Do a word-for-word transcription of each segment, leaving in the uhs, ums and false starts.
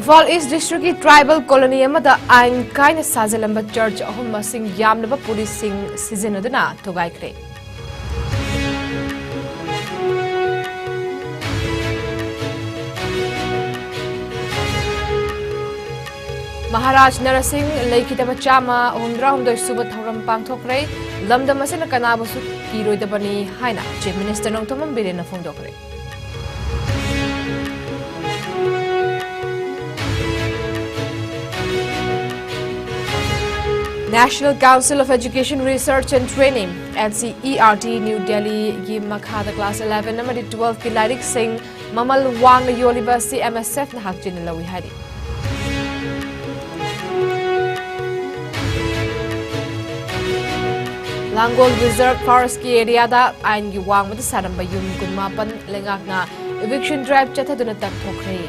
ꯏꯝꯐꯥꯜ ꯏꯁ ꯗꯤꯁꯇ꯭ꯔꯤꯛꯀꯤ tribal colony ꯑꯃꯗ ꯑꯥꯏꯟ ꯀꯥꯏꯅ ꯁꯥꯖꯤꯜꯂꯝꯕ ꯆꯔꯆ ꯑꯍꯨꯝ ꯃꯁꯤꯡ ꯌꯥꯝꯂꯕ ꯄꯨꯂꯤꯁꯁꯤꯡ ꯁꯤꯖꯤꯟꯅꯗꯨꯅ ꯊꯨꯒꯥꯏꯈ꯭ꯔꯦ꯫ ꯃꯍꯥꯔꯥꯖ ꯅꯔꯁꯤꯡ ꯂꯩꯈꯤꯗꯕ ꯆꯥꯝꯃ ꯍꯨꯝꯗ꯭ꯔꯥ ꯍꯨꯝꯗꯣꯏ ꯁꯨꯕ ꯊꯧꯔꯝ ꯄꯥꯡꯊꯣꯛꯈ꯭ꯔꯦ꯫ ꯂꯝꯗꯝ ꯑꯁꯤꯅ ꯀꯅꯥꯕꯨꯁꯨ ꯀꯤꯔꯣꯏꯗꯕꯅꯤ ꯍꯥꯏꯅ Chief Minister Nongthombam ꯕꯤꯔꯦꯟꯅ ꯐꯣꯡꯗꯣꯛꯈ꯭ꯔꯦ꯫ National Council of Education Research and Training, N C E R T, New Delhi ꯒꯤ ꯃꯈꯥꯗ class eleven ꯑꯃꯗꯤ twelve ꯀꯤ ꯂꯥꯏꯔꯤꯛꯁꯤꯡ ꯃꯃꯜ ꯋꯥꯡꯅ ꯌꯣꯜꯂꯤꯕ ꯑꯁꯤ M S F ꯅ ꯍꯛꯆꯤꯟꯅ ꯂꯧꯏ ꯍꯥꯏꯔꯤ꯫ ꯂꯥꯡꯒꯣꯜ Reserve Forest ꯀꯤ area ꯗ ꯑꯥꯏꯟꯒꯤ ꯋꯥꯡꯃꯗ ꯁꯥꯔꯝꯕ ꯌꯨꯝ ꯀꯨꯟꯃꯥꯄꯟ ꯂꯩꯉꯥꯛꯅ eviction drive ꯆꯠꯊꯗꯨꯅ ꯇꯥꯟꯊꯣꯛꯈ꯭ꯔꯦ꯫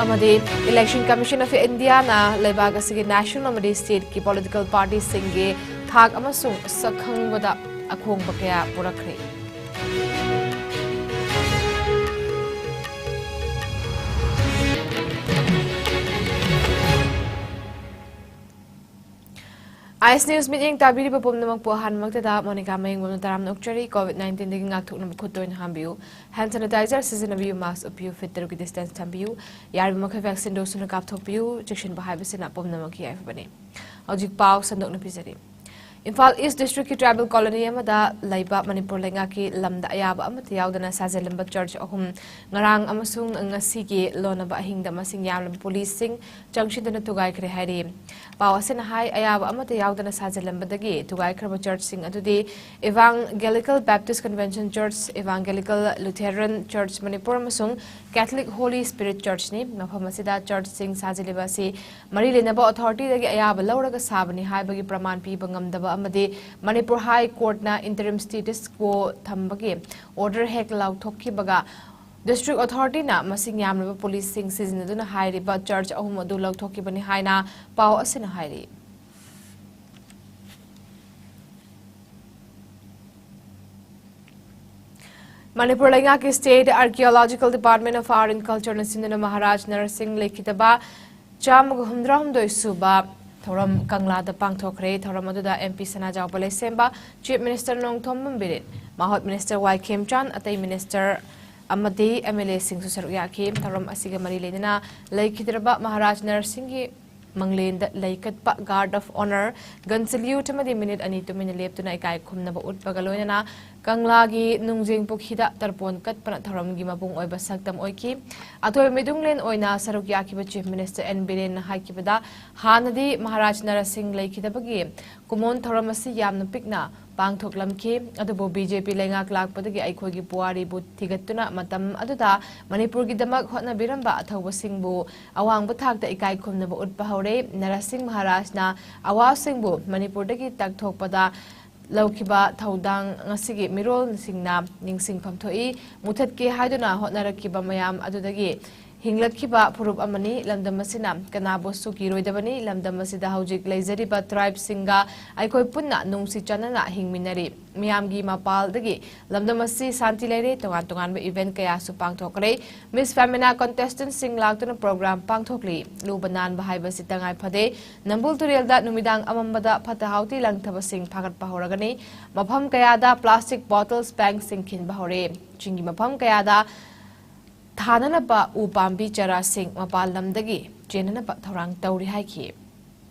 ꯑꯃꯗꯤ Election Commission of India ꯅ ꯂꯩꯕꯥꯛ ꯑꯁꯤꯒꯤ national ꯑꯃꯗꯤ state ꯀꯤ political party ꯁꯤꯡꯒꯤ ꯊꯥꯛ ꯑꯃꯁꯨꯡ ꯁꯛꯈꯪꯕꯗ ꯑꯍꯣꯡꯕ ꯀꯌꯥ ꯄꯨꯔꯛꯈ꯭ꯔꯦ꯫ Ice News ꯃꯤꯠꯌꯦꯡ ꯇꯥꯕꯤꯔꯤꯕ ꯄꯨꯝꯅꯃꯛꯄꯨ ꯑꯍꯥꯟꯕꯃꯛꯇꯗ ꯃꯣꯅꯤꯀꯥ ꯃꯌꯦꯡꯕꯝꯅ ꯇꯔꯥꯝꯅ ꯑꯣꯛꯆꯔꯤ꯫ COVID nineteen ꯗꯒꯤ ꯉꯥꯛꯊꯣꯛꯅꯕ ꯈꯨꯠ ꯇꯣꯏꯅ ꯍꯥꯝꯕꯤꯌꯨ, hand sanitizer ꯁꯤꯖꯤꯟꯅꯕꯤꯌꯨ, mask ꯎꯞꯄꯤꯌꯨ, feet ꯇꯔꯨꯛꯀꯤ distance ꯊꯝꯕꯤꯌꯨ, ꯌꯥꯔꯤꯕ ꯃꯈꯩ vaccine dose ꯁꯨꯅ ꯀꯥꯞꯊꯣꯛꯄꯤꯌꯨ꯫ ꯆꯦꯛꯁꯤꯟꯕ ꯍꯥꯏꯕꯁꯤꯅ ꯄꯨꯝꯅꯃꯛꯀꯤ ꯌꯥꯏꯐꯕꯅꯤ꯫ ꯍꯧꯖꯤꯛ ꯄꯥꯎ ꯁꯟꯗꯣꯛꯅ ꯄꯤꯖꯔꯤ꯫ ꯏꯝꯐꯥꯜ ꯏꯁ ꯗꯤꯁꯇ꯭ꯔꯤꯛꯀꯤ ꯇ꯭ꯔꯥꯏꯕꯦꯜ ꯀꯣꯂꯣꯅꯤ ꯑꯃꯗ ꯂꯩꯕ ꯃꯅꯤꯄꯨꯔ ꯂꯩꯉꯥꯛꯀꯤ ꯂꯝꯗ ꯑꯌꯥꯕ ꯑꯃꯠꯇ ꯌꯥꯎꯗꯅ ꯁꯥꯖꯤꯜꯂꯝꯕ ꯆꯔꯆ ꯑꯍꯨꯝ ꯉꯔꯥꯡ ꯑꯃꯁꯨꯡ ꯉꯁꯤꯒꯤ ꯂꯣꯟꯅꯕ ꯑꯍꯤꯡꯗ ꯃꯁꯤꯡ ꯌꯥꯝꯂꯕ ꯄꯨꯂꯤꯁꯁꯤꯡ ꯆꯪꯁꯤꯟꯗꯨꯅ ꯊꯨꯒꯥꯏꯈ꯭ꯔꯦ ꯍꯥꯏꯔꯤ꯫ ꯄꯥꯎ ꯑꯁꯤꯅ ꯍꯥꯏ, ꯑꯌꯥꯕ ꯑꯃꯠꯇ ꯌꯥꯎꯗꯅ ꯁꯥꯖꯤꯜꯂꯝꯕꯗꯒꯤ ꯊꯨꯒꯥꯏꯈ꯭ꯔꯕ ꯆꯔꯆꯁꯤꯡ ꯑꯗꯨꯗꯤ Evangelical Baptist Convention Church, Evangelical Lutheran Church Manipur ꯑꯃꯁꯨꯡ Catholic Holy Spirit Church ꯅꯤ꯫ ꯃꯐꯝ ꯑꯁꯤꯗ ꯆꯔꯆꯁꯤꯡ ꯁꯥꯖꯤꯜꯂꯤꯕ ꯑꯁꯤ ꯃꯔꯤ ꯂꯩꯅꯕ authority ꯗꯒꯤ ꯑꯌꯥꯕ ꯂꯧꯔꯒ ꯁꯥꯕꯅꯤ ꯍꯥꯏꯕꯒꯤ ꯄ꯭ꯔꯃꯥꯟ ꯄꯤꯕ ꯉꯝꯗꯕ ꯑꯃꯗꯤ ꯃꯅꯤꯄꯨꯔ High Court ꯅ interim status quo ꯊꯝꯕꯒꯤ order ꯍꯦꯛ ꯂꯥꯎꯊꯣꯛꯈꯤꯕꯒ district authority ꯅ ꯃꯁꯤꯡ ꯌꯥꯝꯂꯕ ꯄꯨꯂꯤꯁꯁꯤꯡ ꯁꯤꯖꯤꯟꯅꯗꯨꯅ ꯍꯥꯏꯔꯤꯕ ꯆꯔꯆ ꯑꯍꯨꯝ ꯑꯗꯨ ꯂꯧꯊꯣꯛꯈꯤꯕꯅꯤ ꯍꯥꯏꯅ ꯄꯥꯎ ꯑꯁꯤꯅ ꯍꯥꯏꯔꯤ꯫ ꯃꯅꯤꯄꯨꯔ ꯂꯩꯉꯥꯛꯀꯤ State Archaeological Department of Art and Cultureꯅ ꯁꯤꯟꯗꯨꯅ ꯃꯍꯥꯔꯥꯖ ꯅꯔꯁꯤꯡ ꯂꯩꯈꯤꯗꯕ ꯆꯥꯝꯃꯒ ꯍꯨꯝꯗ꯭ꯔꯥ ꯍꯨꯝꯗꯣꯏ ꯁꯨꯕ ꯊꯧꯔꯝ ꯀꯪꯂꯥꯗ ꯄꯥꯡꯊꯣꯛꯈ꯭ꯔꯦ꯫ ꯊꯧꯔꯝ ꯑꯗꯨꯗ M P ꯁꯅꯥꯖꯥꯎꯕ ꯂꯩꯁꯦꯝꯕ, Chief Minister Nongthombam Biren, ꯃꯍꯣꯠ Minister ꯋꯥꯏ ꯈꯦꯝꯆꯥꯟ, ꯑꯇꯩ Minister ꯑꯃꯗꯤ M L Aꯁꯤꯡꯁꯨ ꯁꯔꯨꯛ ꯌꯥꯈꯤ꯫ ꯊꯧꯔꯝ ꯑꯁꯤꯒ ꯃꯔꯤ ꯂꯩꯅꯅ ꯂꯩꯈꯤꯗ꯭ꯔꯕ ꯃꯍꯥꯔꯥꯖ ꯅꯔꯁꯤꯡꯒꯤ ꯃꯪꯂꯦꯟꯗ ꯂꯩ ꯀꯠꯄ, Guard of Honour, gun salute ꯑꯃꯗꯤ ꯃꯤꯅꯤꯠ ꯑꯅꯤ ꯇꯨꯃꯤꯟꯅ ꯂꯦꯞꯇꯨꯅ ꯏꯀꯥꯏ ꯈꯨꯝꯅꯕ ꯎꯠꯄꯒ ꯂꯣꯏꯅꯅ ꯀꯪꯂꯥꯒꯤ ꯅꯨꯡꯖꯦꯡ ꯄꯨꯈ꯭ꯔꯤꯗ ꯇꯔꯄꯣꯟ ꯀꯠꯄꯅ ꯊꯧꯔꯝꯒꯤ ꯃꯄꯨꯡ ꯑꯣꯏꯕ ꯁꯛꯇꯝ ꯑꯣꯏꯈꯤ꯫ ꯑꯊꯣꯏꯕ ꯃꯤꯗꯨꯡꯂꯦꯟ ꯑꯣꯏꯅ ꯁꯔꯨꯛ ꯌꯥꯈꯤꯕ Chief Minister N ꯕꯤꯔꯦꯟꯅ ꯍꯥꯏꯈꯤꯕꯗ, ꯍꯥꯟꯅꯗꯤ ꯃꯍꯥꯔꯥꯖ ꯅꯔꯁꯤꯡ ꯂꯩꯈꯤꯗꯕꯒꯤ ꯀꯨꯃꯣꯟ ꯊꯧꯔꯝ ꯑꯁꯤ ꯌꯥꯝꯅ ꯄꯤꯛꯅ ꯄꯥꯡꯊꯣꯛꯂꯝꯈꯤ꯫ ꯑꯗꯨꯕꯨ B J P ꯂꯩꯉꯥꯛ ꯂꯥꯛꯄꯗꯒꯤ ꯑꯩꯈꯣꯏꯒꯤ ꯄꯨꯋꯥꯔꯤꯕꯨ ꯊꯤꯒꯠꯇꯨꯅ ꯃꯇꯝ ꯑꯗꯨꯗ ꯃꯅꯤꯄꯨꯔꯒꯤꯗꯃꯛ ꯍꯣꯠꯅꯕꯤꯔꯝꯕ ꯑꯊꯧꯕꯁꯤꯡꯕꯨ ꯑꯋꯥꯡꯕ ꯊꯥꯛꯇ ꯏꯀꯥꯏ ꯈꯨꯝꯅꯕ ꯎꯠꯄ ꯍꯧꯔꯦ꯫ ꯅꯔꯁꯤꯡ ꯃꯍꯥꯔꯥꯖꯅ ꯑꯋꯥꯁꯤꯡꯕꯨ ꯃꯅꯤꯄꯨꯔꯗꯒꯤ ꯇꯛꯊꯣꯛꯄꯗ ꯂꯧꯈꯤꯕ ꯊꯧꯗꯥꯡ ꯉꯁꯤꯒꯤ ꯃꯤꯔꯣꯜꯁꯤꯡꯅ ꯅꯤꯡꯁꯤꯡꯐꯝ ꯊꯣꯛꯏ꯫ ꯃꯨꯊꯠꯀꯦ ꯍꯥꯏꯗꯨꯅ ꯍꯣꯠꯅꯔꯛꯈꯤꯕ ꯃꯌꯥꯝ ꯑꯗꯨꯗꯒꯤ ꯍꯤꯡꯂꯛꯈꯤꯕ ꯐꯨꯔꯨꯞ ꯑꯃꯅꯤ꯫ ꯂꯝꯗꯝ ꯑꯁꯤꯅ ꯀꯅꯥꯕꯨꯁꯨ ꯀꯤꯔꯣꯏꯗꯕꯅꯤ꯫ ꯂꯝꯗꯝ ꯑꯁꯤꯗ ꯍꯧꯖꯤꯛ ꯂꯩꯖꯔꯤꯕ tribeꯁꯤꯡꯒ ꯑꯩꯈꯣꯏ ꯄꯨꯟꯅ ꯅꯨꯡꯁꯤ ꯆꯥꯟꯅꯅ ꯍꯤꯡꯃꯤꯟꯅꯔꯤ꯫ ꯃꯤꯌꯥꯝꯒꯤ ꯃꯄꯥꯜꯗꯒꯤ ꯂꯝꯗꯝ ꯑꯁꯤ ꯁꯥꯟꯇꯤ ꯂꯩꯔꯦ꯫ ꯇꯣꯉꯥꯟ ꯇꯣꯉꯥꯟꯕ event ꯀꯌꯥꯁꯨ ꯄꯥꯡꯊꯣꯛꯈ꯭ꯔꯦ꯫ Miss Femina contestantꯁꯤꯡ ꯂꯥꯛꯇꯨꯅ program ꯄꯥꯡꯊꯣꯛꯂꯤ꯫ ꯂꯨꯕ ꯅꯥꯟꯕ ꯍꯥꯏꯕꯁꯤ ꯇꯉꯥꯏ ꯐꯗꯦ꯫ ꯅꯝꯕꯨꯜ ꯇꯨꯔꯦꯜꯗ ꯅꯨꯃꯤꯗꯥꯡ ꯑꯃꯝꯕꯗ ꯐꯠꯇ ꯍꯥꯎꯗꯤ ꯂꯪꯊꯕꯁꯤꯡ ꯐꯥꯒꯠꯄ ꯍꯧꯔꯒꯅꯤ꯫ ꯃꯐꯝ ꯀꯌꯥꯗ plastic bottles, bagꯁꯤꯡ ꯈꯤꯟꯕ ꯍꯧꯔꯦ꯫ ꯆꯤꯡꯒꯤ ꯃꯐꯝ ꯀꯌꯥꯗ ꯊꯥꯅꯅꯕ ꯎ ꯄꯥꯝꯕꯤ ꯆꯥꯔꯥꯁꯤꯡ ꯃꯄꯥꯟ ꯂꯝꯗꯒꯤ ꯆꯦꯟꯅꯅꯕ ꯊꯧꯔꯥꯡ ꯇꯧꯔꯤ ꯍꯥꯏꯈꯤ꯫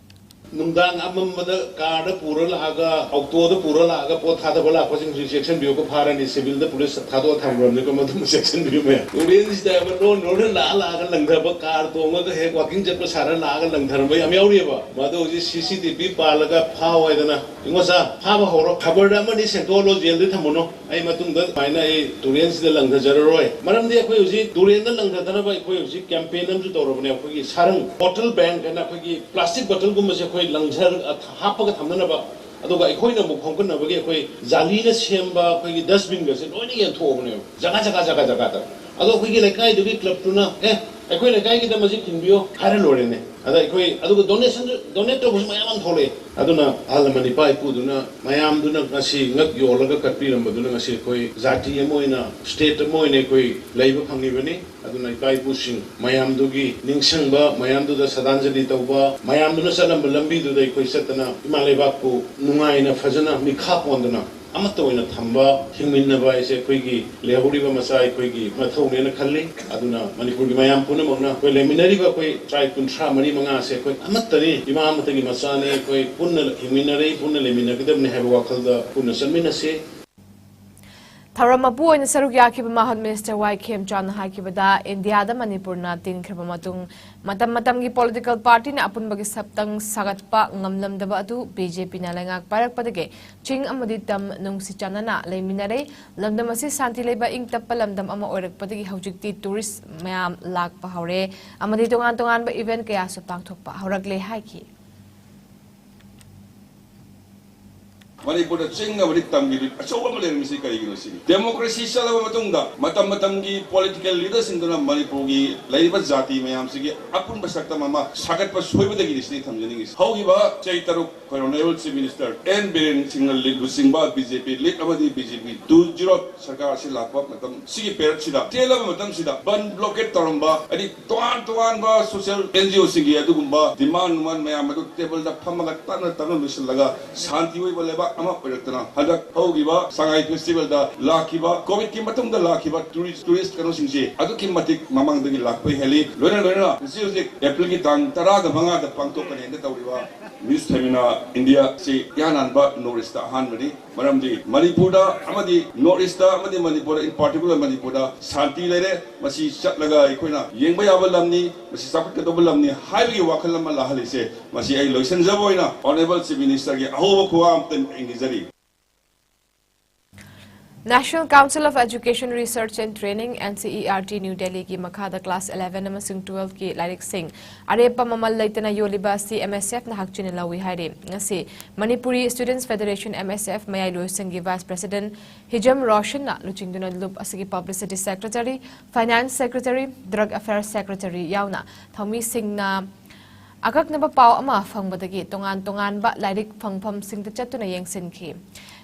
ꯅꯨꯡꯗꯥꯡ ꯑꯃꯝꯕꯗ ꯀꯥꯔꯗ ꯄꯨꯔ ꯂꯥꯛꯑꯒ, ꯑꯣꯇꯣꯗ ꯄꯨꯔ ꯂꯥꯛꯑꯒ ꯄꯣꯠ ꯊꯥꯗꯕ ꯂꯥꯛꯄꯁꯤꯡꯁꯨ ꯆꯦꯛꯁꯤꯟꯕꯤꯌꯨ, ꯐꯥꯔꯅꯤ꯫ ꯁꯤꯚꯤꯜꯗ ꯄꯨꯂꯤꯁ ꯊꯥꯗꯣꯛꯑ ꯊꯝꯈ꯭ꯔꯕꯅꯤꯀꯣ, ꯃꯗꯨꯃ ꯆꯦꯛꯁꯤꯟꯕꯤꯌꯨ ꯃꯌꯥꯝ꯫ ꯇꯨꯔꯦꯟꯁꯤꯗ ꯑꯃ ꯂꯣꯟ ꯂꯣꯟꯅ ꯂꯥꯛꯑ ꯂꯥꯛꯑꯒ ꯂꯪꯊꯕ, ꯀꯥꯔ ꯇꯣꯡꯉꯒ ꯍꯦꯛ ꯋꯥꯀꯤꯡ ꯆꯠꯄ ꯁꯥꯔ ꯂꯥꯛꯑꯒ ꯂꯪꯊꯔꯝꯕ ꯌꯥꯝ ꯌꯥꯎꯔꯤꯑꯕ꯫ ꯃꯗꯣ ꯍꯧꯖꯤꯛ C C T V ꯄꯥꯜꯂꯒ ꯐꯥꯎ ꯍꯥꯏꯗꯅ, ꯏꯉꯣꯆꯥ, ꯐꯥꯕ ꯍꯧꯔꯣ, ꯈꯕꯔꯗ ꯑꯃꯅꯤ ꯁꯦꯡꯇꯣꯛꯍꯜꯂꯣ, ꯖꯦꯜꯗ ꯊꯝꯃꯨꯅꯨ꯫ ꯑꯩ ꯃꯇꯨꯡꯗ ꯑꯗꯨꯃꯥꯏꯅ ꯑꯩ ꯇꯨꯔꯦꯟꯁꯤꯗ ꯂꯪꯊꯖꯔꯔꯣꯏ꯫ ꯃꯔꯝꯗꯤ ꯑꯩꯈꯣꯏ ꯍꯧꯖꯤꯛ ꯇꯨꯔꯦꯟꯗ ꯂꯪꯊꯗꯅꯕ ꯑꯩꯈꯣꯏ ꯍꯧꯖꯤꯛ campaign ꯑꯃꯁꯨ ꯇꯧꯔꯕꯅꯦ꯫ ꯑꯩꯈꯣꯏꯒꯤ ꯁꯥꯔꯪ, bottle ban ꯍꯥꯏꯅ ꯑꯩꯈꯣꯏꯒꯤ plastic bottleꯒꯨꯝꯕꯁꯦ ꯑꯩꯈꯣꯏ ꯂꯪꯊꯔ-, ꯍꯥꯞꯄꯒ ꯊꯝꯅꯅꯕ, ꯑꯗꯨꯒ ꯑꯩꯈꯣꯏꯅ ꯑꯃꯨꯛ ꯈꯣꯝꯒꯠꯅꯕꯒꯤ ꯑꯩꯈꯣꯏ ꯖꯥꯂꯤꯅ ꯁꯦꯝꯕ ꯑꯩꯈꯣꯏꯒꯤ dustbinꯒꯁꯦ ꯂꯣꯏꯅ ꯌꯦꯟꯊꯣꯛꯑꯕꯅꯦꯕ, ꯖꯒꯥ, ꯖꯒꯥ, ꯖꯒꯥ, ꯖꯒꯥꯗ꯫ ꯑꯗꯣ ꯑꯩꯈꯣꯏꯒꯤ ꯂꯩꯀꯥꯏꯗꯨꯒꯤ clubꯇꯨꯅ, "ꯑꯦ, ꯑꯩꯈꯣꯏ ꯂꯩꯀꯥꯏꯒꯤꯗ ꯃꯁꯤ ꯊꯤꯟꯕꯤꯌꯣ ꯍꯥꯏꯔ ꯂꯣꯏꯔꯦꯅꯦ꯫ ꯑꯗ ꯑꯩꯈꯣꯏ ꯑꯗꯨꯒ ꯗꯣꯅꯦꯁꯟꯁꯨ, ꯗꯣꯅꯦꯠ ꯇꯧꯕꯁꯨ ꯃꯌꯥꯝ ꯑꯃ ꯊꯣꯛꯂꯛꯑꯦ꯫ ꯑꯗꯨꯅ ꯑꯍꯜ ꯂꯃꯟ ꯏꯄꯥ ꯏꯄꯨꯗꯨꯅ, ꯃꯌꯥꯝꯗꯨꯅ ꯉꯁꯤ ꯉꯛ ꯌꯣꯜꯂꯒ ꯀꯠꯄꯤꯔꯝꯕꯗꯨꯅ ꯉꯁꯤ ꯑꯩꯈꯣꯏ ꯖꯥꯇꯤ ꯑꯃ ꯑꯣꯏꯅ, ꯁ꯭ꯇꯦꯠ ꯑꯃ ꯑꯣꯏꯅ ꯑꯩꯈꯣꯏ ꯂꯩꯕ ꯐꯪꯉꯤꯕꯅꯤ꯫ ꯑꯗꯨꯅ ꯏꯄꯥ ꯏꯄꯨꯁꯤꯡ ꯃꯌꯥꯝꯗꯨꯒꯤ ꯅꯤꯡꯁꯤꯡꯕ, ꯃꯌꯥꯝꯗꯨꯗ ꯁ꯭ꯔꯗꯥꯟꯖꯂꯤ ꯇꯧꯕ, ꯃꯌꯥꯝꯗꯨꯅ ꯆꯠꯂꯝꯕ ꯂꯝꯕꯤꯗꯨꯗ ꯑꯩꯈꯣꯏ ꯆꯠꯇꯅ ꯏꯃꯥ ꯂꯩꯕꯥꯛꯄꯨ ꯅꯨꯡꯉꯥꯏꯅ, ꯐꯖꯅ ꯃꯤꯈꯥ ꯄꯣꯟꯗꯅ ꯑꯃꯠꯇ ꯑꯣꯏꯅ ꯊꯝꯕ, ꯍꯤꯡꯃꯤꯟꯅꯕ ꯍꯥꯏꯁꯦ ꯑꯩꯈꯣꯏꯒꯤ ꯂꯩꯍꯧꯔꯤꯕ ꯃꯆꯥ ꯑꯩꯈꯣꯏꯒꯤ ꯃꯊꯧꯅꯦꯅ ꯈꯜꯂꯤ꯫ ꯑꯗꯨꯅ ꯃꯅꯤꯄꯨꯔꯒꯤ ꯃꯌꯥꯝ ꯄꯨꯝꯅꯃꯛꯅ ꯑꯩꯈꯣꯏ ꯂꯩꯃꯤꯟꯅꯔꯤꯕ ꯑꯩꯈꯣꯏ ꯇ꯭ꯔꯥꯏꯕ ꯀꯨꯟꯊ꯭ꯔꯥ ꯃꯔꯤ ꯃꯉꯥꯁꯦ ꯑꯩꯈꯣꯏ ꯑꯃꯠꯇꯅꯤ, ꯏꯃꯥ ꯑꯃꯠꯇꯒꯤ ꯃꯆꯥꯅꯤ, ꯑꯩꯈꯣꯏ ꯄꯨꯟꯅ ꯍꯤꯡꯃꯤꯟꯅꯔꯤ, ꯄꯨꯟꯅ ꯂꯩꯃꯤꯟꯅꯒꯗꯕꯅꯤ ꯍꯥꯏꯕ ꯋꯥꯈꯜꯗ ꯄꯨꯟꯅ ꯆꯠꯃꯤꯟꯅꯁꯤ꯫ ꯊꯧꯔꯝ ꯃꯄꯨ ꯑꯣꯏꯅ ꯁꯔꯨꯛ ꯌꯥꯈꯤꯕ ꯃꯍꯥꯠ ꯃꯤꯅꯤꯁꯇꯔ ꯋꯥꯏ ꯈꯦꯝꯆꯥꯟꯅ ꯍꯥꯏꯈꯤꯕꯗ, ꯏꯟꯗꯤꯌꯥꯗ ꯃꯅꯤꯄꯨꯔꯅ ꯇꯤꯟꯈ꯭ꯔꯕ ꯃꯇꯨꯡ, ꯃꯇꯝ ꯃꯇꯝꯒꯤ ꯄꯣꯂꯤꯇꯤꯀꯦꯜ ꯄꯥꯔꯇꯤꯅ ꯑꯄꯨꯟꯕꯒꯤ ꯁꯛꯇꯝ ꯁꯥꯒꯠꯄ ꯉꯝꯂꯝꯗꯕ ꯑꯗꯨ ꯕꯤ ꯖꯦ ꯄꯤꯅ ꯂꯩꯉꯥꯛ ꯄꯥꯏꯔꯛꯄꯗꯒꯤ ꯆꯤꯡ ꯑꯃꯗꯤ ꯇꯝ ꯅꯨꯡꯁꯤ ꯆꯥꯟꯅꯅ ꯂꯩꯃꯤꯟꯅꯔꯦ꯫ ꯂꯝꯗꯝ ꯑꯁꯤ ꯁꯥꯟꯇꯤ ꯂꯩꯕ, ꯏꯪ ꯇꯞꯄ ꯂꯝꯗꯝ ꯑꯃ ꯑꯣꯏꯔꯛꯄꯗꯒꯤ ꯍꯧꯖꯤꯛꯇꯤ ꯇꯨꯔꯤꯁ ꯃꯌꯥꯝ ꯂꯥꯛꯄ ꯍꯧꯔꯦ ꯑꯃꯗꯤ ꯇꯣꯉꯥꯟ ꯇꯣꯉꯥꯟꯕ ꯏꯚꯦꯟꯠ ꯀꯌꯥꯁꯨ ꯄꯥꯡꯊꯣꯛꯄ ꯍꯧꯔꯛꯂꯦ ꯍꯥꯏꯈꯤ꯫ ꯃꯅꯤꯄꯨꯔꯗ ꯆꯤꯡ ꯑꯃꯗꯤ ꯇꯝꯒꯤ ꯑꯆꯧꯕ ꯑꯃ ꯂꯩꯔꯝꯃꯤꯁꯤ ꯀꯔꯤꯒꯤꯅꯣ ꯁꯤꯅꯤ꯫ ꯗꯦꯃꯣꯀ꯭ꯔꯦꯁꯤ ꯆꯠꯂꯕ ꯃꯇꯨꯡꯗ ꯃꯇꯝ ꯃꯇꯝꯒꯤ ꯄꯣꯂꯤꯇꯤꯀꯦꯜ ꯂꯤꯗꯔꯁꯤꯡꯗꯨꯅ ꯃꯅꯤꯄꯨꯔꯒꯤ ꯂꯩꯔꯤꯕ ꯖꯥꯇꯤ ꯃꯌꯥꯝꯁꯤꯒꯤ ꯑꯄꯨꯟꯕ ꯁꯛꯇꯝ ꯑꯃ ꯁꯥꯒꯠꯄ ꯁꯣꯏꯕꯗꯒꯤꯅꯤ ꯁꯤꯅꯤ ꯊꯝꯖꯅꯤꯡꯉꯤꯁꯤ꯫ ꯍꯧꯈꯤꯕ ꯆꯍꯤ ꯇꯔꯨꯛ ꯑꯩꯈꯣꯏ honourable chief minister N Biren ꯁꯤꯡꯅ ꯂꯨꯆꯤꯡꯕ ꯕꯤ ꯖꯦ ꯄꯤ ꯂꯤꯗ ꯑꯃꯗꯤ B J P two zero ꯁꯔꯀꯥꯔ ꯑꯁꯤ ꯂꯥꯛꯄ ꯃꯇꯝ ꯁꯤꯒꯤ ꯄꯦꯔꯠꯁꯤꯗ, ꯇꯦꯜꯂꯕ ꯃꯇꯝꯁꯤꯗ ꯕꯟ ꯕ꯭ꯂꯣꯀꯦꯠ ꯇꯧꯔꯝꯕ, ꯍꯥꯏꯗꯤ ꯇꯣꯉꯥꯟ ꯇꯣꯉꯥꯟꯕ ꯁꯣꯁꯤꯌꯦꯜ ꯑꯦꯟ ꯖꯤ ꯑꯣꯁꯤꯡꯒꯤ ꯑꯗꯨꯒꯨꯝꯕ ꯗꯤꯃꯥꯟ ꯅꯨꯃꯥꯟ ꯃꯌꯥꯝ ꯑꯗꯨ ꯇꯦꯕꯜꯗ ꯐꯝꯃꯒ ꯇꯞꯅ ꯇꯞꯅ ꯂꯣꯏꯁꯤꯜꯂꯒ ꯁꯥꯟꯇꯤ ꯑꯣꯏꯕ ꯂꯩꯕꯥꯛ ꯑꯃ ꯑꯣꯏꯔꯛꯇꯅ ꯍꯟꯗꯛ ꯍꯧꯈꯤꯕ ꯁꯉꯥꯏ ꯐꯦꯁꯇꯤꯚꯦꯜꯗ ꯂꯥꯛꯈꯤꯕ, ꯀꯣꯚꯤꯗꯀꯤ ꯃꯇꯨꯡꯗ ꯂꯥꯛꯈꯤꯕ ꯇꯨꯔꯤꯁ, ꯇꯨꯔꯤꯁ ꯀꯩꯅꯣꯁꯤꯡꯁꯤ ꯑꯗꯨꯛꯀꯤ ꯃꯇꯤꯛ ꯃꯃꯥꯡꯗꯒꯤ ꯂꯥꯛꯄ ꯍꯦꯜꯂꯤ꯫ ꯂꯣꯏꯅ ꯂꯣꯏꯅꯅ ꯍꯧꯖꯤꯛ ꯍꯧꯖꯤꯛ ꯑꯦꯄ꯭ꯔꯤꯜꯒꯤ ꯇꯥꯡ ꯇꯔꯥꯒ ꯃꯉꯥꯗ ꯄꯥꯡꯊꯣꯛꯀꯅꯤ ꯍꯥꯏꯅ ꯇꯧꯔꯤꯕ ꯃꯤꯁ ꯐꯦꯃꯤꯅꯥ ꯏꯟꯗꯤꯌꯥꯁꯤ ꯏꯍꯥꯟ ꯍꯥꯟꯕ ꯅꯣꯔꯠ ꯏꯁꯇ ꯑꯍꯥꯟꯕꯅꯤ꯫ ꯃꯔꯝꯗꯤ ꯃꯅꯤꯄꯨꯔꯗ ꯑꯃꯗꯤ ꯅꯣꯔꯠ ꯏꯁꯇ ꯑꯃꯗꯤ ꯃꯅꯤꯄꯨꯔꯗ, in particular ꯃꯅꯤꯄꯨꯔꯗ ꯁꯥꯟꯇꯤ ꯂꯩꯔꯦ꯫ ꯃꯁꯤ ꯆꯠꯂꯒ ꯑꯩꯈꯣꯏꯅ ꯌꯦꯡꯕ ꯌꯥꯕ ꯂꯝꯅꯤ, ꯃꯁꯤ ꯆꯥꯎꯈꯠꯀꯗꯧꯕ ꯂꯝꯅꯤ ꯍꯥꯏꯕꯒꯤ ꯋꯥꯈꯜ ꯑꯃ ꯂꯥꯛꯍꯜꯂꯤꯁꯦ, ꯃꯁꯤ ꯑꯩ ꯂꯣꯏꯁꯤꯟꯖꯕ ꯑꯣꯏꯅ ꯑꯣꯅꯔꯦꯕꯜ ꯆꯤꯐ ꯃꯤꯅꯤꯁꯇꯔꯒꯤ ꯑꯍꯧꯕ ꯈꯨꯋꯥ ꯑꯃꯇ ꯑꯩ ꯅꯤꯖꯔꯤ꯫ National Council of Education Research and Training, N C E R T, New Delhi ꯒꯤ ꯃꯈꯥꯗ class eleven ꯑꯃꯁꯨꯡ twelve ꯀꯤ ꯂꯥꯏꯔꯤꯛꯁꯤꯡ ꯑꯔꯦꯞꯄ ꯃꯃꯜ ꯂꯩꯇꯅ ꯌꯣꯜꯂꯤꯕ ꯑꯁꯤ M S F ꯅ ꯍꯛꯆꯤꯟꯅ ꯂꯧꯏ ꯍꯥꯏꯔꯤ꯫ ꯉꯁꯤ Manipuri Students Federation, M S F, ꯃꯌꯥꯏ ꯂꯣꯏꯁꯪꯒꯤ Vice President ꯍꯤꯖꯝ ꯔꯣꯁꯟꯅ ꯂꯨꯆꯤꯡꯗꯨꯅ ꯂꯨꯞ ꯑꯁꯤꯒꯤ Publicity Secretary, Finance Secretary, Drug Affairs Secretary ꯌꯥꯎꯅ ꯊꯧꯃꯤꯁꯤꯡꯅ ꯑꯀꯛꯅꯕ ꯄꯥꯎ ꯑꯃ ꯐꯪꯕꯗꯒꯤ ꯇꯣꯉꯥꯟ ꯇꯣꯉꯥꯟꯕ ꯂꯥꯏꯔꯤꯛ ꯐꯪꯐꯝꯁꯤꯡꯗ ꯆꯠꯇꯨꯅ ꯌꯦꯡꯁꯤꯟꯈꯤ꯫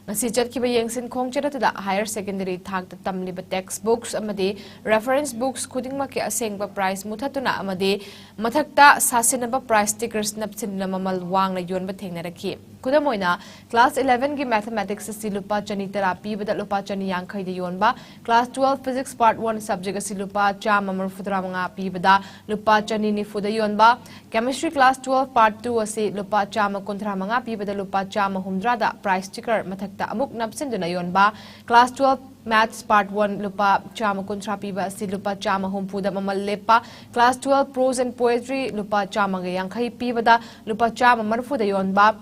ꯉꯁꯤ ꯆꯠꯈꯤꯕ ꯌꯦꯡꯁꯤꯟ ꯈꯣꯡꯆꯠ ꯑꯗꯨꯗ higher secondary ꯊꯥꯛꯇ ꯇꯝꯂꯤꯕ text books ꯑꯃꯗꯤ reference books ꯈꯨꯗꯤꯡꯃꯛꯀꯤ ꯑꯁꯦꯡꯕ price ꯃꯨꯊꯠꯇꯨꯅ ꯑꯃꯗꯤ ꯃꯊꯛꯇ ꯁꯥꯁꯤꯟꯅꯕ price stickers ꯅꯞꯁꯤꯟꯗꯨꯅ ꯃꯃꯜ ꯋꯥꯡꯅ ꯌꯣꯟꯕ ꯊꯦꯡꯅꯔꯛꯈꯤ꯫ ꯈꯨꯗꯝ ꯑꯣꯏꯅ, class eleven ꯒꯤ Mathematics ꯑꯁꯤ ꯂꯨꯄꯥ ꯆꯅꯤ ꯇꯔꯥ ꯄꯤꯕꯗ ꯂꯨꯄꯥ ꯆꯅꯤ ꯌꯥꯡꯈꯩꯗ ꯌꯣꯟꯕ, class twelve Physics Part one subject ꯑꯁꯤ ꯂꯨꯄꯥ ꯆꯥꯝꯃ ꯃꯔꯤꯐꯨ ꯇꯔꯥ ꯃꯉꯥ ꯄꯤꯕꯗ ꯂꯨꯄꯥ ꯆꯅꯤ ꯅꯤꯐꯨꯗ ꯌꯣꯟꯕ, Chemistry Class twelve Part two ꯑꯁꯤ ꯂꯨꯄꯥ ꯆꯥꯝꯃ ꯀꯨꯟꯊ꯭ꯔꯥ ꯃꯉꯥ ꯄꯤꯕꯗ ꯂꯨꯄꯥ ꯆꯥꯝꯃ ꯍꯨꯝꯗ꯭ꯔꯥꯗ price sticker ꯃꯊꯛꯇ ꯑꯃꯨꯛ ꯅꯞꯁꯤꯟꯗꯨꯅ ꯌꯣꯟꯕ, class twelve Maths Part one ꯂꯨꯄꯥ ꯆꯥꯝꯃ ꯀꯨꯟꯊ꯭ꯔꯥ ꯄꯤꯕ ꯑꯁꯤ ꯂꯨꯄꯥ ꯆꯥꯝꯃ ꯍꯨꯝꯐꯨꯗ ꯃꯃꯜ ꯂꯦꯞꯄ, class twelve Prose and Poetry ꯂꯨꯄꯥ ꯆꯥꯝꯃꯒ ꯌꯥꯡꯈꯩ ꯄꯤꯕꯗ ꯂꯨꯄꯥ ꯆꯥꯝꯃ ꯃꯔꯤꯐꯨꯗ ꯌꯣꯟꯕ,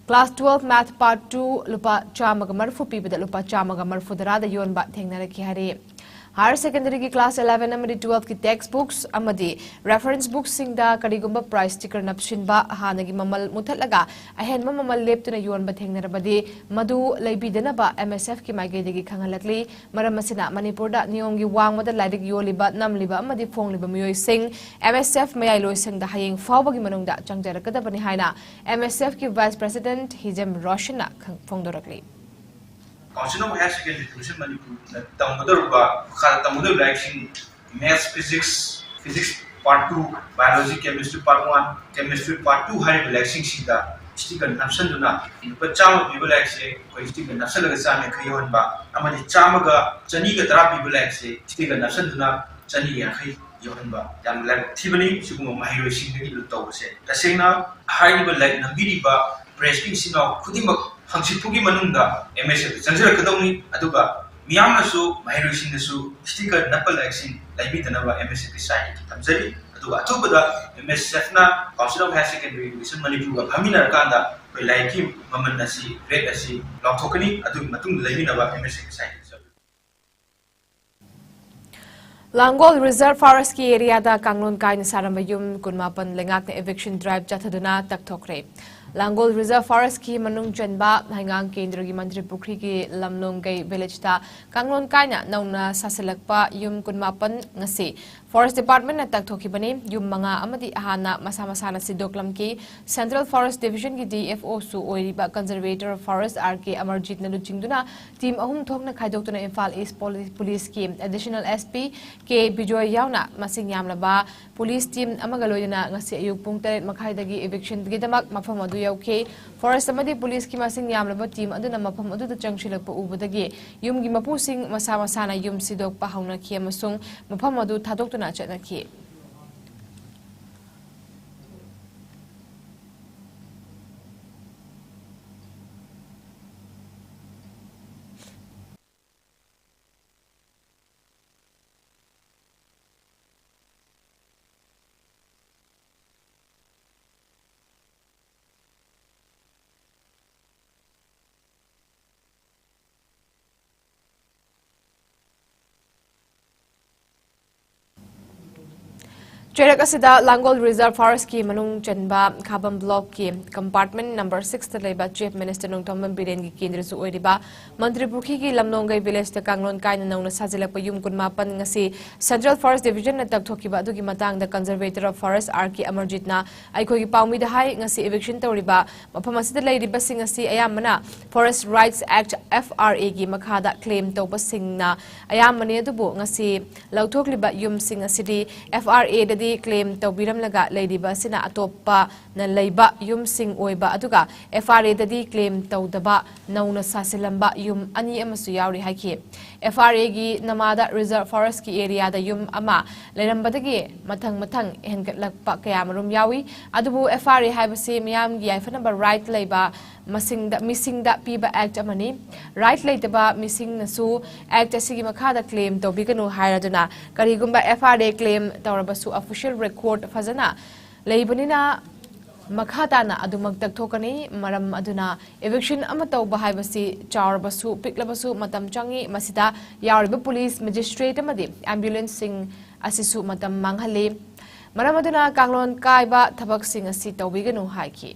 class twelve Math Part two ꯂꯨꯄꯥ ꯆꯥꯝꯃꯒ ꯃꯔꯤꯐꯨ ꯄꯤꯕꯗ ꯂꯨꯄꯥ ꯆꯥꯝꯃꯒ ꯃꯔꯤꯐꯨ ꯇꯔꯥꯗ ꯌꯣꯟꯕ ꯊꯦꯡꯅꯔꯛꯈꯤ ꯍꯥꯏꯔꯤ꯫ Higher secondary ꯒꯤ class eleven ꯑꯃꯗꯤ twelve ꯀꯤ text books ꯑꯃꯗꯤ reference books ꯁꯤꯡꯗ ꯀꯔꯤꯒꯨꯝꯕ price sticker ꯅꯞꯁꯤꯟꯕ, ꯍꯥꯟꯅꯒꯤ ꯃꯃꯜ ꯃꯨꯊꯠꯂꯒ ꯑꯍꯦꯟꯕ ꯃꯃꯜ ꯂꯦꯞꯇꯨꯅ ꯌꯣꯟꯕ ꯊꯦꯡꯅꯔꯕꯗꯤ, ꯃꯗꯨ ꯂꯩꯕꯤꯗꯅꯕ M S F ꯀꯤ ꯃꯥꯏꯀꯩꯗꯒꯤ ꯈꯪꯍꯜꯂꯛꯂꯤ꯫ ꯃꯔꯝ ꯑꯁꯤꯅ, ꯃꯅꯤꯄꯨꯔꯗ ꯅꯤꯌꯣꯝꯒꯤ ꯋꯥꯡꯃꯗ ꯂꯥꯏꯔꯤꯛ ꯌꯣꯜꯂꯤꯕ, ꯅꯝꯂꯤꯕ ꯑꯃꯗꯤ ꯐꯣꯡꯂꯤꯕ ꯃꯤꯑꯣꯏꯁꯤꯡ M S F ꯃꯌꯥꯏ ꯂꯣꯏꯁꯪꯗ ꯍꯌꯦꯡ ꯐꯥꯎꯕꯒꯤ ꯃꯅꯨꯡꯗ ꯆꯪꯖꯔꯛꯀꯗꯕꯅꯤ ꯍꯥꯏꯅ M S F ꯀꯤ Vice President ꯍꯤꯖꯝ ꯔꯣꯁꯟꯅ ꯈꯪ-, ꯐꯣꯡꯗꯣꯔꯛꯂꯤ꯫ Council of Higher Secondary Education ꯃꯅꯤꯄꯨꯔꯅ ꯇꯝꯒꯗꯧꯔꯤꯕ, ꯃꯈꯥꯗ ꯇꯝꯒꯗꯧꯔꯤꯕ ꯂꯥꯏꯔꯤꯛꯁꯤꯡ, Maths, Physics, Physics Part two, Biology, Chemistry Part one, Chemistry Part two ꯍꯥꯏꯔꯤꯕ ꯂꯥꯏꯔꯤꯛꯁꯤꯡꯁꯤꯗ sticker ꯅꯞꯁꯤꯟꯗꯨꯅ ꯂꯨꯄꯥ ꯆꯥꯝꯃ ꯄꯤꯕ ꯂꯥꯏꯔꯤꯛꯁꯦ ꯑꯩꯈꯣꯏ sticker ꯅꯞꯁꯤꯜꯂꯒ ꯆꯥꯝꯃ ꯌꯥꯡꯈꯩ ꯌꯣꯟꯕ, ꯑꯃꯗꯤ ꯆꯥꯝꯃꯒ, ꯆꯅꯤꯒ ꯇꯔꯥ ꯄꯤꯕ ꯂꯥꯏꯔꯤꯛꯁꯦ sticker ꯅꯞꯁꯤꯟꯗꯨꯅ ꯆꯅꯤ ꯌꯥꯡꯈꯩ ꯌꯣꯟꯕ, ꯌꯥꯝꯅ ꯂꯥꯏꯕꯛ ꯊꯤꯕꯅꯤ꯫ ꯁꯤꯒꯨꯝꯕ ꯃꯍꯩꯔꯣꯏꯁꯤꯡꯗꯒꯤ ꯂꯨꯠ ꯇꯧꯕꯁꯦ꯫ ꯇꯁꯦꯡꯅ ꯍꯥꯏꯔꯤꯕ ꯂꯥꯏꯔꯤꯛ ꯅꯝꯕꯤꯔꯤꯕ press ꯀꯤ ꯏꯆꯤꯟ ꯏꯅꯥꯎ ꯈꯨꯗꯤꯡꯃꯛ ꯍꯪꯆꯤꯠ ꯐꯥꯎꯒꯤ ꯃꯅꯨꯡꯗ M S F ꯇ ꯆꯪꯖꯔꯛꯀꯗꯧꯅꯤ꯫ ꯑꯗꯨꯒ ꯃꯤꯌꯥꯝꯅꯁꯨ, ꯃꯍꯩꯔꯣꯏꯁꯤꯡꯅꯁꯨ sticker ꯅꯞꯄ ꯂꯥꯏꯔꯤꯛꯁꯤꯡ ꯂꯩꯕꯤꯗꯅꯕ M S F ꯀꯤ site ꯇ ꯊꯝꯖꯔꯤ꯫ ꯑꯗꯨꯒ ꯑꯊꯨꯕꯗ M S F ꯅ Council of Higher Secondary Education ꯃꯅꯤꯄꯨꯔꯒ ꯐꯝꯃꯤꯟꯅꯔꯀꯥꯟꯗ ꯑꯩꯈꯣꯏ ꯂꯥꯏꯔꯤꯛꯀꯤ ꯃꯃꯜ ꯑꯁꯤ, rate ꯑꯁꯤ ꯂꯥꯎꯊꯣꯛꯀꯅꯤ꯫ ꯑꯗꯨꯒꯤ ꯃꯇꯨꯡꯗ ꯂꯩꯕꯤꯅꯕ M S F ꯀꯤ site ꯇ ꯂꯥꯡꯒꯣꯜ Reserve Forestꯀꯤ areaꯗ ꯀꯥꯡꯂꯣꯟ ꯀꯥꯏꯅ ꯁꯥꯔꯝꯕ ꯌꯨꯝ ꯀꯨꯟꯃꯥꯄꯟ ꯂꯩꯉꯥꯛꯅ eviction drive ꯆꯠꯊꯗꯨꯅ ꯇꯛꯊꯣꯛꯈ꯭ꯔꯦ꯫ ꯂꯥꯡꯒꯣꯜ Reserve Forestꯀꯤ ꯃꯅꯨꯡ ꯆꯟꯕ ꯍꯩꯉꯥꯡ ꯀꯦꯟꯗ꯭ꯔꯒꯤ ꯃꯟꯇ꯭ꯔꯤ ꯄꯨꯈ꯭ꯔꯤꯒꯤ ꯂꯝꯂꯣꯡꯒꯩ villageꯇ ꯀꯥꯡꯂꯣꯟ ꯀꯥꯏꯅ ꯅꯧꯅ ꯁꯥꯁꯤꯜꯂꯛꯄ ꯌꯨꯝ ꯀꯨꯟꯃꯥꯄꯟ ꯉꯁꯤ Forest Departmentꯅ ꯇꯛꯊꯣꯛꯈꯤꯕꯅꯤ꯫ ꯌꯨꯝ ꯃꯉꯥ ꯑꯃꯗꯤ ꯍꯥꯟꯅ ꯃꯁꯥ ꯃꯁꯥꯅ ꯁꯤꯗꯣꯛꯂꯝꯈꯤ꯫ Central Forest Divisionꯒꯤ D F Oꯁꯨ ꯑꯣꯏꯔꯤꯕ Conservator of Forest R K ꯑꯃꯔꯖꯤꯠꯅ ꯂꯨꯆꯤꯡꯗꯨꯅ team ꯑꯍꯨꯝ ꯊꯣꯛꯅ ꯈꯥꯏꯗꯣꯛꯇꯨꯅ Imphal East Poli-, Policeꯀꯤ Additional S P K Bijoy ꯌꯥꯎꯅ ꯃꯁꯤꯡ ꯌꯥꯝꯂꯕ police team ꯑꯃꯒ ꯂꯣꯏꯅꯅ ꯉꯁꯤ ꯑꯌꯨꯛ ꯄꯨꯡ ꯇꯔꯦꯠ ꯃꯈꯥꯏꯗꯒꯤ evictionꯒꯤꯗꯃꯛ ꯃꯐꯝ ꯑꯗꯨ ꯌꯧꯈꯤ꯫ Forest ꯑꯃꯗꯤ policeꯀꯤ ꯃꯁꯤꯡ ꯌꯥꯝꯂꯕ team ꯑꯗꯨꯅ ꯃꯐꯝ ꯑꯗꯨꯗ ꯆꯪꯁꯤꯜꯂꯛꯄ ꯎꯕꯗꯒꯤ ꯌꯨꯝꯒꯤ ꯃꯄꯨꯁꯤꯡ ꯃꯁꯥ ꯃꯁꯥꯅ ꯌꯨꯝ ꯁꯤꯗꯣꯛꯄ ꯍꯧꯅꯈꯤ ꯑꯃꯁꯨꯡ ꯃꯐꯝ ꯑꯗꯨ ꯊꯥꯗꯣꯛꯇꯨꯅ ꯆꯠꯅꯈꯤ꯫ ꯆꯩꯔꯛ ꯑꯁꯤꯗ ꯂꯥꯡꯒꯣꯜ Reserve Forestꯀꯤ ꯃꯅꯨꯡ ꯆꯟꯕ ꯈꯥꯕꯝ blockꯀꯤ compartment number sixꯇ ꯂꯩꯕ Chief Minister ꯅꯣꯡꯊꯣꯝꯕꯝ ꯕꯤꯔꯦꯟꯒꯤ ꯀꯦꯟꯗ꯭ꯔꯁꯨ ꯑꯣꯏꯔꯤꯕ ꯃꯟꯇ꯭ꯔꯤ ꯄꯨꯈ꯭ꯔꯤꯒꯤ ꯂꯝꯂꯣꯡꯒꯩ villageꯇ ꯀꯥꯡꯂꯣꯟ ꯀꯥꯏꯅ ꯅꯧꯅ ꯁꯥꯖꯤꯜꯂꯛꯄ ꯌꯨꯝ ꯀꯨꯟꯃꯥꯄꯟ ꯉꯁꯤ Central Forest Divisionꯅ ꯇꯛꯊꯣꯛꯈꯤꯕ ꯑꯗꯨꯒꯤ ꯃꯇꯥꯡꯗ Conservator of Forest R K ꯑꯃꯔꯖꯤꯠꯅ ꯑꯩꯈꯣꯏꯒꯤ ꯄꯥꯎꯃꯤꯗ ꯍꯥꯏ꯫ ꯉꯁꯤ eviction ꯇꯧꯔꯤꯕ ꯃꯐꯝ ꯑꯁꯤꯗ ꯂꯩꯔꯤꯕꯁꯤꯡ ꯑꯁꯤ ꯑꯌꯥꯝꯕꯅ Forest Rights Act, F R Aꯒꯤ ꯃꯈꯥꯗ claim ꯇꯧꯕꯁꯤꯡꯅ ꯑꯌꯥꯝꯕꯅꯤ, ꯑꯗꯨꯕꯨ ꯉꯁꯤ ꯂꯧꯊꯣꯛꯂꯤꯕ ꯌꯨꯝꯁꯤꯡ ꯑꯁꯤꯗꯤ F R Aꯗꯗꯤ claim ꯇꯧꯕꯤꯔꯝꯂꯒ ꯂꯩꯔꯤꯕ ꯑꯁꯤꯅ ꯑꯇꯣꯞꯄꯅ ꯂꯩꯕ ꯌꯨꯝꯁꯤꯡ ꯑꯣꯏꯕ, ꯑꯗꯨꯒ F R Aꯗꯗꯤ claim ꯇꯧꯗꯕ ꯅꯧꯅ ꯁꯥꯁꯤꯜꯂꯝꯕ ꯌꯨꯝ ꯑꯅꯤ ꯑꯃꯁꯨ ꯌꯥꯎꯔꯤ ꯍꯥꯏꯈꯤ꯫ F R Aꯒꯤ ꯅꯃꯥꯗ Reserve Forestꯀꯤ areaꯗ ꯌꯨꯝ ꯑꯃ ꯂꯩꯔꯝꯕꯗꯒꯤ ꯃꯊꯪ ꯃꯊꯪ ꯍꯦꯟꯒꯠꯂꯛꯄ ꯀꯌꯥ ꯃꯔꯨꯝ ꯌꯥꯎꯏ꯫ ꯑꯗꯨꯕꯨ F R A ꯍꯥꯏꯕꯁꯤ ꯃꯤꯌꯥꯝꯒꯤ ꯌꯥꯏꯐꯅꯕ right ꯂꯩꯕ ꯃꯁꯤꯡꯗ, ꯃꯤꯁꯤꯡꯗ ꯄꯤꯕ act ꯑꯃꯅꯤ꯫ Right ꯂꯩꯇꯕ ꯃꯤꯁꯤꯡꯅꯁꯨ act ꯑꯁꯤꯒꯤ ꯃꯈꯥꯗ claim ꯇꯧꯕꯤꯒꯅꯨ ꯍꯥꯏꯔꯗꯨꯅ, ꯀꯔꯤꯒꯨꯝꯕ F R A claim ꯇꯧꯔꯕꯁꯨ official record ꯐꯖꯅ ꯂꯩꯕꯅꯤꯅ ꯃꯈꯥ ꯇꯥꯅ ꯑꯗꯨꯃꯛ ꯇꯛꯊꯣꯛꯀꯅꯤ꯫ ꯃꯔꯝ ꯑꯗꯨꯅ eviction ꯑꯃ ꯇꯧꯕ ꯍꯥꯏꯕꯁꯤ ꯆꯥꯎꯔꯕꯁꯨ ꯄꯤꯛꯂꯕꯁꯨ ꯃꯇꯝ ꯆꯪꯏ꯫ ꯃꯁꯤꯗ ꯌꯥꯎꯔꯤꯕ police, magistrate ꯑꯃꯗꯤ ambulance ꯁꯤꯡ ꯑꯁꯤꯁꯨ ꯃꯇꯝ ꯃꯥꯡꯍꯜꯂꯤ꯫ ꯃꯔꯝ ꯑꯗꯨꯅ ꯀꯥꯡꯂꯣꯟ ꯀꯥꯏꯕ ꯊꯕꯛꯁꯤꯡ ꯑꯁꯤ ꯇꯧꯕꯤꯒꯅꯨ ꯍꯥꯏꯈꯤ꯫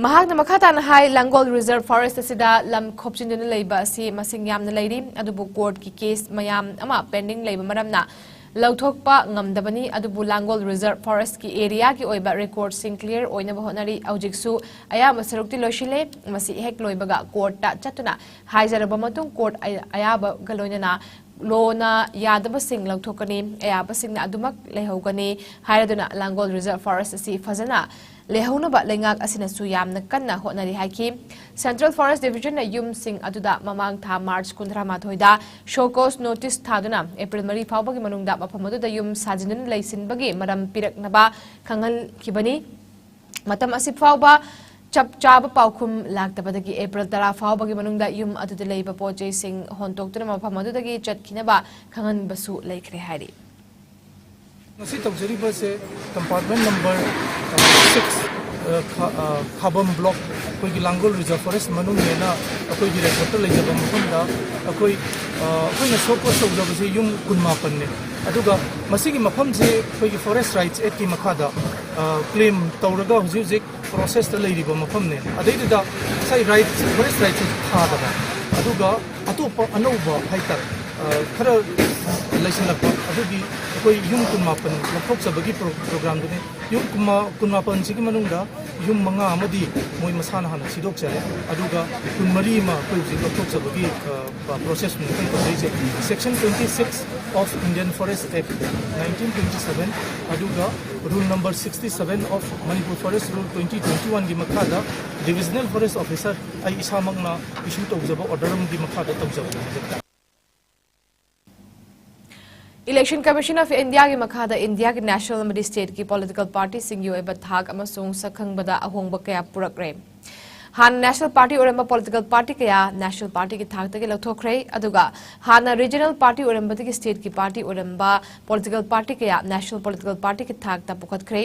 ꯃꯍꯥꯛꯅ ꯃꯈꯥ ꯇꯥꯅ ꯍꯥꯏ, ꯂꯥꯡꯒꯣꯜ Reserve Forest ꯑꯁꯤꯗ ꯂꯝ ꯈꯣꯞꯆꯤꯟꯗꯨꯅ ꯂꯩꯕ ꯑꯁꯤ ꯃꯁꯤꯡ ꯌꯥꯝꯅ ꯂꯩꯔꯤ, ꯑꯗꯨꯕꯨ court ꯀꯤ case ꯃꯌꯥꯝ ꯑꯃ pending ꯂꯩꯕ ꯃꯔꯝꯅ ꯂꯧꯊꯣꯛꯄ ꯉꯝꯗꯕꯅꯤ꯫ ꯑꯗꯨꯕꯨ ꯂꯥꯡꯒꯣꯜ Reserve Forest ꯀꯤ area ꯒꯤ ꯑꯣꯏꯕ record ꯁꯤꯡ clear ꯑꯣꯏꯅꯕ ꯍꯣꯠꯅꯔꯤ꯫ ꯍꯧꯖꯤꯛꯁꯨ ꯑꯌꯥꯝꯕ ꯁꯔꯨꯛꯇꯤ ꯂꯣꯏꯁꯤꯜꯂꯦ꯫ ꯃꯁꯤ ꯍꯦꯛ ꯂꯣꯏꯕꯒ court ꯇ ꯆꯠꯇꯨꯅ ꯍꯥꯏꯖꯔꯕ ꯃꯇꯨꯡ, court ꯑꯌꯥꯕꯒ ꯂꯣꯏꯅꯅ law ꯅ ꯌꯥꯗꯕꯁꯤꯡ ꯂꯧꯊꯣꯛꯀꯅꯤ, ꯑꯌꯥꯕꯁꯤꯡꯅ ꯑꯗꯨꯃꯛ ꯂꯩꯍꯧꯒꯅꯤ ꯍꯥꯏꯔꯗꯨꯅ ꯂꯥꯡꯒꯣꯜ Reserve Forest ꯑꯁꯤ ꯐꯖꯅ ꯂꯩꯍꯧꯅꯕ ꯂꯩꯉꯥꯛ ꯑꯁꯤꯅꯁꯨ ꯌꯥꯝꯅ ꯀꯟꯅ ꯍꯣꯠꯅꯔꯤ ꯍꯥꯏꯈꯤ꯫ Central Forest Division ꯅ ꯌꯨꯝꯁꯤꯡ ꯑꯗꯨꯗ ꯃꯃꯥꯡ ꯊꯥ March ꯀꯨꯟꯊ꯭ꯔꯥ ꯃꯥꯊꯣꯏꯗ show cause notice ꯊꯥꯗꯨꯅ April ꯃꯔꯤ ꯐꯥꯎꯕꯒꯤ ꯃꯅꯨꯡꯗ ꯃꯐꯝ ꯑꯗꯨꯗ ꯌꯨꯝ ꯁꯥꯖꯤꯟꯗꯨꯅ ꯂꯩꯁꯤꯟꯕꯒꯤ ꯃꯔꯝ ꯄꯤꯔꯛꯅꯕ ꯈꯪꯍꯟꯈꯤꯕꯅꯤ꯫ ꯃꯇꯝ ꯑꯁꯤ ꯐꯥꯎꯕ ꯆꯞ ꯆꯥꯕ ꯄꯥꯎꯈꯨꯝ ꯂꯥꯛꯇꯕꯗꯒꯤ April ꯇꯔꯥ ꯐꯥꯎꯕꯒꯤ ꯃꯅꯨꯡꯗ ꯌꯨꯝ ꯑꯗꯨꯗ ꯂꯩꯕ ꯄꯣꯠ ꯆꯩꯁꯤꯡ ꯍꯣꯟꯗꯣꯛꯇꯨꯅ ꯃꯐꯝ ꯑꯗꯨꯗꯒꯤ ꯆꯠꯈꯤꯅꯕ ꯈꯪꯍꯟꯕꯁꯨ ꯂꯩꯈ꯭ꯔꯦ ꯍꯥꯏꯔꯤ꯫ ꯉꯁꯤ ꯇꯧꯖꯔꯤꯕꯁꯦ compartment number six, ꯑ, ꯈꯥ-, ꯑ, ꯈꯥꯕꯝ block, ꯑꯩꯈꯣꯏꯒꯤ ꯂꯥꯡꯒꯣꯜ Reserve Forest ꯃꯅꯨꯡꯅꯦꯅ ꯑꯩꯈꯣꯏꯒꯤ record ꯇ ꯂꯩꯖꯕ ꯃꯐꯝꯗ ꯑꯩꯈꯣꯏ, ꯑ, ꯑꯩꯈꯣꯏꯅ show cause ꯇꯧꯖꯕꯁꯦ ꯌꯨꯝ ꯀꯨꯟꯃꯥꯄꯟꯅꯦ꯫ ꯑꯗꯨꯒ ꯃꯁꯤꯒꯤ ꯃꯐꯝꯁꯦ ꯑꯩꯈꯣꯏꯒꯤ Forest Rights Act ꯀꯤ ꯃꯈꯥꯗ, ꯑ, claim ꯇꯧꯔꯒ ꯍꯧꯖꯤꯛ ꯍꯧꯖꯤꯛ process ꯇ ꯂꯩꯔꯤꯕ ꯃꯐꯝꯅꯦ꯫ ꯑꯗꯩꯗꯨꯗ ꯉꯁꯥꯏ rights, forest rights ꯁꯦ ꯊꯥꯗꯕ, ꯑꯗꯨꯒ ꯑꯇꯣꯞꯄ ꯑꯅꯧꯕ ꯍꯥꯏꯇꯥꯔꯦ, ꯑ, ꯈꯔ ꯂꯩꯁꯤꯜꯂꯛꯄ, ꯑꯗꯨꯒꯤ ꯑꯩꯈꯣꯏ ꯌꯨꯝ ꯀꯨꯟꯃꯥꯄꯟ ꯂꯧꯊꯣꯛꯆꯕꯒꯤ pro-, program ꯗꯨꯅꯦ꯫ ꯌꯨꯝ ꯀꯨꯟꯃꯥ-, ꯀꯨꯟꯃꯥꯄꯟꯁꯤꯒꯤ ꯃꯅꯨꯡꯗ ꯌꯨꯝ ꯃꯉꯥ ꯑꯃꯗꯤ ꯃꯣꯏ ꯃꯁꯥꯅ ꯍꯥꯟꯅ ꯁꯤꯗꯣꯛꯆꯔꯦ, ꯑꯗꯨꯒ ꯀꯨꯟꯃꯔꯤ ꯑꯃ ꯑꯩꯈꯣꯏ ꯍꯧꯖꯤꯛ ꯂꯧꯊꯣꯛꯆꯕꯒꯤ, ꯑ, process ꯅꯤ ꯑꯩꯈꯣꯏꯅ ꯇꯧꯖꯔꯤꯁꯦ꯫ Section twenty six of Indian Forest Act nineteen twenty seven, ꯑꯗꯨꯒ rule number sixty seven of Manipur Forest Rule twenty twenty one ꯒꯤ ꯃꯈꯥꯗ divisional forest officer ꯑꯩ ꯏꯁꯥꯃꯛꯅ issue ꯇꯧꯖꯕ order ꯑꯃꯒꯤ ꯃꯈꯥꯗ ꯇꯧꯖꯕꯅꯤ ꯍꯥꯏꯖꯕ ꯇꯥꯔꯦ꯫ Election Commission of India ꯒꯤ ꯃꯈꯥꯗ India ꯒꯤ national ꯑꯃꯗꯤ state ꯀꯤ political party ꯁꯤꯡꯒꯤ ꯑꯣꯏꯕ ꯊꯥꯛ ꯑꯃꯁꯨꯡ ꯁꯛꯈꯪꯕꯗ ꯑꯍꯣꯡꯕ ꯀꯌꯥ ꯄꯨꯔꯛꯂꯦ꯫ ꯍꯥꯟꯅ ꯅꯦꯁꯅꯦꯜ ꯄꯥꯔꯇꯤ ꯑꯣꯏꯔꯝꯕ ꯄꯣꯂꯤꯇꯤꯀꯦꯜ ꯄꯥꯔꯇꯤ ꯀꯌꯥ ꯅꯦꯁꯅꯦꯜ ꯄꯥꯔꯇꯤꯒꯤ ꯊꯥꯛꯇꯒꯤ ꯂꯧꯊꯣꯛꯈ꯭ꯔꯦ꯫ ꯑꯗꯨꯒ ꯍꯥꯟꯅ ꯔꯤꯖꯅꯦꯜ ꯄꯥꯔꯇꯤ ꯑꯣꯏꯔꯝꯕꯗꯒꯤ ꯁ꯭ꯇꯦꯠꯀꯤ ꯄꯥꯔꯇꯤ ꯑꯣꯏꯔꯝꯕ ꯄꯣꯂꯤꯇꯤꯀꯦꯜ ꯄꯥꯔꯇꯤ ꯀꯌꯥ ꯅꯦꯁꯅꯦꯜ ꯄꯣꯂꯤꯇꯤꯀꯦꯜ ꯄꯥꯔꯇꯤꯒꯤ ꯊꯥꯛꯇ ꯄꯨꯈꯠꯈ꯭ꯔꯦ꯫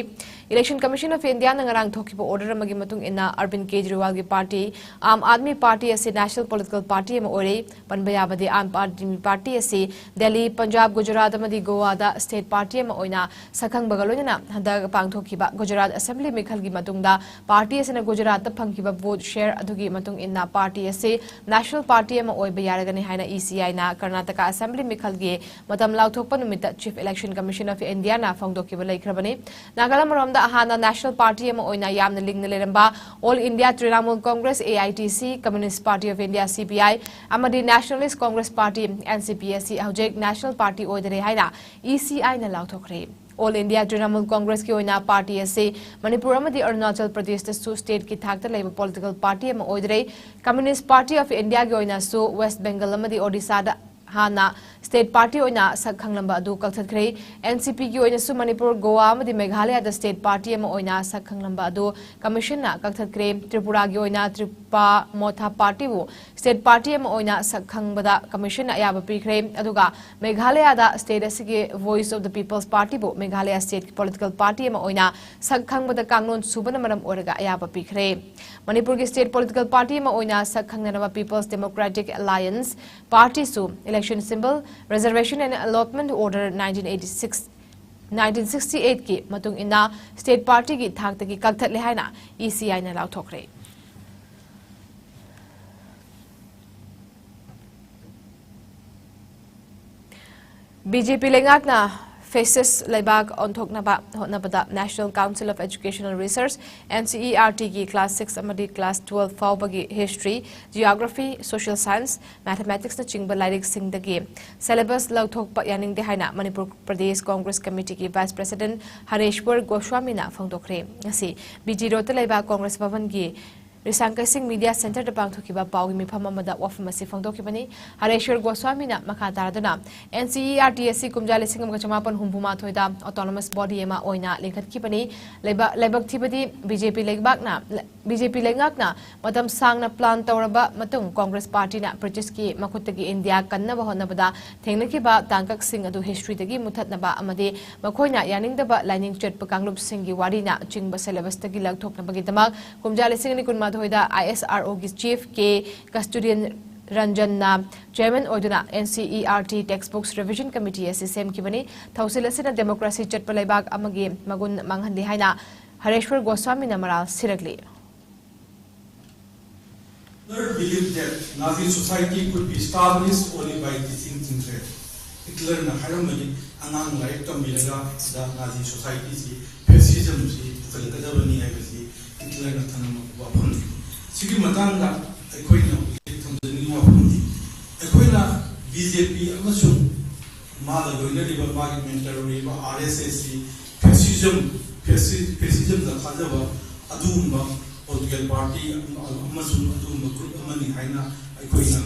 Election Commission of Indiaꯅ ꯉꯔꯥꯡ ꯊꯣꯛꯈꯤꯕ order ꯑꯃꯒꯤ ꯃꯇꯨꯡ ꯏꯟꯅ ꯑꯔꯕꯤꯟ ꯀꯦꯖꯔꯤꯋꯥꯜꯒꯤ ꯄꯥꯔꯇꯤ ꯑꯥꯝ ꯑꯥꯗꯃꯤ ꯄꯥꯔꯇꯤ ꯑꯁꯤ ꯅꯦꯁꯅꯦꯜ ꯄꯣꯂꯤꯇꯤꯀꯦꯜ ꯄꯥꯔꯇꯤ ꯑꯃ ꯑꯣꯏꯔꯦ꯫ ꯄꯟꯕ ꯌꯥꯕꯗꯤ, ꯑꯥꯝ ꯑꯥꯗꯃꯤ ꯄꯥꯔꯇꯤ ꯑꯁꯤ ꯗꯦꯜꯂꯤ, ꯄꯟꯖꯥꯕ, ꯒꯨꯖꯔꯥꯠ ꯑꯃꯗꯤ ꯒꯣꯋꯥꯗ ꯁ꯭ꯇꯦꯠ ꯄꯥꯔꯇꯤ ꯑꯃ ꯑꯣꯏꯅ ꯁꯛꯈꯪꯕꯒ ꯂꯣꯏꯅꯅ ꯍꯟꯗꯛ ꯄꯥꯡꯊꯣꯛꯈꯤꯕ ꯒꯨꯖꯔꯥꯠ ꯑꯦꯁꯦꯝꯕ꯭ꯂꯤ ꯃꯤꯈꯜꯒꯤ ꯃꯇꯨꯡꯗ ꯄꯥꯔꯇꯤ ꯑꯁꯤꯅ ꯒꯨꯖꯔꯥꯠꯇ ꯐꯪꯈꯤꯕ ꯚꯣꯠ ꯁꯦꯌꯔ ꯑꯗꯨꯒꯤ ꯃꯇꯨꯡ ꯏꯟꯅ ꯄꯥꯔꯇꯤ ꯑꯁꯤ ꯅꯦꯁꯅꯦꯜ ꯄꯥꯔꯇꯤ ꯑꯃ ꯑꯣꯏꯕ ꯌꯥꯔꯒꯅꯤ ꯍꯥꯏꯅ ꯏ ꯁꯤ ꯑꯥꯏꯅ ꯀꯔꯅꯥꯇꯀꯥ ꯑꯦꯁꯦꯝꯕ꯭ꯂꯤ ꯃꯤꯈꯜꯒꯤ ꯃꯇꯝ ꯂꯥꯎꯊꯣꯛꯄ ꯅꯨꯃꯤꯠꯇ Chief Election Commission of Indiaꯅ ꯐꯣꯡꯗꯣꯛꯈꯤꯕ ꯂꯩꯈ꯭ꯔꯕꯅꯤ꯫ Nagaland ꯃꯔꯣꯝꯗ ꯍꯥꯟꯅ ꯅꯦꯁꯅꯦꯜ ꯄꯥꯔꯇꯤ ꯑꯃ ꯑꯣꯏꯅ ꯌꯥꯝꯅ ꯂꯤꯡꯅ ꯂꯩꯔꯝꯕ All India Trinamool Congress, A I T C, Communist Party of India, C P I, ꯑꯃꯗꯤ Nationalist Congress Party, N C P, ꯑꯁꯤ ꯍꯧꯖꯤꯛ ꯅꯦꯁꯅꯦꯜ ꯄꯥꯔꯇꯤ ꯑꯣꯏꯗꯔꯦ ꯍꯥꯏꯅ ꯏ ꯁꯤ ꯑꯥꯏꯅ ꯂꯥꯎꯊꯣꯛꯈ꯭ꯔꯦ꯫ All India Trinamool Congressꯀꯤ ꯑꯣꯏꯅ ꯄꯥꯔꯇꯤ ꯑꯁꯤ ꯃꯅꯤꯄꯨꯔ ꯑꯃꯗꯤ ꯑꯔꯨꯅꯥꯆꯜ ꯄ꯭ꯔꯗꯦꯁꯇꯁꯨ ꯁ꯭ꯇꯦꯠꯀꯤ ꯊꯥꯛꯇ ꯂꯩꯕ ꯄꯣꯂꯤꯇꯤꯀꯦꯜ ꯄꯥꯔꯇꯤ ꯑꯃ ꯑꯣꯏꯗꯔꯦ꯫ Communist Party of Indiaꯒꯤ ꯑꯣꯏꯅꯁꯨ ꯋꯦꯁ꯭ꯠ ꯕꯦꯡꯒꯜ ꯑꯃꯗꯤ ꯑꯣꯗꯤꯁꯥꯗ ꯍꯥꯟꯅ ꯁ꯭ꯇꯦꯠ ꯄꯥꯔꯇꯤ ꯑꯣꯏꯅ ꯁꯛ ꯈꯪꯂꯝꯕ ꯑꯗꯨ ꯀꯛꯊꯠꯈ꯭ꯔꯦ꯫ N C Pꯒꯤ ꯑꯣꯏꯅꯁꯨ ꯃꯅꯤꯄꯨꯔ, ꯒꯣꯋꯥ ꯑꯃꯗꯤ ꯃꯦꯘꯥꯂꯌꯥꯗ ꯁ꯭ꯇꯦꯠ ꯄꯥꯔꯇꯤ ꯑꯃ ꯑꯣꯏꯅ ꯁꯛ ꯈꯪꯂꯝꯕ ꯑꯗꯨ ꯀꯃꯤꯁꯟꯅ ꯀꯛꯊꯠꯈ꯭ꯔꯦ꯫ ꯇ꯭ꯔꯤꯄꯨꯔꯥꯒꯤ ꯑꯣꯏꯅ ꯇ꯭ꯔꯤꯄꯥ ꯃꯣꯊꯥ ꯄꯥꯔꯇꯤꯕꯨ ꯁ꯭ꯇꯦꯠ ꯄꯥꯔꯇꯤ ꯑꯃ ꯑꯣꯏꯅ ꯁꯛ ꯈꯪꯕꯗ ꯀꯃꯤꯁꯟꯅ ꯑꯌꯥꯕ ꯄꯤꯈ꯭ꯔꯦ꯫ ꯑꯗꯨꯒ ꯃꯦꯘꯥꯂꯌꯥꯗ ꯁ꯭ꯇꯦꯠ ꯑꯁꯤꯒꯤ Voice of the People's Partyꯕꯨ Meghalaya ꯁ꯭ꯇꯦꯠꯀꯤ ꯄꯣꯂꯤꯇꯤꯀꯦꯜ ꯄꯥꯔꯇꯤ ꯑꯃ ꯑꯣꯏꯅ ꯁꯛ ꯈꯪꯕꯗ ꯀꯥꯡꯂꯣꯟ ꯁꯨꯕꯅ ꯃꯔꯝ ꯑꯣꯏꯔꯒ ꯑꯌꯥꯕ ꯄꯤꯈ꯭ꯔꯦ꯫ ꯃꯅꯤꯄꯨꯔꯒꯤ ꯁ꯭ꯇꯦꯠ ꯄꯣꯂꯤꯇꯤꯀꯦꯜ ꯄꯥꯔꯇꯤ ꯑꯃ ꯑꯣꯏꯅ ꯁꯛ ꯈꯪꯅꯅꯕ People's Democratic Alliance ꯄꯥꯔꯇꯤꯁꯨ election symbol, reservation and allotment order nineteen eighty-six, nineteen sixty-eightꯀꯤ ꯃꯇꯨꯡ ꯏꯟꯅ ꯁ꯭ꯇꯦꯠ ꯄꯥꯔꯇꯤꯒꯤ ꯊꯥꯛꯇꯒꯤ ꯀꯛꯊꯠꯂꯦ ꯍꯥꯏꯅ ꯏ ꯁꯤ ꯑꯥꯏꯅ ꯂꯥꯎꯊꯣꯛꯈ꯭ꯔꯦ꯫ ꯕꯤ ꯖꯦ ꯄꯤ ꯂꯩꯉꯥꯛꯅ ꯐꯦꯁꯤꯁ ꯂꯩꯕꯥꯛ ꯑꯣꯟꯊꯣꯛꯅꯕ ꯍꯣꯠꯅꯕꯗ National Council of Educational Research, N C E R Tꯒꯤ class six ꯑꯃꯗꯤ class twelve ꯐꯥꯎꯕꯒꯤ history, geography, social science, mathematicsꯅꯆꯤꯡꯕ ꯂꯥꯏꯔꯤꯛꯁꯤꯡꯗꯒꯤ syllabus ꯂꯧꯊꯣꯛꯄ ꯌꯥꯅꯤꯡꯗꯦ ꯍꯥꯏꯅ ꯃꯅꯤꯄꯨꯔ ꯄ꯭ꯔꯗꯦꯁ ꯀꯣꯡꯒ꯭ꯔꯦꯁ ꯀꯃꯤꯇꯤꯒꯤ vice president ꯍꯔꯦꯁ꯭ꯋꯔ ꯒꯣꯁ꯭ꯋꯥꯃꯤꯅ ꯐꯣꯡꯗꯣꯛꯈ꯭ꯔꯦ꯫ ꯉꯁꯤ ꯕꯤ ꯖꯤ ꯔꯣꯗꯇ ꯂꯩꯕ ꯀꯣꯡꯒ꯭ꯔꯦꯁ ꯚꯕꯟꯒꯤ ꯔꯤꯁꯥꯡꯀꯩꯁꯤꯡ ꯃꯤꯗꯤꯌꯥ ꯁꯦꯟꯇꯔꯗ ꯄꯥꯡꯊꯣꯛꯈꯤꯕ ꯄꯥꯎꯒꯤ ꯃꯤꯐꯝ ꯑꯃꯗ ꯋꯥꯐꯝ ꯑꯁꯤ ꯐꯣꯡꯗꯣꯛꯈꯤꯕꯅꯤ꯫ ꯍꯔꯦꯁ꯭ꯋꯔ ꯒꯣꯁ꯭ꯋꯥꯃꯤꯅ ꯃꯈꯥ ꯇꯥꯔꯗꯨꯅ, N C E R T ꯑꯁꯤ ꯀꯨꯝꯖꯥ ꯂꯤꯁꯤꯡ ꯑꯃꯒ ꯆꯃꯥꯄꯟ ꯍꯨꯝꯐꯨ ꯃꯥꯊꯣꯏꯗ autonomous body ꯑꯃ ꯑꯣꯏꯅ ꯂꯤꯡꯈꯠꯈꯤꯕꯅꯤ꯫ ꯂꯩꯕꯥꯛ, ꯂꯥꯏꯕꯛ ꯊꯤꯕꯗꯤ, ꯕꯤ ꯖꯦ ꯄꯤ ꯂꯩꯕꯥꯛꯅ, ꯕꯤ ꯖꯦ ꯄꯤ ꯂꯩꯉꯥꯛꯅ ꯃꯇꯝ ꯁꯥꯡꯅ plan ꯇꯧꯔꯕ ꯃꯇꯨꯡ, ꯀꯣꯡꯒ꯭ꯔꯦꯁ ꯄꯥꯔꯇꯤꯅ ꯕ꯭ꯔꯤꯇꯤꯁꯀꯤ ꯃꯈꯨꯠꯇꯒꯤ ꯏꯟꯗꯤꯌꯥ ꯀꯟꯅꯕ ꯍꯣꯠꯅꯕꯗ ꯊꯦꯡꯅꯈꯤꯕ ꯇꯥꯡꯀꯛꯁꯤꯡ ꯑꯗꯨ historyꯗꯒꯤ ꯃꯨꯊꯠꯅꯕ ꯑꯃꯗꯤ ꯃꯈꯣꯏꯅ ꯌꯥꯅꯤꯡꯗꯕ ꯂꯥꯏꯅꯤꯡ ꯆꯠꯄ ꯀꯥꯡꯂꯨꯞꯁꯤꯡꯒꯤ ꯋꯥꯔꯤꯅ ꯆꯤꯡꯕ syllabusꯇꯒꯤ ꯂꯧꯊꯣꯛꯅꯕꯒꯤꯗꯃꯛ ꯀꯨꯝꯖꯥ ꯂꯤꯁꯤꯡ ꯑꯅꯤ ꯀꯨꯟꯃꯥꯊꯣꯏꯗ I S R Oꯒꯤ chief K Kasturian Ranjanꯅ chairman ꯑꯣꯏꯗꯨꯅ N C E R T textbooks revision committee ꯑꯁꯤ ꯁꯦꯝꯈꯤꯕꯅꯤ꯫ ꯊꯧꯁꯤꯜ ꯑꯁꯤꯅ democracy ꯆꯠꯄ ꯂꯩꯕꯥꯛ ꯑꯃꯒꯤ ꯃꯒꯨꯟ ꯃꯥꯡꯍꯜꯂꯤ ꯍꯥꯏꯅ ꯍꯔꯦꯁ꯭ꯋꯔ ꯒꯣꯁ꯭ꯋꯥꯃꯤꯅ ꯃꯔꯥꯜ ꯁꯤꯔꯛꯂꯤ꯫ Hitler believed that Nazi society could be established only by teaching children. ꯍꯤꯠꯂꯔꯅ ꯍꯥꯏꯔꯝꯕꯅꯤ, ꯑꯉꯥꯡ ꯂꯥꯏꯔꯤꯛ ꯇꯝꯕꯤꯔꯒ ꯁꯤꯗ ꯅꯥꯖꯤ ꯁꯣꯁꯥꯏꯇꯤꯁꯤ, ꯐꯦꯁꯤꯖꯝꯁꯤ ꯄꯨꯈꯠꯂꯛꯀꯗꯕꯅꯤ ꯍꯥꯏꯕꯁꯤ ꯍꯤꯠꯂꯔꯅ ꯊꯝꯂꯝꯕ ꯋꯥꯐꯝꯅꯤ꯫ ꯁꯤꯒꯤ ꯃꯇꯥꯡꯗ ꯑꯩꯈꯣꯏꯅ ꯍꯧꯖꯤꯛ ꯊꯝꯖꯅꯤꯡꯕ ꯋꯥꯐꯝꯗꯤ, ꯑꯩꯈꯣꯏꯅ ꯕꯤ ꯖꯦ ꯄꯤ ꯑꯃꯁꯨꯡ ꯃꯥꯒ ꯂꯣꯏꯅꯔꯤꯕ, ꯃꯥꯒꯤ mentor ꯑꯣꯏꯔꯤꯕ R S S ꯁꯤ ꯐꯦꯁꯤꯖꯝ, ꯐꯦꯁꯤ-, ꯐꯦꯁꯤꯖꯝꯗ ꯊꯥꯖꯕ ꯑꯗꯨꯒꯨꯝꯕ political party ꯑꯃ-, ꯑꯃꯁꯨꯡ ꯑꯗꯨꯒꯨꯝꯕ group ꯑꯃꯅꯤ ꯍꯥꯏꯅ ꯑꯩꯈꯣꯏꯅ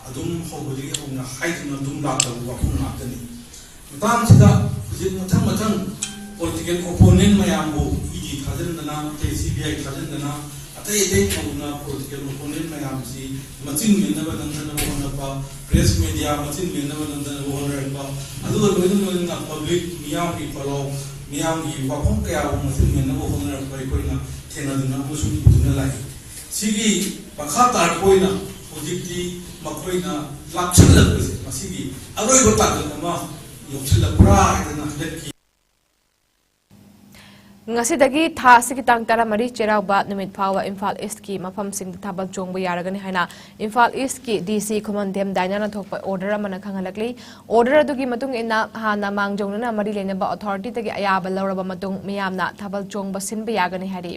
ꯑꯗꯨꯝ ꯍꯧꯕꯗꯒꯤ ꯍꯧꯅ ꯍꯥꯏꯗꯨꯅ ꯑꯗꯨꯝ ꯂꯥꯛꯂꯕ ꯋꯥꯐꯝ ꯉꯥꯛꯇꯅꯤ꯫ ꯃꯇꯥꯡꯁꯤꯗ ꯍꯧꯖꯤꯛ ꯃꯊꯪ ꯃꯊꯪ political opponent ꯃꯌꯥꯝꯕꯨ E D ꯊꯥꯖꯤꯟꯗꯅ, ꯑꯇꯩ C B I ꯊꯥꯖꯤꯟꯗꯅ, ꯑꯇꯩ ꯑꯇꯩ ꯇꯧꯗꯨꯅ political opponent ꯃꯌꯥꯝꯁꯤ ꯃꯆꯤꯟ ꯃꯦꯟꯅꯕ ꯅꯝꯗꯅꯕ ꯍꯣꯠꯅꯕ, press media ꯃꯆꯤꯟ ꯃꯦꯟꯅꯕ ꯅꯝꯗꯅꯕ ꯍꯣꯠꯅꯔꯛꯄ, ꯑꯗꯨꯒ ꯂꯣꯏꯅ ꯂꯣꯏꯅꯅ public, ꯃꯤꯌꯥꯝꯒꯤ ꯄꯂꯥꯎ, ꯃꯤꯌꯥꯝꯒꯤ ꯋꯥꯐꯝ ꯀꯌꯥꯕꯨ ꯃꯆꯤꯟ ꯃꯦꯟꯅꯕ ꯍꯣꯠꯅꯔꯛꯄ ꯑꯩꯈꯣꯏꯅ ꯊꯦꯡꯅꯗꯨꯅ ꯑꯃꯁꯨꯡ ꯎꯗꯨꯅ ꯂꯥꯛꯏ꯫ ꯁꯤꯒꯤ ꯃꯈꯥ ꯇꯥꯔꯛꯄ ꯑꯣꯏꯅ ꯍꯧꯖꯤꯛꯇꯤ ꯃꯈꯣꯏꯅ ꯂꯥꯛꯁꯤꯜꯂꯛꯄꯁꯦ, ꯃꯁꯤꯒꯤ ꯑꯔꯣꯏꯕ ꯇꯥꯡꯀꯛ ꯑꯃ ꯌꯧꯁꯤꯜꯂꯛꯄ꯭ꯔꯥ ꯍꯥꯏꯗꯅ ꯍꯟꯗꯛꯀꯤ ꯉꯁꯤꯗꯒꯤ ꯊꯥ ꯑꯁꯤꯒꯤ ꯇꯥꯡ ꯇꯔꯥꯃꯔꯤ ꯆꯩꯔꯥꯎꯕ ꯅꯨꯃꯤꯠ ꯐꯥꯎꯕ ꯏꯝꯐꯥꯜ ꯏꯁ꯭ꯠꯀꯤ ꯃꯐꯝꯁꯤꯡꯗ ꯊꯥꯕꯜ ꯆꯣꯡꯕ ꯌꯥꯔꯒꯅꯤ ꯍꯥꯏꯅ ꯏꯝꯐꯥꯜ ꯏꯁ꯭ꯠꯀꯤ D C ꯈꯨꯃꯟꯊꯦꯝ ꯗꯥꯏꯅꯥꯅ ꯊꯣꯛꯄ order ꯑꯃꯅ ꯈꯪꯍꯜꯂꯛꯂꯤ꯫ Order ꯑꯗꯨꯒꯤ ꯃꯇꯨꯡ ꯏꯟꯅ ꯍꯥꯟꯅ ꯃꯥꯡꯖꯧꯅꯅ ꯃꯔꯤ ꯂꯩꯅꯕ authorityꯗꯒꯤ ꯑꯌꯥꯕ ꯂꯧꯔꯕ ꯃꯇꯨꯡ ꯃꯤꯌꯥꯝꯅ ꯊꯥꯕꯜ ꯆꯣꯡꯕ ꯁꯤꯟꯕ ꯌꯥꯒꯅꯤ ꯍꯥꯏꯔꯤ꯫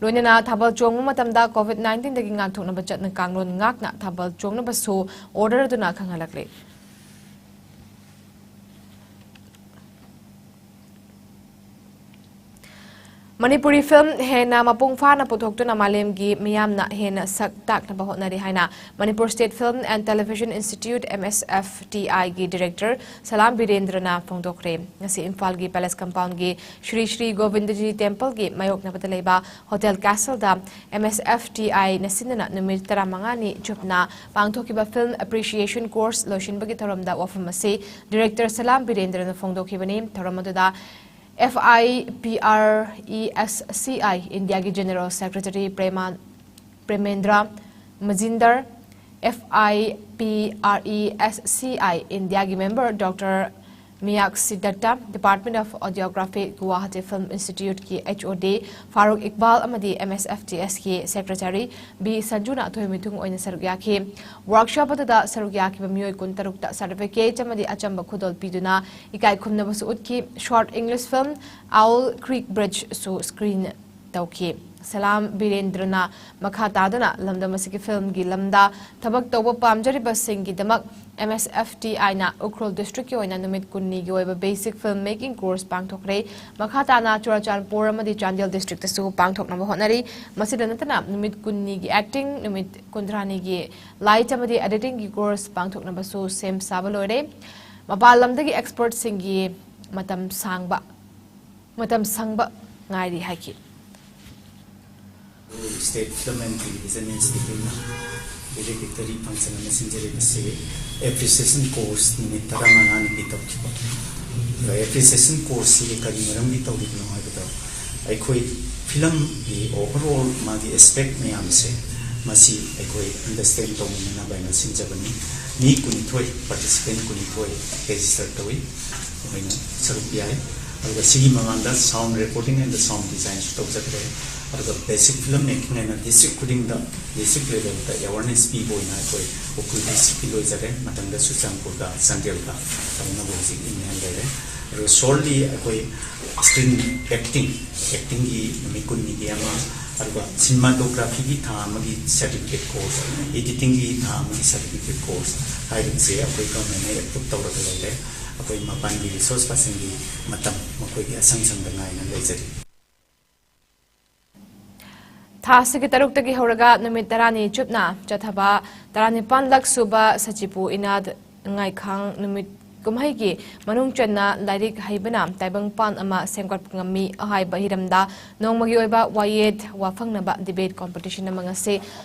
ꯂꯣꯏꯅꯅ ꯊꯥꯕꯜ ꯆꯣꯡꯕ ꯃꯇꯝꯗ COVID nineteenꯗꯒꯤ ꯉꯥꯛꯊꯣꯛꯅꯕ ꯆꯠꯅ ꯀꯥꯡꯂꯣꯟ ꯉꯥꯛꯅ ꯊꯥꯕꯜ ꯆꯣꯡꯅꯕꯁꯨ order ꯑꯗꯨꯅ ꯈꯪꯍꯜꯂꯛꯂꯤ꯫ ꯃꯅꯤꯄꯨꯔꯤ ꯐꯤꯜꯝ ꯍꯦꯟꯅ ꯃꯄꯨꯡ ꯐꯥꯅ ꯄꯨꯊꯣꯛꯇꯨꯅ ꯃꯥꯂꯦꯝꯒꯤ ꯃꯤꯌꯥꯝꯅ ꯍꯦꯟꯅ ꯁꯛ ꯇꯥꯛꯅꯕ ꯍꯣꯠꯅꯔꯤ ꯍꯥꯏꯅ Manipur state film and television institute, MSFTI, ꯒꯤ ꯗꯤꯔꯦꯛꯇꯔ ꯁꯂꯥꯝ ꯕꯤꯔꯦꯟꯗ꯭ꯔꯅ ꯐꯣꯡꯗꯣꯛꯈ꯭ꯔꯦ꯫ ꯉꯁꯤ ꯏꯝꯐꯥꯜꯒꯤ ꯄꯦꯂꯦꯁ ꯀꯝꯄꯥꯎꯟꯒꯤ ꯁ꯭ꯔꯤ ꯁ꯭ꯔꯤ ꯒꯣꯕꯤꯟꯗꯖꯤ ꯇꯦꯝꯄꯜꯒꯤꯅ ꯃꯥꯌꯣꯛꯅꯕꯗ ꯂꯩꯕ ꯍꯣꯇꯦꯜ ꯀꯦꯁꯜꯗ MSFTI ꯅ ꯁꯤꯟꯗꯨꯅ ꯅꯨꯃꯤꯠ ꯇꯔꯥꯃꯉꯥꯅꯤ ꯆꯨꯞꯅ ꯄꯥꯡꯊꯣꯛꯈꯤꯕ ꯐꯤꯜꯝ ꯑꯦꯄ꯭ꯔꯤꯁꯤꯌꯦꯁꯟ ꯀꯣꯔꯁ ꯂꯣꯏꯁꯤꯟꯕꯒꯤ ꯊꯧꯔꯝꯗ ꯋꯥꯐꯝ ꯑꯁꯤ ꯗꯤꯔꯦꯛꯇꯔ ꯁꯂꯥꯝ ꯕꯤꯔꯦꯟꯗ꯭ꯔꯅ ꯐꯣꯡꯗꯣꯛꯈꯤꯕꯅꯤ꯫ ꯊꯧꯔꯝ ꯑꯗꯨꯗ FIPRESCI ꯏꯟꯗꯤꯌꯥꯒꯤ ꯖꯦꯅꯔꯦꯜ ꯁꯦꯀ꯭ꯔꯦꯇꯔꯤ ꯄ꯭ꯔꯦꯃꯥ-, ꯄ꯭ꯔꯦꯃꯦꯟꯗ꯭ꯔ ꯃꯖꯤꯟꯗꯔ, FIPRESCI ꯏꯟꯗꯤꯌꯥꯒꯤ member doctor Minakshi Dutta, Department of Audiography, Guwahati Film Institute ꯀꯤ HOD ꯐꯥꯔꯨꯛ ꯏꯛꯕꯥꯜ ꯑꯃꯗꯤ MSFTS ꯀꯤ ꯁꯦꯀ꯭ꯔꯦꯇꯔꯤ ꯕꯤ ꯁꯟꯖꯨꯅ ꯑꯊꯣꯏ ꯃꯤꯊꯨꯡ ꯑꯣꯏꯅ ꯁꯔꯨꯛ ꯌꯥꯈꯤ꯫ ꯋꯥꯔꯛꯁꯣꯞ ꯑꯗꯨꯗ ꯁꯔꯨꯛ ꯌꯥꯈꯤꯕ ꯃꯤꯑꯣꯏ ꯀꯨꯟꯇꯔꯨꯛꯇ ꯁꯥꯔꯇꯤꯐꯤꯀꯦꯠ ꯑꯃꯗꯤ ꯑꯆꯝꯕ ꯈꯨꯗꯣꯜ ꯄꯤꯗꯨꯅ ꯏꯀꯥꯏ ꯈꯨꯝꯅꯕꯁꯨ ꯎꯠꯈꯤ꯫ Short English film Owl Creek Bridge ꯁꯨ ꯁ꯭ꯀ꯭ꯔꯤꯟ ꯇꯧꯈꯤ꯫ ꯁꯂꯥꯝ ꯕꯤꯔꯦꯟꯗ꯭ꯔꯅ ꯃꯈꯥ ꯇꯥꯗꯨꯅ ꯂꯝꯗꯝ ꯑꯁꯤꯒꯤ ꯐꯤꯜꯝꯒꯤ ꯂꯝꯗ ꯊꯕꯛ ꯇꯧꯕ ꯄꯥꯝꯖꯔꯤꯕꯁꯤꯡꯒꯤꯗꯃꯛ MSFTI ꯅ ꯎꯈ꯭ꯔꯨꯜ ꯗꯤꯁꯇ꯭ꯔꯤꯛꯀꯤ ꯑꯣꯏꯅ ꯅꯨꯃꯤꯠ ꯀꯨꯟꯅꯤꯒꯤ ꯑꯣꯏꯕ ꯕꯦꯁꯤꯛ ꯐꯤꯜꯝ ꯃꯦꯀꯤꯡ ꯀꯣꯔꯁ ꯄꯥꯡꯊꯣꯛꯈ꯭ꯔꯦ꯫ ꯃꯈꯥ ꯇꯥꯅ ꯆꯨꯔꯥꯆꯥꯟꯄꯨꯔ ꯑꯃꯗꯤ ꯆꯥꯟꯗꯦꯜ ꯗꯤꯁꯇ꯭ꯔꯤꯛꯇꯁꯨ ꯄꯥꯡꯊꯣꯛꯅꯕ ꯍꯣꯠꯅꯔꯤ꯫ ꯃꯁꯤꯗ ꯅꯠꯇꯅ ꯅꯨꯃꯤꯠ ꯀꯨꯟꯅꯤꯒꯤ ꯑꯦꯛꯇꯤꯡ, ꯅꯨꯃꯤꯠ ꯀꯨꯟꯊ꯭ꯔꯥꯅꯤꯒꯤ ꯂꯥꯏꯠ ꯑꯃꯗꯤ ꯑꯦꯗꯤꯇꯤꯡꯒꯤ ꯀꯣꯔꯁ ꯄꯥꯡꯊꯣꯛꯅꯕꯁꯨ ꯁꯦꯝ ꯁꯥꯕ ꯂꯣꯏꯔꯦ꯫ ꯃꯄꯥꯟ ꯂꯝꯗꯒꯤ ꯑꯦꯛꯁꯄꯔꯠꯁꯤꯡꯒꯤ ꯃꯇꯝ ꯁꯥꯡꯕ, ꯃꯇꯝ ꯁꯪꯕ ꯉꯥꯏꯔꯤ ꯍꯥꯏꯈꯤ꯫ State Film and Television Institute ꯅ valedictory function ꯑꯃ ꯁꯤꯟꯖꯔꯤꯕꯁꯤ appreciation course ꯅꯨꯃꯤꯠ ꯇꯔꯥꯃꯉꯥꯅꯤꯒꯤ ꯇꯧꯈꯤꯕ꯫ ꯑꯗꯨꯒ appreciation course ꯁꯤ ꯀꯔꯤ ꯃꯔꯝꯒꯤ ꯇꯧꯔꯤꯕꯅꯣ ꯍꯥꯏꯕꯗ, ꯑꯩꯈꯣꯏ ꯐꯤꯂꯝꯒꯤ overall ꯃꯥꯒꯤ aspect ꯃꯌꯥꯝꯁꯦ, ꯃꯁꯤ ꯑꯩꯈꯣꯏ understand ꯇꯧꯃꯤꯟꯅꯅꯕ ꯍꯥꯏꯅ ꯁꯤꯟꯖꯕꯅꯤ꯫ ꯃꯤ ꯀꯨꯟꯅꯤꯊꯣꯏ, participant ꯀꯨꯟꯅꯤꯊꯣꯏ register ꯇꯧꯏ, ꯑꯩꯈꯣꯏꯅ ꯁꯔꯨꯛ ꯌꯥꯏ꯫ ꯑꯗꯨꯒ ꯁꯤꯒꯤ ꯃꯃꯥꯡꯗ sound recording and the sound design ꯁꯨ ꯇꯧꯖꯈ꯭ꯔꯦ꯫ ꯑꯗꯨꯒ basic film making ꯍꯥꯏꯅ district ꯈꯨꯗꯤꯡꯗ, district level ꯗ awareness ꯄꯤꯕ ꯑꯣꯏꯅ ꯑꯩꯈꯣꯏ ꯎꯈ꯭ꯔꯨꯜ district ꯀꯤ ꯂꯣꯏꯖꯔꯦ꯫ ꯃꯊꯪꯗ ꯆꯨꯔꯆꯥꯟꯄꯨꯔꯒ ꯆꯥꯟꯗꯦꯜꯒ ꯇꯧꯅꯕ ꯍꯧꯖꯤꯛ ꯏꯪꯅ ꯂꯩꯔꯦ꯫ ꯑꯗꯨꯒ solely ꯑꯩꯈꯣꯏ screen acting, acting ꯒꯤ ꯅꯨꯃꯤꯠ ꯀꯨꯟꯅꯤꯒꯤ ꯑꯃ, ꯑꯗꯨꯒ cinematography ꯒꯤ ꯊꯥ ꯑꯃꯒꯤ certificate course, editing ꯒꯤ ꯊꯥ ꯑꯃꯒꯤ certificate course ꯍꯥꯏꯔꯤꯕꯁꯦ ꯑꯩꯈꯣꯏ government ꯅ approve ꯇꯧꯔꯒ ꯂꯩꯔꯦ꯫ ꯑꯩꯈꯣꯏ ꯃꯄꯥꯟꯒꯤ resource person ꯒꯤ ꯃꯇꯝ ꯃꯈꯣꯏꯒꯤ ꯑꯁꯪ ꯁꯪꯗ ꯉꯥꯏꯅ ꯂꯩꯖꯔꯤ꯫ ꯊꯥ ꯑꯁꯤꯒꯤ ꯇꯔꯨꯛꯇꯒꯤ ꯍꯧꯔꯒ ꯅꯨꯃꯤꯠ ꯇꯔꯥꯅꯤ ꯆꯨꯞꯅ ꯆꯠꯊꯕ ꯇꯔꯥꯅꯤꯄꯥꯟꯂꯛ ꯁꯨꯕ ꯁꯖꯤꯕꯨ ꯏꯅꯥꯠ ꯉꯥꯏꯈꯥꯡ ꯅꯨꯃꯤꯠ ꯀꯨꯝꯍꯩꯒꯤ ꯃꯅꯨꯡ ꯆꯟꯅ ꯂꯥꯏꯔꯤꯛ ꯍꯩꯕꯅ ꯇꯥꯏꯕꯪꯄꯥꯟ ꯑꯃ ꯁꯦꯝꯒꯠꯄ ꯉꯝꯃꯤ ꯍꯥꯏꯕ ꯍꯤꯔꯝꯗ ꯅꯣꯡꯃꯒꯤ ꯑꯣꯏꯕ ꯋꯥꯌꯦꯠ ꯋꯥꯐꯪꯅꯕ debate competition ꯑꯃ ꯉꯁꯤ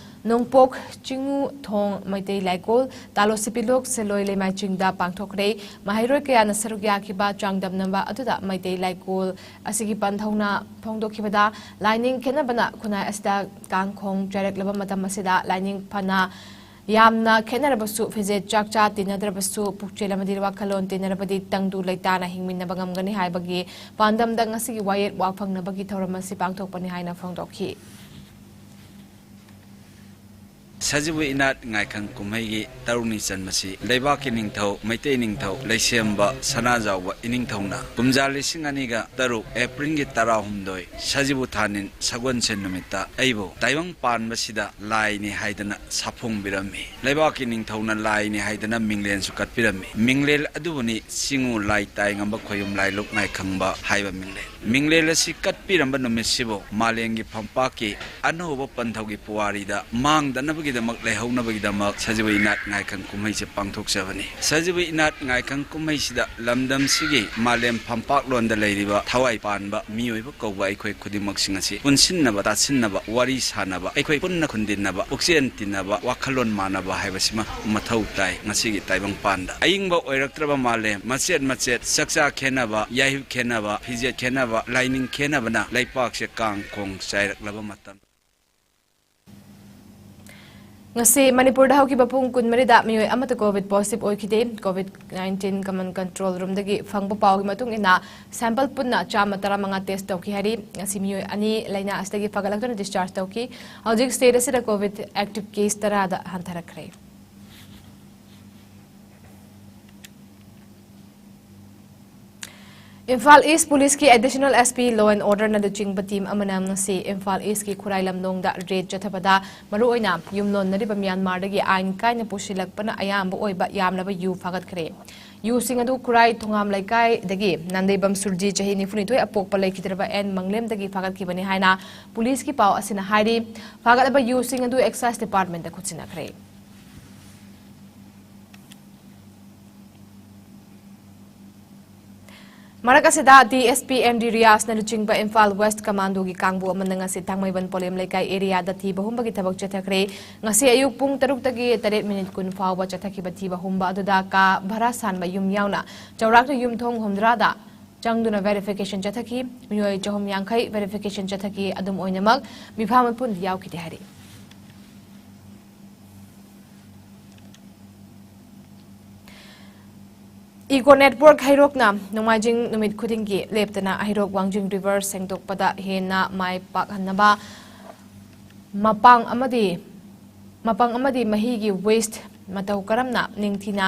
ꯅꯣꯡꯄꯣꯛ ꯆꯤꯡꯉꯨ ꯊꯣꯡ ꯃꯩꯇꯩ ꯂꯥꯏꯀꯣꯜ ꯇꯥꯂꯣ ꯁꯤꯄꯤꯂꯣꯛ ꯁꯦꯂꯣꯏ ꯂꯩꯃꯥꯏ ꯆꯤꯡꯗ ꯄꯥꯡꯊꯣꯛꯈ꯭ꯔꯦ꯫ ꯃꯍꯩꯔꯣꯏ ꯀꯌꯥꯅ ꯁꯔꯨꯛ ꯌꯥꯈꯤꯕ ꯆꯥꯡꯗꯝꯅꯕ ꯑꯗꯨꯗ ꯃꯩꯇꯩ ꯂꯥꯏꯀꯣꯜ ꯑꯁꯤꯒꯤ ꯄꯟꯊꯧꯅ ꯐꯣꯡꯗꯣꯛꯈꯤꯕꯗ ꯂꯥꯏꯅꯤꯡ ꯈꯦꯠꯅꯕꯅ ꯈꯨꯟꯅꯥꯏ ꯑꯁꯤꯗ ꯀꯥꯡꯈꯣꯡ ꯆꯥꯏꯔꯛꯂꯕ ꯃꯇꯝ ꯑꯁꯤꯗ ꯂꯥꯏꯅꯤꯡ ꯐꯅ ꯌꯥꯝꯅ ꯈꯦꯠꯅꯔꯕꯁꯨ ꯐꯤꯖꯦꯠ ꯆꯥꯛꯆꯥ ꯇꯤꯟꯅꯗ꯭ꯔꯕꯁꯨ ꯄꯨꯛꯆꯦꯜ ꯑꯃꯗꯤ ꯋꯥꯈꯜꯂꯣꯟ ꯇꯤꯟꯅꯔꯕꯗꯤ ꯇꯪꯗꯨ ꯂꯩꯇꯥꯅ ꯍꯤꯡꯃꯤꯟꯅꯕ ꯉꯝꯒꯅꯤ ꯍꯥꯏꯕꯒꯤ ꯄꯥꯟꯗꯝꯗ ꯉꯁꯤꯒꯤ ꯋꯥꯌꯦꯠ ꯋꯥꯐꯪꯅꯕꯒꯤ ꯊꯧꯔꯝ ꯑꯁꯤ ꯄꯥꯡꯊꯣꯛꯄꯅꯤ ꯍꯥꯏꯅ ꯐꯣꯡꯗꯣꯛꯈꯤ꯫ ꯁꯖꯤꯕꯨ ꯏꯅꯥꯠ ꯉꯥꯏꯈꯪ ꯀꯨꯝꯍꯩꯒꯤ ꯇꯔꯨꯛꯅꯤ ꯆꯟꯕꯁꯤ ꯂꯩꯕꯥꯛꯀꯤ ꯅꯤꯡꯊꯧ ꯃꯩꯇꯩ ꯅꯤꯡꯊꯧ ꯂꯩꯁꯦꯝꯕ ꯁꯅꯥꯖꯥꯎꯕ ꯏꯅꯤꯡꯊꯧꯅ ꯀꯨꯝꯖꯥ ꯂꯤꯁꯤꯡ ꯑꯅꯤꯒ ꯇꯔꯨꯛ ꯑꯦꯄ꯭ꯔꯤꯜꯒꯤ ꯇꯔꯥꯍꯨꯝꯗꯣꯏ ꯁꯖꯤꯕꯨ ꯊꯥꯅꯤꯟ ꯁꯒꯣꯜꯁꯦꯟ ꯅꯨꯃꯤꯠꯇ ꯑꯩꯕꯨ ꯇꯥꯏꯕꯪ ꯄꯥꯟꯕꯁꯤꯗ ꯂꯥꯏꯅꯤ ꯍꯥꯏꯗꯅ ꯁꯥꯐꯣꯡꯕꯤꯔꯝꯃꯤ꯫ ꯂꯩꯕꯥꯛꯀꯤ ꯅꯤꯡꯊꯧꯅ ꯂꯥꯏꯅꯤ ꯍꯥꯏꯗꯅ ꯃꯤꯡꯂꯦꯟꯁꯨ ꯀꯠꯄꯤꯔꯝꯃꯤ꯫ ꯃꯤꯡꯂꯦꯟ ꯑꯗꯨꯕꯨꯅꯤ ꯆꯤꯡꯉꯨ ꯂꯥꯏ ꯇꯥꯏꯉꯝꯕ ꯈꯣꯌꯨꯝ ꯂꯥꯏꯂꯨꯞ ꯉꯥꯏꯈꯪꯕ ꯍꯥꯏꯕ ꯃꯤꯡꯂꯦꯟ꯫ ꯃꯤꯡꯂꯦꯟ ꯑꯁꯤ ꯀꯠꯄꯤꯔꯝꯕ ꯅꯨꯃꯤꯠꯁꯤꯕꯨ ꯃꯥꯂꯦꯝꯒꯤ ꯐꯝꯄꯥꯛꯀꯤ ꯑꯅꯧꯕ ꯄꯟꯊꯧꯒꯤ ꯄꯨꯋꯥꯔꯤꯗ ꯃꯥꯡꯗꯅꯕꯒꯤꯗꯃꯛ ꯂꯩꯍꯧꯅꯕꯒꯤꯗꯃꯛ ꯁꯖꯤꯕꯨ ꯏꯅꯥꯠ ꯉꯥꯏꯈꯪ ꯀꯨꯝꯍꯩꯁꯦ ꯄꯥꯡꯊꯣꯛꯆꯕꯅꯤ꯫ ꯁꯖꯤꯕꯨ ꯏꯅꯥꯠ ꯉꯥꯏꯈꯪ ꯀꯨꯝꯍꯩꯁꯤꯗ ꯂꯝꯗꯝꯁꯤꯒꯤ ꯃꯥꯂꯦꯝ ꯐꯝꯄꯥꯛꯂꯣꯟꯗ ꯂꯩꯔꯤꯕ ꯊꯋꯥꯏ ꯄꯥꯟꯕ ꯃꯤꯑꯣꯏꯕ ꯀꯧꯕ ꯑꯩꯈꯣꯏ ꯈꯨꯗꯤꯡꯃꯛꯁꯤꯡ ꯑꯁꯤ ꯄꯨꯟꯁꯤꯟꯅꯕ, ꯇꯥꯁꯤꯟꯅꯕ, ꯋꯥꯔꯤ ꯁꯥꯟꯅꯕ, ꯑꯩꯈꯣꯏ ꯄꯨꯟꯅ ꯈꯨꯟꯗꯤꯟꯅꯕ, ꯄꯨꯛꯆꯦꯜ ꯇꯤꯟꯅꯕ, ꯋꯥꯈꯜꯂꯣꯟ ꯃꯥꯟꯅꯕ ꯍꯥꯏꯕꯁꯤꯃ ꯃꯊꯧ ꯇꯥꯏ꯫ ꯉꯁꯤꯒꯤ ꯇꯥꯏꯕꯪꯄꯥꯟꯗ ꯑꯏꯪꯕ ꯑꯣꯏꯔꯛꯇ꯭ꯔꯕ ꯃꯥꯂꯦꯝ, ꯃꯆꯦꯠ ꯃꯆꯦꯠ ꯆꯥꯛꯆꯥ ꯈꯦꯟꯅꯕ, ꯌꯥꯍꯤꯞ ꯈꯦꯟꯅꯕ, ꯐꯤꯖꯦꯠ ꯈꯦꯟꯅꯕ, ꯂꯥꯏꯅꯤꯡ ꯈꯦꯟꯅꯕꯅ ꯂꯩꯄꯥꯛꯁꯦ ꯀꯥꯡ ꯈꯣꯡ ꯆꯥꯏꯔꯛꯂꯕ ꯃꯇꯝ꯫ ꯉꯁꯤ ꯃꯅꯤꯄꯨꯔꯗ ꯍꯧꯈꯤꯕ ꯄꯨꯡ ꯀꯨꯟꯃꯔꯤꯗ ꯃꯤꯑꯣꯏ ꯑꯃꯠꯇ ꯀꯣꯚꯤꯗ ꯄꯣꯖꯤꯇꯤꯚ ꯑꯣꯏꯈꯤꯗꯦ꯫ ꯀꯣꯚꯤꯗ ꯅꯥꯏꯟꯇꯤꯟ ꯀꯃꯟ ꯀꯟꯇ꯭ꯔꯣꯜ ꯔꯨꯝꯗꯒꯤ ꯐꯪꯕ ꯄꯥꯎꯒꯤ ꯃꯇꯨꯡ ꯏꯟꯅ ꯁꯦꯝꯄꯜ ꯄꯨꯟꯅ ꯆꯥꯝꯃ ꯇꯔꯥꯃꯉꯥ ꯇꯦꯁ ꯇꯧꯈꯤ ꯍꯥꯏꯔꯤ꯫ ꯉꯁꯤ ꯃꯤꯑꯣꯏ ꯑꯅꯤ ꯂꯥꯏꯅꯥ ꯑꯁꯤꯗꯒꯤ ꯐꯒꯠꯂꯛꯇꯨꯅ ꯗꯤꯁꯆꯥꯔꯖ ꯇꯧꯈꯤ꯫ ꯍꯧꯖꯤꯛ ꯁ꯭ꯇꯦꯠ ꯑꯁꯤꯗ ꯀꯣꯚꯤꯗ ꯑꯦꯛꯇꯤꯚ ꯀꯦꯁ ꯇꯔꯥꯗ ꯍꯟꯊꯔꯛꯈ꯭ꯔꯦ꯫ ꯏꯝꯐꯥꯜ ꯏꯁ ꯄꯨꯂꯤꯁꯀꯤ additional S P, law and ꯑꯣꯔꯗꯔꯅ ꯂꯨꯆꯤꯡꯕ ꯇꯤꯝ ꯑꯃꯅ ꯉꯁꯤ ꯏꯝꯐꯥꯜ ꯏꯁꯀꯤ ꯈꯨꯔꯥꯏ ꯂꯝꯂꯣꯡꯗ ꯔꯦꯗ ꯆꯠꯊꯕꯗ ꯃꯔꯨꯑꯣꯏꯅ ꯌꯨꯝꯂꯣꯟꯅꯔꯤꯕ ꯃ꯭ꯌꯥꯟꯃꯥꯔꯗꯒꯤ ꯑꯥꯏꯟ ꯀꯥꯏꯅ ꯄꯨꯁꯤꯜꯂꯛꯄꯅ ꯑꯌꯥꯝꯕ ꯑꯣꯏꯕ ꯌꯥꯝꯂꯕ ꯌꯨ ꯐꯥꯒꯠꯈ꯭ꯔꯦ꯫ ꯌꯨꯁꯤꯡ ꯑꯗꯨ ꯈꯨꯔꯥꯏ ꯊꯣꯉꯥꯝ ꯂꯩꯀꯥꯏꯗꯒꯤ ꯅꯥꯟꯗꯩꯕꯝ ꯁꯨꯔꯖꯤ, ꯆꯍꯤ ꯅꯤꯐꯨꯅꯤꯊꯣꯏ, ꯑꯄꯣꯛꯄ ꯂꯩꯈꯤꯗ꯭ꯔꯕ ꯑꯦꯟ ꯃꯪꯂꯦꯝꯗꯒꯤ ꯐꯥꯒꯠꯈꯤꯕꯅꯤ ꯍꯥꯏꯅ ꯄꯨꯂꯤꯁꯀꯤ ꯄꯥꯎ ꯑꯁꯤꯅ ꯍꯥꯏꯔꯤ꯫ ꯐꯥꯒꯠꯂꯕ ꯌꯨꯁꯤꯡ ꯑꯗꯨ ꯑꯦꯛꯁꯥꯏꯖ ꯗꯤꯄꯥꯔꯠꯃꯦꯟꯗ ꯈꯨꯠꯁꯤꯟꯅꯈ꯭ꯔꯦ꯫ ꯃꯔꯛ ꯑꯁꯤꯗ, D S P M D ꯔꯤꯌꯥꯖꯅ ꯂꯨꯆꯤꯡꯕ ꯏꯝꯐꯥꯜ ꯋꯦꯁ꯭ꯠ ꯀꯃꯥꯟꯗꯣꯒꯤ ꯀꯥꯡꯕꯨ ꯑꯃꯅ ꯉꯁꯤ ꯊꯥꯡꯃꯩꯕꯟ ꯄꯣꯂꯦꯝ ꯂꯩꯀꯥꯏ ꯑꯦꯔꯤꯌꯥꯗ ꯊꯤꯕ ꯍꯨꯝꯕꯒꯤ ꯊꯕꯛ ꯆꯠꯊꯈ꯭ꯔꯦ꯫ ꯉꯁꯤ ꯑꯌꯨꯛ ꯄꯨꯡ ꯇꯔꯨꯛꯇꯒꯤ ꯇꯔꯦꯠ ꯃꯤꯅꯤꯠ ꯀꯨꯟ ꯐꯥꯎꯕ ꯆꯠꯊꯈꯤꯕ ꯊꯤꯕ ꯍꯨꯝꯕ ꯑꯗꯨꯗ ꯀꯥ ꯚꯔꯥ ꯁꯥꯟꯕ ꯌꯨꯝ ꯌꯥꯎꯅ ꯆꯥꯎꯔꯥꯛꯅ ꯌꯨꯝꯊꯣꯡ ꯍꯨꯝꯗ꯭ꯔꯥꯗ ꯆꯪꯗꯨꯅ ꯚꯦꯔꯤꯐꯤꯀꯦꯁꯟ ꯆꯠꯊꯈꯤ꯫ ꯃꯤꯑꯣꯏ ꯆꯍꯨꯝ ꯌꯥꯡꯈꯩ ꯚꯦꯔꯤꯐꯤꯀꯦꯁꯟ ꯆꯠꯊꯈꯤ꯫ ꯑꯗꯨꯝ ꯑꯣꯏꯅꯃꯛ, ꯃꯤꯐꯥ ꯃꯄꯨꯟꯗꯤ ꯌꯥꯎꯈꯤꯗꯦ ꯍꯥꯏꯔꯤ꯫ ꯏꯀꯣ ꯅꯦꯠꯋꯔꯛ ꯍꯩꯔꯣꯛꯅ ꯅꯣꯡꯃꯥꯏꯖꯤꯡ ꯅꯨꯃꯤꯠ ꯈꯨꯗꯤꯡꯒꯤ ꯂꯦꯞꯇꯅ ꯍꯩꯔꯣꯛ ꯋꯥꯡꯖꯤꯡ ꯔꯤꯚꯔ ꯁꯦꯡꯗꯣꯛꯄꯗ ꯍꯦꯟꯅ ꯃꯥꯏ ꯄꯥꯛꯍꯟꯅꯕ ꯃꯄꯥꯡ ꯑꯃꯗꯤ, ꯃꯄꯪ ꯑꯃꯗꯤ ꯃꯍꯤꯒꯤ ꯋꯦꯁ꯭ꯠ ꯃꯇꯧ ꯀꯔꯝꯅ ꯅꯤꯡꯊꯤꯅ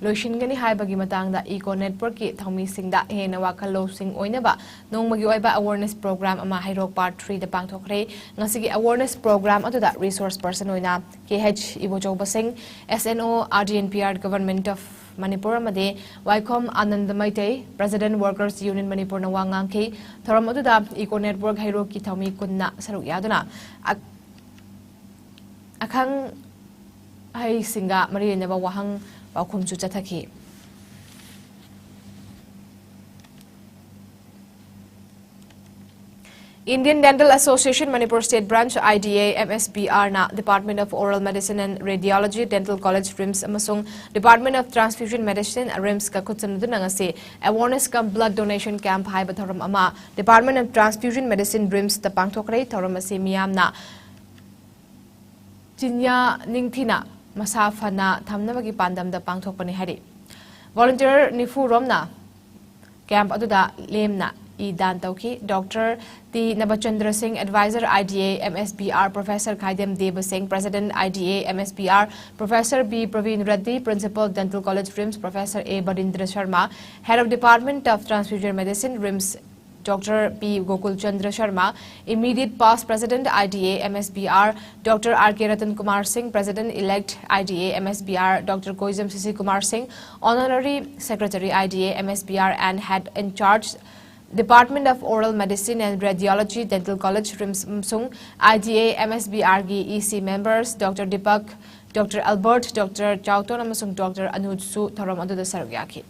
ꯂꯣꯏꯁꯤꯟꯒꯅꯤ ꯍꯥꯏꯕꯒꯤ ꯃꯇꯥꯡꯗ ꯏꯀꯣ ꯅꯦꯠꯋꯔꯛꯀꯤ ꯊꯧꯃꯤꯁꯤꯡꯗ ꯍꯦꯟꯅ ꯋꯥꯈꯜ ꯂꯧꯁꯤꯡ ꯑꯣꯏꯅꯕ ꯅꯣꯡꯃꯒꯤ ꯑꯣꯏꯕ ꯑꯦꯋꯥꯔꯅꯦꯁ ꯄ꯭ꯔꯣꯒ꯭ꯔꯥꯝ ꯑꯃ ꯍꯩꯔꯣꯛ ꯄꯥꯔꯠ ꯊ꯭ꯔꯤꯗ ꯄꯥꯡꯊꯣꯛꯈ꯭ꯔꯦ꯫ ꯉꯁꯤꯒꯤ ꯑꯦꯋꯥꯔꯅꯦꯁ ꯄ꯭ꯔꯣꯒ꯭ꯔꯥꯝ ꯑꯗꯨꯗ ꯔꯤꯁꯣꯔꯁ ꯄꯔꯁꯟ ꯑꯣꯏꯅ ꯀꯦ ꯑꯩꯆ ꯏꯕꯣꯆꯧꯕ ꯁꯤꯡ, ꯑꯦꯁ N O, R D N P R, government of Manipur ꯑꯃꯗꯤ ꯋꯥꯏꯈꯣꯝ Anand Meitei, president, workers union ꯃꯅꯤꯄꯨꯔꯅ ꯋꯥ ꯉꯥꯡꯈꯤ꯫ ꯊꯧꯔꯝ ꯑꯗꯨꯗ ꯏꯀꯣ ꯅꯦꯠꯋꯔꯛ ꯍꯩꯔꯣꯛꯀꯤ ꯊꯧꯃꯤ ꯀꯨꯟꯅ ꯁꯔꯨꯛ ꯌꯥꯗꯨꯅ ꯑꯛ-, ꯑꯈꯪ ꯑꯍꯩꯁꯤꯡꯒ ꯃꯔꯤ ꯂꯩꯅꯕ ꯋꯥꯍꯪ ꯄꯥꯎꯈꯨꯝꯁꯨ ꯆꯠꯊꯈꯤ꯫ Indian Dental Association Manipur State Branch, I D A M S B R ꯅ Department of Oral Medicine and Radiology, Dental College, RIMS, ꯑꯃꯁꯨꯡ Department of Transfusion Medicine, RIMS ꯀ ꯈꯨꯠꯁꯝꯅꯗꯨꯅ ꯉꯁꯤ Awareness cum Blood Donation Camp ꯍꯥꯏꯕ ꯊꯧꯔꯝ ꯑꯃ Department of Transfusion Medicine, RIMS ꯇ ꯄꯥꯡꯊꯣꯛꯈ꯭ꯔꯦ꯫ ꯊꯧꯔꯝ ꯑꯁꯤ ꯃꯤꯌꯥꯝꯅ ꯆꯤꯟꯌꯥ ꯅꯤꯡꯊꯤꯅ ꯃꯁꯥ ꯐꯅ ꯊꯝꯅꯕꯒꯤ ꯄꯥꯟꯗꯝꯗ ꯄꯥꯡꯊꯣꯛꯄꯅꯤ ꯍꯥꯏꯔꯤ꯫ ꯚꯣꯂꯨꯟꯇꯤꯌꯔ ꯅꯤꯐꯨ ꯔꯣꯝꯅ ꯀꯦꯝꯞ ꯑꯗꯨꯗ ꯂꯦꯝꯅ ꯏ ꯗꯥꯟ ꯇꯧꯈꯤ꯫ Doctor T Nabachandra Singh, adviser, I D A M S B R, professor Khaidem Dev Singh, president, I D A M S B R, professor B Prabin Reddy, principal, Dental College, RIMS, professor A Birendra Sharma, Head of Department of Transfusion Medicine, RIMS, Doctor P Gokul Chandra Sharma, immediate past President I D A M S B R, Doctor R K Ratan Kumar Singh, President-elect I D A M S B R, Doctor Koijam Sisi Kumar Singh, Honorary Secretary I D A M S B R and head in charge Department of Oral Medicine and Radiology, Dental College, RIMS, ꯑꯃꯁꯨꯡ I D A M S B R ꯒꯤ E C members Doctor Deepak, Doctor Albert, Doctor Chauton ꯑꯃꯁꯨꯡ Doctor Anuj ꯁꯨ ꯊꯧꯔꯝ ꯑꯗꯨꯗ ꯁꯔꯨꯛ ꯌꯥꯈꯤ꯫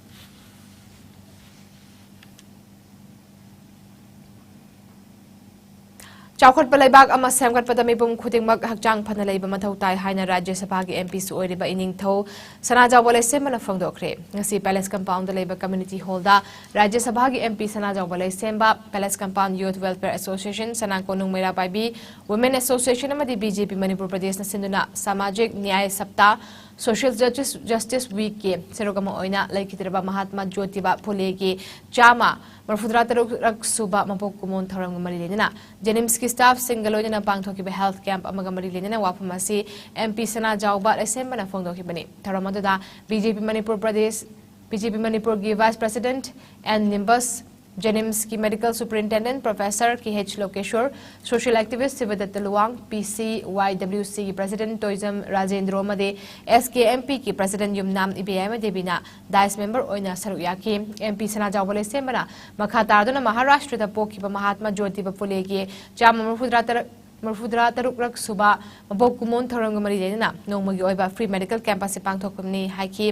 ꯆꯥꯎꯈꯠꯄ ꯂꯩꯕꯥꯛ ꯑꯃ ꯁꯦꯝꯒꯠꯄꯗ ꯃꯤꯄꯨꯝ ꯈꯨꯗꯤꯡꯃꯛ ꯍꯛꯆꯥꯡ ꯐꯅ ꯂꯩꯕ ꯃꯊꯧ ꯇꯥꯏ ꯍꯥꯏꯅ ꯔꯥꯖ꯭ꯌ ꯁꯚꯥꯒꯤ M P ꯁꯨ ꯑꯣꯏꯔꯤꯕ ꯏꯅꯤꯡꯊꯧ ꯁꯅꯥꯖꯥꯎꯕ ꯂꯩꯁꯦꯝꯕꯅ ꯐꯣꯡꯗꯣꯛꯈ꯭ꯔꯦ꯫ ꯉꯁꯤ Palace Compound ꯗ ꯂꯩꯕ Community Hall ꯗ ꯔꯥꯖ꯭ꯌ ꯁꯚꯥꯒꯤ M P ꯁꯅꯥꯖꯥꯎꯕ ꯂꯩꯁꯦꯝꯕ, Palace Compound Youth Welfare Association, ꯁꯅꯥ ꯀꯣꯅꯨꯡ ꯃꯩꯔꯥ ꯄꯥꯏꯕꯤ Women Association ꯑꯃꯗꯤ B J P ꯃꯅꯤꯄꯨꯔ ꯄ꯭ꯔꯗꯦꯁꯅ ꯁꯤꯟꯗꯨꯅ ꯁꯃꯥꯖꯤꯛ ꯅ꯭ꯌꯥꯌ ꯁꯞꯇꯥ, Social Justice, Justice Week ꯀꯤ ꯁꯔꯨꯛ ꯑꯃ ꯑꯣꯏꯅ ꯂꯩꯈꯤꯗ꯭ꯔꯕ ꯃꯍꯥꯇꯃꯥ ꯖꯣꯇꯤꯕꯥ ꯐꯨꯂꯦꯒꯤ ꯆꯥꯝꯃ ꯃꯔꯐꯨꯇꯔꯥ ꯇꯔꯨꯛ ꯁꯨꯕ ꯃꯄꯣꯛ ꯀꯨꯝꯑꯣꯟ ꯊꯧꯔꯝꯒ ꯃꯔꯤ ꯂꯩꯅꯅ JNIMS ꯀꯤ staff ꯁꯤꯡꯒ ꯂꯣꯏꯅꯅ ꯄꯥꯡꯊꯣꯛꯈꯤꯕ health camp ꯑꯃꯒ ꯃꯔꯤ ꯂꯩꯅꯅ ꯋꯥꯐꯝ ꯑꯁꯤ M P ꯁꯅꯥꯖꯥꯎꯕ ꯂꯩꯁꯦꯝꯕꯅ ꯐꯣꯡꯗꯣꯛꯈꯤꯕꯅꯤ꯫ ꯊꯧꯔꯝ ꯑꯗꯨꯗ B J P Manipur Pradesh, B J P ꯃꯅꯤꯄꯨꯔꯒꯤ Vice President N Nimbus, JNIMS ꯀꯤ Medical Superintendent Professor K H Lokeshwar, social activist ꯁꯤꯕꯗꯠꯇ Luwang, P C Y W C ꯒꯤ President ꯇꯣꯏꯖꯝ ꯔꯥꯖꯦꯟꯗ꯭ꯔꯣ ꯑꯃꯗꯤ S K M P ꯀꯤ President ꯌꯨꯝꯅꯥꯝ ꯏꯕꯦꯌꯥꯏꯃ ꯗꯦꯕꯤꯅ dais member ꯑꯣꯏꯅ ꯁꯔꯨꯛ ꯌꯥꯈꯤ꯫ M P ꯁꯅꯥꯖꯥꯎꯕ ꯂꯩꯁꯦꯝꯕꯅ ꯃꯈꯥ ꯇꯥꯗꯨꯅ ꯃꯍꯥꯔꯥꯁꯇ꯭ꯔꯗ ꯄꯣꯛꯈꯤꯕ ꯃꯍꯥꯇꯃꯥ ꯖꯣꯇꯤꯕꯥ ꯐꯨꯂꯦꯒꯤ ꯆꯥꯝꯃ ꯃꯔꯐꯨꯇꯔꯥ ꯇꯔꯨꯛ, ꯃꯔꯐꯨꯇꯔꯥ ꯇꯔꯨꯛ ꯔꯛ ꯁꯨꯕ ꯃꯄꯣꯛ ꯀꯨꯝꯑꯣꯟ ꯊꯧꯔꯝꯒ ꯃꯔꯤ ꯂꯩꯅꯅ ꯅꯣꯡꯃꯒꯤ ꯑꯣꯏꯕ free medical camp ꯑꯁꯤ ꯄꯥꯡꯊꯣꯛꯄꯅꯤ ꯍꯥꯏꯈꯤ꯫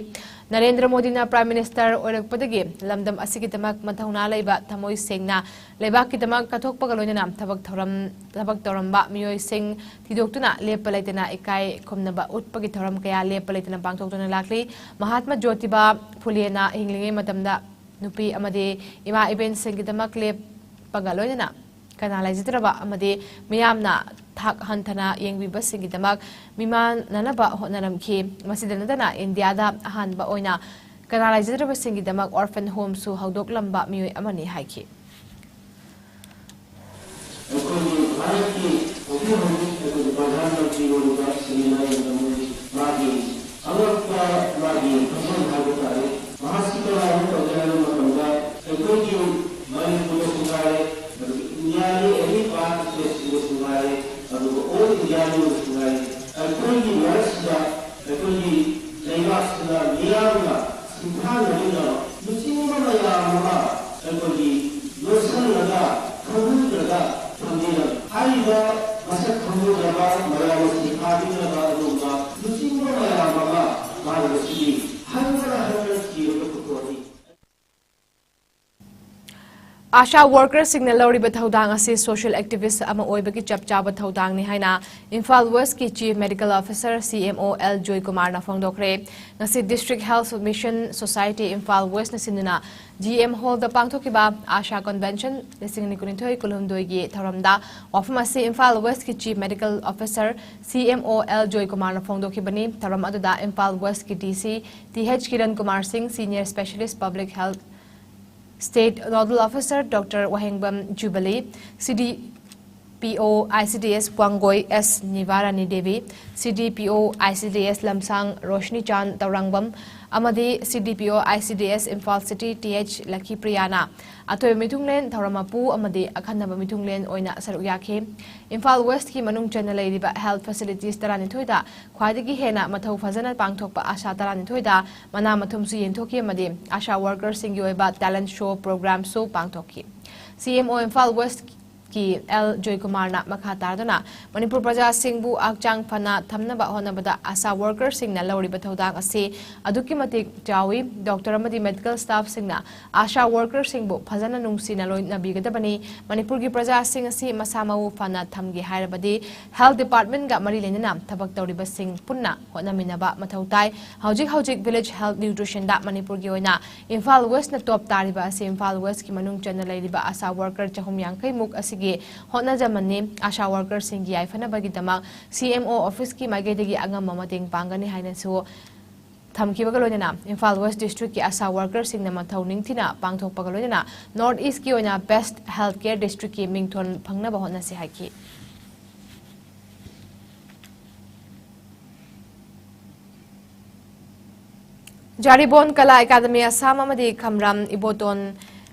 ꯅꯔꯦꯟꯗ꯭ꯔ ꯃꯣꯗꯤꯅ Prime Minister ꯑꯣꯏꯔꯛꯄꯗꯒꯤ ꯂꯝꯗꯝ ꯑꯁꯤꯒꯤꯗꯃꯛ ꯃꯊꯧꯅꯥ ꯂꯩꯕ, ꯊꯃꯣꯏ ꯁꯦꯡꯅ ꯂꯩꯕꯥꯛꯀꯤꯗꯃꯛ ꯀꯠꯊꯣꯛꯄꯒ ꯂꯣꯏꯅꯅ ꯊꯕꯛ ꯊꯧꯔꯝ, ꯊꯕꯛ ꯇꯧꯔꯝꯕ ꯃꯤꯑꯣꯏꯁꯤꯡ ꯊꯤꯗꯣꯛꯇꯨꯅ ꯂꯦꯞꯄ ꯂꯩꯇꯅ ꯏꯀꯥꯏ ꯈꯨꯝꯅꯕ ꯎꯠꯄꯒꯤ ꯊꯧꯔꯝ ꯀꯌꯥ ꯂꯦꯞꯄ ꯂꯩꯇꯅ ꯄꯥꯡꯊꯣꯛꯇꯨꯅ ꯂꯥꯛꯂꯤ꯫ ꯃꯍꯥꯇꯃꯥ ꯖꯣꯇꯤꯕꯥ ꯐꯨꯂꯦꯅ ꯍꯤꯡꯂꯤꯉꯩ ꯃꯇꯝꯗ ꯅꯨꯄꯤ ꯑꯃꯗꯤ ꯏꯃꯥ ꯏꯕꯦꯟꯁꯤꯡꯒꯤꯗꯃꯛ ꯂꯦꯞꯄꯒ ꯂꯣꯏꯅꯅ ꯀꯅꯥ ꯂꯩꯖꯗ꯭ꯔꯕ ꯑꯃꯗꯤ ꯃꯤꯌꯥꯝꯅ ꯊꯥꯛ ꯍꯟꯊꯅ ꯌꯦꯡꯕꯤꯕꯁꯤꯡꯒꯤꯗꯃꯛ ꯃꯤꯃꯥꯟꯅꯅꯕ ꯍꯣꯠꯅꯔꯝꯈꯤ꯫ ꯃꯁꯤꯗ ꯅꯠꯇꯅ ꯏꯟꯗꯤꯌꯥꯗ ꯑꯍꯥꯟꯕ ꯑꯣꯏꯅ ꯀꯅꯥ ꯂꯩꯖꯗ꯭ꯔꯕꯁꯤꯡꯒꯤꯗꯃꯛ orphan home ꯁꯨ ꯍꯧꯗꯣꯛꯂꯝꯕ ꯃꯤꯑꯣꯏ ꯑꯃꯅꯤ ꯍꯥꯏꯈꯤ꯫ ꯑꯩꯈꯣꯏꯒꯤ ꯚꯥꯔꯠꯀꯤ ꯍꯧꯖꯤꯛ ꯍꯧꯖꯤꯛ ꯑꯩꯈꯣꯏꯒꯤ ꯄ꯭ꯔꯙꯥꯟ ꯃꯟꯇ꯭ꯔꯤ ꯑꯣꯏꯔꯤꯕ ꯁ꯭ꯔꯤ ꯅꯔꯦꯟꯗ꯭ꯔ ꯃꯣꯗꯤ ꯃꯥꯒꯤ ꯑꯉꯛꯄ ꯃꯥꯒꯤ vision ꯍꯥꯏꯕ ꯇꯥꯔꯦ꯫ ꯃꯍꯥꯛꯁꯤ ꯀꯅꯥꯅꯣ ꯇꯧꯒꯦ ꯍꯥꯏꯕ ꯃꯇꯝꯗ ꯑꯩꯈꯣꯏꯒꯤ ꯃꯅꯤꯄꯨꯔꯗ ꯃꯤꯌꯥꯝꯅ ꯁꯤꯡꯊꯥꯅꯔꯤꯕ ꯂꯨꯆꯤꯡꯕ ꯃꯌꯥꯝ ꯑꯃ ꯑꯩꯈꯣꯏꯒꯤ ꯂꯣꯠꯁꯤꯜꯂꯒ ꯈꯪꯍꯟꯗ꯭ꯔꯒ ꯊꯝꯕꯤꯔꯝꯃꯤ꯫ ꯍꯥꯏꯔꯤꯕ ꯃꯁꯛ ꯈꯪꯍꯧꯗ꯭ꯔꯕ, ꯃꯌꯥꯝꯅ ꯁꯤꯡꯊꯥꯕꯤꯗ꯭ꯔꯕ ꯑꯗꯨꯒꯨꯝꯕ ꯂꯨꯆꯤꯡꯕ ꯃꯌꯥꯝ ꯑꯃ ꯃꯥꯂꯦꯝ ꯑꯁꯤꯒꯤ ꯍꯟꯕꯅ ꯍꯟꯕꯅ ꯊꯤꯔꯒ ꯄꯨꯊꯣꯛꯑꯅꯤ꯫ ꯑꯥꯁꯥ ꯋꯥꯔꯀꯔꯁꯤꯡꯅ ꯂꯧꯔꯤꯕ ꯊꯧꯗꯥꯡ ꯑꯁꯤ ꯁꯣꯁꯤꯌꯦꯜ ꯑꯦꯛꯇꯤꯚꯤꯁ꯭ꯠ ꯑꯃ ꯑꯣꯏꯕꯒꯤ ꯆꯞ ꯆꯥꯕ ꯊꯧꯗꯥꯡꯅꯤ ꯍꯥꯏꯅ ꯏꯝꯐꯥꯜ ꯋꯦꯁ꯭ꯠꯀꯤ chief medical officer, C M O, L ꯖꯣꯏꯀꯨꯃꯥꯔꯅ ꯐꯣꯡꯗꯣꯛꯈ꯭ꯔꯦ꯫ ꯉꯁꯤ district health mission society Imphal ꯋꯦꯁ꯭ꯠꯅ ꯁꯤꯟꯗꯨꯅ ꯖꯤ ꯑꯦꯝ ꯍꯣꯜꯗ ꯄꯥꯡꯊꯣꯛꯈꯤꯕ ꯑꯥꯁꯥ ꯀꯟꯚꯦꯟꯁꯟ ꯂꯤꯁꯤꯡ ꯑꯅꯤ ꯀꯨꯟꯅꯤꯊꯣꯏ ꯀꯨꯟꯍꯨꯝꯗꯣꯏꯒꯤ ꯊꯧꯔꯝꯗ ꯋꯥꯐꯝ ꯑꯁꯤ ꯏꯝꯐꯥꯜ ꯋꯦꯁ꯭ꯠꯀꯤ chief medical officer, C M O, L ꯖꯣꯏꯀꯨꯃꯥꯔꯅ ꯐꯣꯡꯗꯣꯛꯈꯤꯕꯅꯤ꯫ ꯊꯧꯔꯝ ꯑꯗꯨꯗ ꯏꯝꯐꯥꯜ ꯋꯦꯁ꯭ꯠꯀꯤ ꯗꯤ C T H Kiran Kumar Singh, senior specialist public health state nodal officer doctor Wahengbam Jubli, C D P O I C D ꯑꯦꯁ ꯋꯥꯡꯒꯣꯏ ꯑꯦꯁ ꯅꯤꯚꯥꯔꯥꯅꯤ ꯗꯦꯕꯤ, ꯁꯤ D P O I C D ꯑꯦꯁ ꯂꯝꯁꯥꯡ ꯔꯣꯁꯅꯤ ꯆꯥꯟ ꯇꯧꯔꯥꯡꯕꯝ ꯑꯃꯗꯤ ꯁꯤ D P O I C D S Imphal city T H ꯂꯛꯈꯤꯄ꯭ꯔꯤꯌꯥꯅ ꯑꯊꯣꯏꯕ ꯃꯤꯊꯨꯡꯂꯦꯟ, ꯊꯧꯔꯝ ꯃꯄꯨ ꯑꯃꯗꯤ ꯑꯈꯟꯅꯕ ꯃꯤꯊꯨꯡꯂꯦꯟ ꯑꯣꯏꯅ ꯁꯔꯨꯛ ꯌꯥꯈꯤ꯫ ꯏꯝꯐꯥꯜ ꯋꯦꯁ꯭ꯠꯀꯤ ꯃꯅꯨꯡ ꯆꯟꯅ ꯂꯩꯔꯤꯕ ꯍꯦꯜꯊ ꯐꯦꯁꯤꯂꯤꯇꯤꯁ ꯇꯔꯥꯅꯤꯊꯣꯏꯗ ꯈ꯭ꯋꯥꯏꯗꯒꯤ ꯍꯦꯟꯅ ꯃꯊꯧ ꯐꯖꯅ ꯄꯥꯡꯊꯣꯛꯄ ꯑꯥꯁꯥ ꯇꯔꯥꯅꯤꯊꯣꯏꯗ ꯃꯅꯥ ꯃꯊꯨꯝꯁꯨ ꯌꯦꯟꯊꯣꯛꯈꯤ ꯑꯃꯗꯤ ꯑꯥꯁꯥ ꯋꯥꯔꯀꯔꯁꯤꯡꯒꯤ ꯑꯣꯏꯕ ꯇꯦꯂꯦꯟꯠ ꯁꯣ ꯄ꯭ꯔꯣꯒ꯭ꯔꯥꯝꯁꯨ ꯄꯥꯡꯊꯣꯛꯈꯤ꯫ ꯁꯤ ꯑꯦꯝ ꯑꯣ ꯏꯝꯐꯥꯜ ꯋꯦꯁ꯭ꯠꯀꯤ ꯑꯦꯜ ꯖꯣꯏꯀꯨꯃꯥꯔꯅ ꯃꯈꯥ ꯇꯥꯗꯨꯅ ꯃꯅꯤꯄꯨꯔ ꯄ꯭ꯔꯖꯥꯁꯤꯡꯕꯨ ꯍꯛꯆꯥꯡ ꯐꯅ ꯊꯝꯅꯕ ꯍꯣꯠꯅꯕꯗ ꯑꯥꯁꯥ ꯋꯥꯔꯀꯔꯁꯤꯡꯅ ꯂꯧꯔꯤꯕ ꯊꯧꯗꯥꯡ ꯑꯁꯤ ꯑꯗꯨꯛꯀꯤ ꯃꯇꯤꯛ ꯆꯥꯎꯏ꯫ ꯗꯣꯛꯇꯔ ꯑꯃꯗꯤ ꯃꯦꯗꯤꯀꯦꯜ ꯁ꯭ꯇꯥꯐꯁꯤꯡꯅ ꯑꯥꯁꯥ ꯋꯥꯔꯀꯔꯁꯤꯡꯕꯨ ꯐꯖꯅ ꯅꯨꯡꯁꯤꯅ ꯂꯣꯏꯅꯕꯤꯒꯗꯕꯅꯤ꯫ ꯃꯅꯤꯄꯨꯔꯒꯤ ꯄ꯭ꯔꯖꯥꯁꯤꯡ ꯑꯁꯤ ꯃꯁꯥ ꯃꯎ ꯐꯅ ꯊꯝꯒꯦ ꯍꯥꯏꯔꯕꯗꯤ ꯍꯦꯜꯊ ꯗꯤꯄꯥꯔꯠꯃꯦꯟꯠꯀ ꯃꯔꯤ ꯂꯩꯅꯅ ꯊꯕꯛ ꯇꯧꯔꯤꯕꯁꯤꯡ ꯄꯨꯟꯅ ꯍꯣꯠꯅꯃꯤꯟꯅꯕ ꯃꯊꯧ ꯇꯥꯏ꯫ ꯍꯧꯖꯤꯛ ꯍꯧꯖꯤꯛ ꯚꯤꯂꯦꯖ ꯍꯦꯜꯊ ꯅ꯭ꯌꯨꯇ꯭ꯔꯤꯁꯟꯗ ꯃꯅꯤꯄꯨꯔꯒꯤ ꯑꯣꯏꯅ ꯏꯝꯐꯥꯜ ꯋꯦꯁ꯭ꯠꯅ ꯇꯣꯞ ꯇꯥꯔꯤꯕ ꯑꯁꯤ ꯏꯝꯐꯥꯜ ꯋꯦꯁ꯭ꯠꯀꯤ ꯃꯅꯨꯡ ꯆꯟꯅ ꯂꯩꯔꯤꯕ ꯑꯥꯁꯥ ꯋꯥꯔꯀꯔ ꯆꯍꯨꯝ ꯌꯥꯡꯈꯩ ꯃꯨꯛ ꯑꯁꯤꯒꯤ ꯍꯣꯠꯅꯖꯃꯟꯅꯤ꯫ ꯑꯥꯁꯥ ꯋꯥꯔꯀꯔꯁꯤꯡꯒꯤ ꯌꯥꯏꯐꯅꯕꯒꯤꯗꯃꯛ ꯁꯤ ꯑꯦꯝ ꯑꯣ ꯑꯣꯐꯤꯁꯀꯤ ꯃꯥꯏꯀꯩꯗꯒꯤ ꯑꯉꯝꯕ ꯃꯇꯦꯡ ꯄꯥꯡꯒꯅꯤ ꯍꯥꯏꯅꯁꯨ ꯊꯝꯈꯤꯕꯒ ꯂꯣꯏꯅꯅ ꯏꯝꯐꯥꯜ ꯋꯦꯁ꯭ꯠ ꯗꯤꯁꯇ꯭ꯔꯤꯛꯀꯤ ꯑꯥꯁꯥ ꯋꯥꯔꯀꯔꯁꯤꯡꯅ ꯃꯊꯧ ꯅꯤꯡꯊꯤꯅ ꯄꯥꯡꯊꯣꯛꯄꯒ ꯂꯣꯏꯅꯅ ꯅꯣꯔꯠ ꯏꯁ꯭ꯠꯀꯤ ꯑꯣꯏꯅ ꯕꯦꯁ꯭ꯠ ꯍꯦꯜꯊ ꯀꯦꯌꯔ ꯗꯤꯁꯇ꯭ꯔꯤꯛꯀꯤ ꯃꯤꯡꯊꯣꯜ ꯐꯪꯅꯕ ꯍꯣꯠꯅꯁꯤ ꯍꯥꯏꯈꯤ꯫ ꯖꯥꯔꯤꯕꯣꯟ ꯀꯂꯥ ꯑꯦꯀꯥꯗꯃꯤ ꯑꯁꯥꯝ ꯑꯃꯗꯤ ꯈꯝꯔꯥꯝ Iboton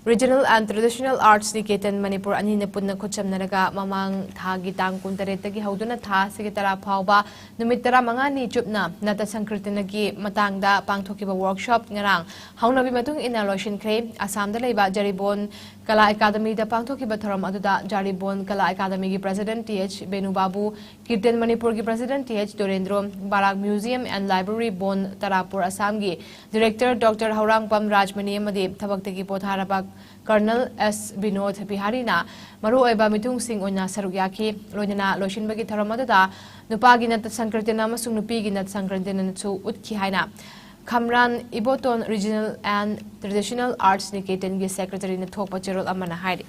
Regional and Traditional Arts Niketan Manipur ꯑꯅꯤꯅ ꯄꯨꯟꯅ ꯈꯨꯠꯁꯝꯅꯔꯒ ꯃꯃꯥꯡ ꯊꯥꯒꯤ ꯇꯥꯡ ꯀꯨꯟꯇꯔꯦꯠꯇꯒꯤ ꯍꯧꯗꯨꯅ ꯊꯥ ꯑꯁꯤꯒꯤ ꯇꯔꯥ ꯐꯥꯎꯕ ꯅꯨꯃꯤꯠ ꯇꯔꯥꯃꯉꯥꯅꯤ ꯆꯨꯞꯅ ꯅꯥꯇ ꯁꯪꯀꯤꯔꯇꯅꯒꯤ ꯃꯇꯥꯡꯗ ꯄꯥꯡꯊꯣꯛꯈꯤꯕ workshop ꯉꯔꯥꯡ ꯍꯧꯅꯕꯤ ꯃꯇꯨꯡ ꯏꯟꯅ ꯂꯣꯏꯁꯤꯟꯈ꯭ꯔꯦ꯫ ꯑꯁꯥꯝꯗ ꯂꯩꯕ ꯖꯔꯤꯕꯣꯟ ꯀꯂꯥ ꯑꯦꯀꯥꯗꯃꯤꯗ ꯄꯥꯡꯊꯣꯛꯈꯤꯕ ꯊꯧꯔꯝ ꯑꯗꯨꯗ ꯖꯔꯤꯕꯣꯟ ꯀꯂꯥ ꯑꯦꯀꯥꯗꯃꯤꯒꯤ president ꯇꯤ ꯑꯩꯆ ꯕꯦꯅꯨꯕꯥꯕꯨ, ꯀꯤꯔꯇꯟ ꯃꯅꯤꯄꯨꯔꯒꯤ president T H Dorendro, Barak Museum and Library ꯕꯣꯟ ꯇꯔꯥꯄꯨꯔ ꯑꯁꯥꯝꯒꯤ director ꯗꯣꯛꯇꯔ ꯍꯧꯔꯥꯡꯄꯝ ꯔꯥꯖꯃꯅꯤ ꯑꯃꯗꯤ ꯊꯕꯛꯇꯒꯤ ꯄꯣꯊꯥꯔꯕ ꯀꯔꯅꯜ ꯑꯦꯁ ꯕꯤꯅꯣꯗ ꯕꯤꯍꯥꯔꯤꯅ ꯃꯔꯨꯑꯣꯏꯕ ꯃꯤꯊꯨꯡꯁꯤꯡ ꯑꯣꯏꯅ ꯁꯔꯨꯛ ꯌꯥꯈꯤ꯫ ꯂꯣꯏꯅꯅ ꯂꯣꯏꯁꯤꯟꯕꯒꯤ ꯊꯧꯔꯝ ꯑꯗꯨꯗ ꯅꯨꯄꯥꯒꯤ ꯅꯥꯇ ꯁꯪꯀꯤꯔꯇꯟ ꯑꯃꯁꯨꯡ ꯅꯨꯄꯤꯒꯤ ꯅꯥꯇ ꯁꯪꯀꯤꯔꯇꯟꯁꯨ ꯎꯠꯈꯤ ꯍꯥꯏꯅ ꯈꯝꯔꯥꯟ Iboton Regional and Traditional Arts Niketanꯒꯤ secretaryꯅ ꯊꯣꯛꯄ ꯆꯦꯔꯣꯜ ꯑꯃꯅ ꯍꯥꯏꯔꯤ꯫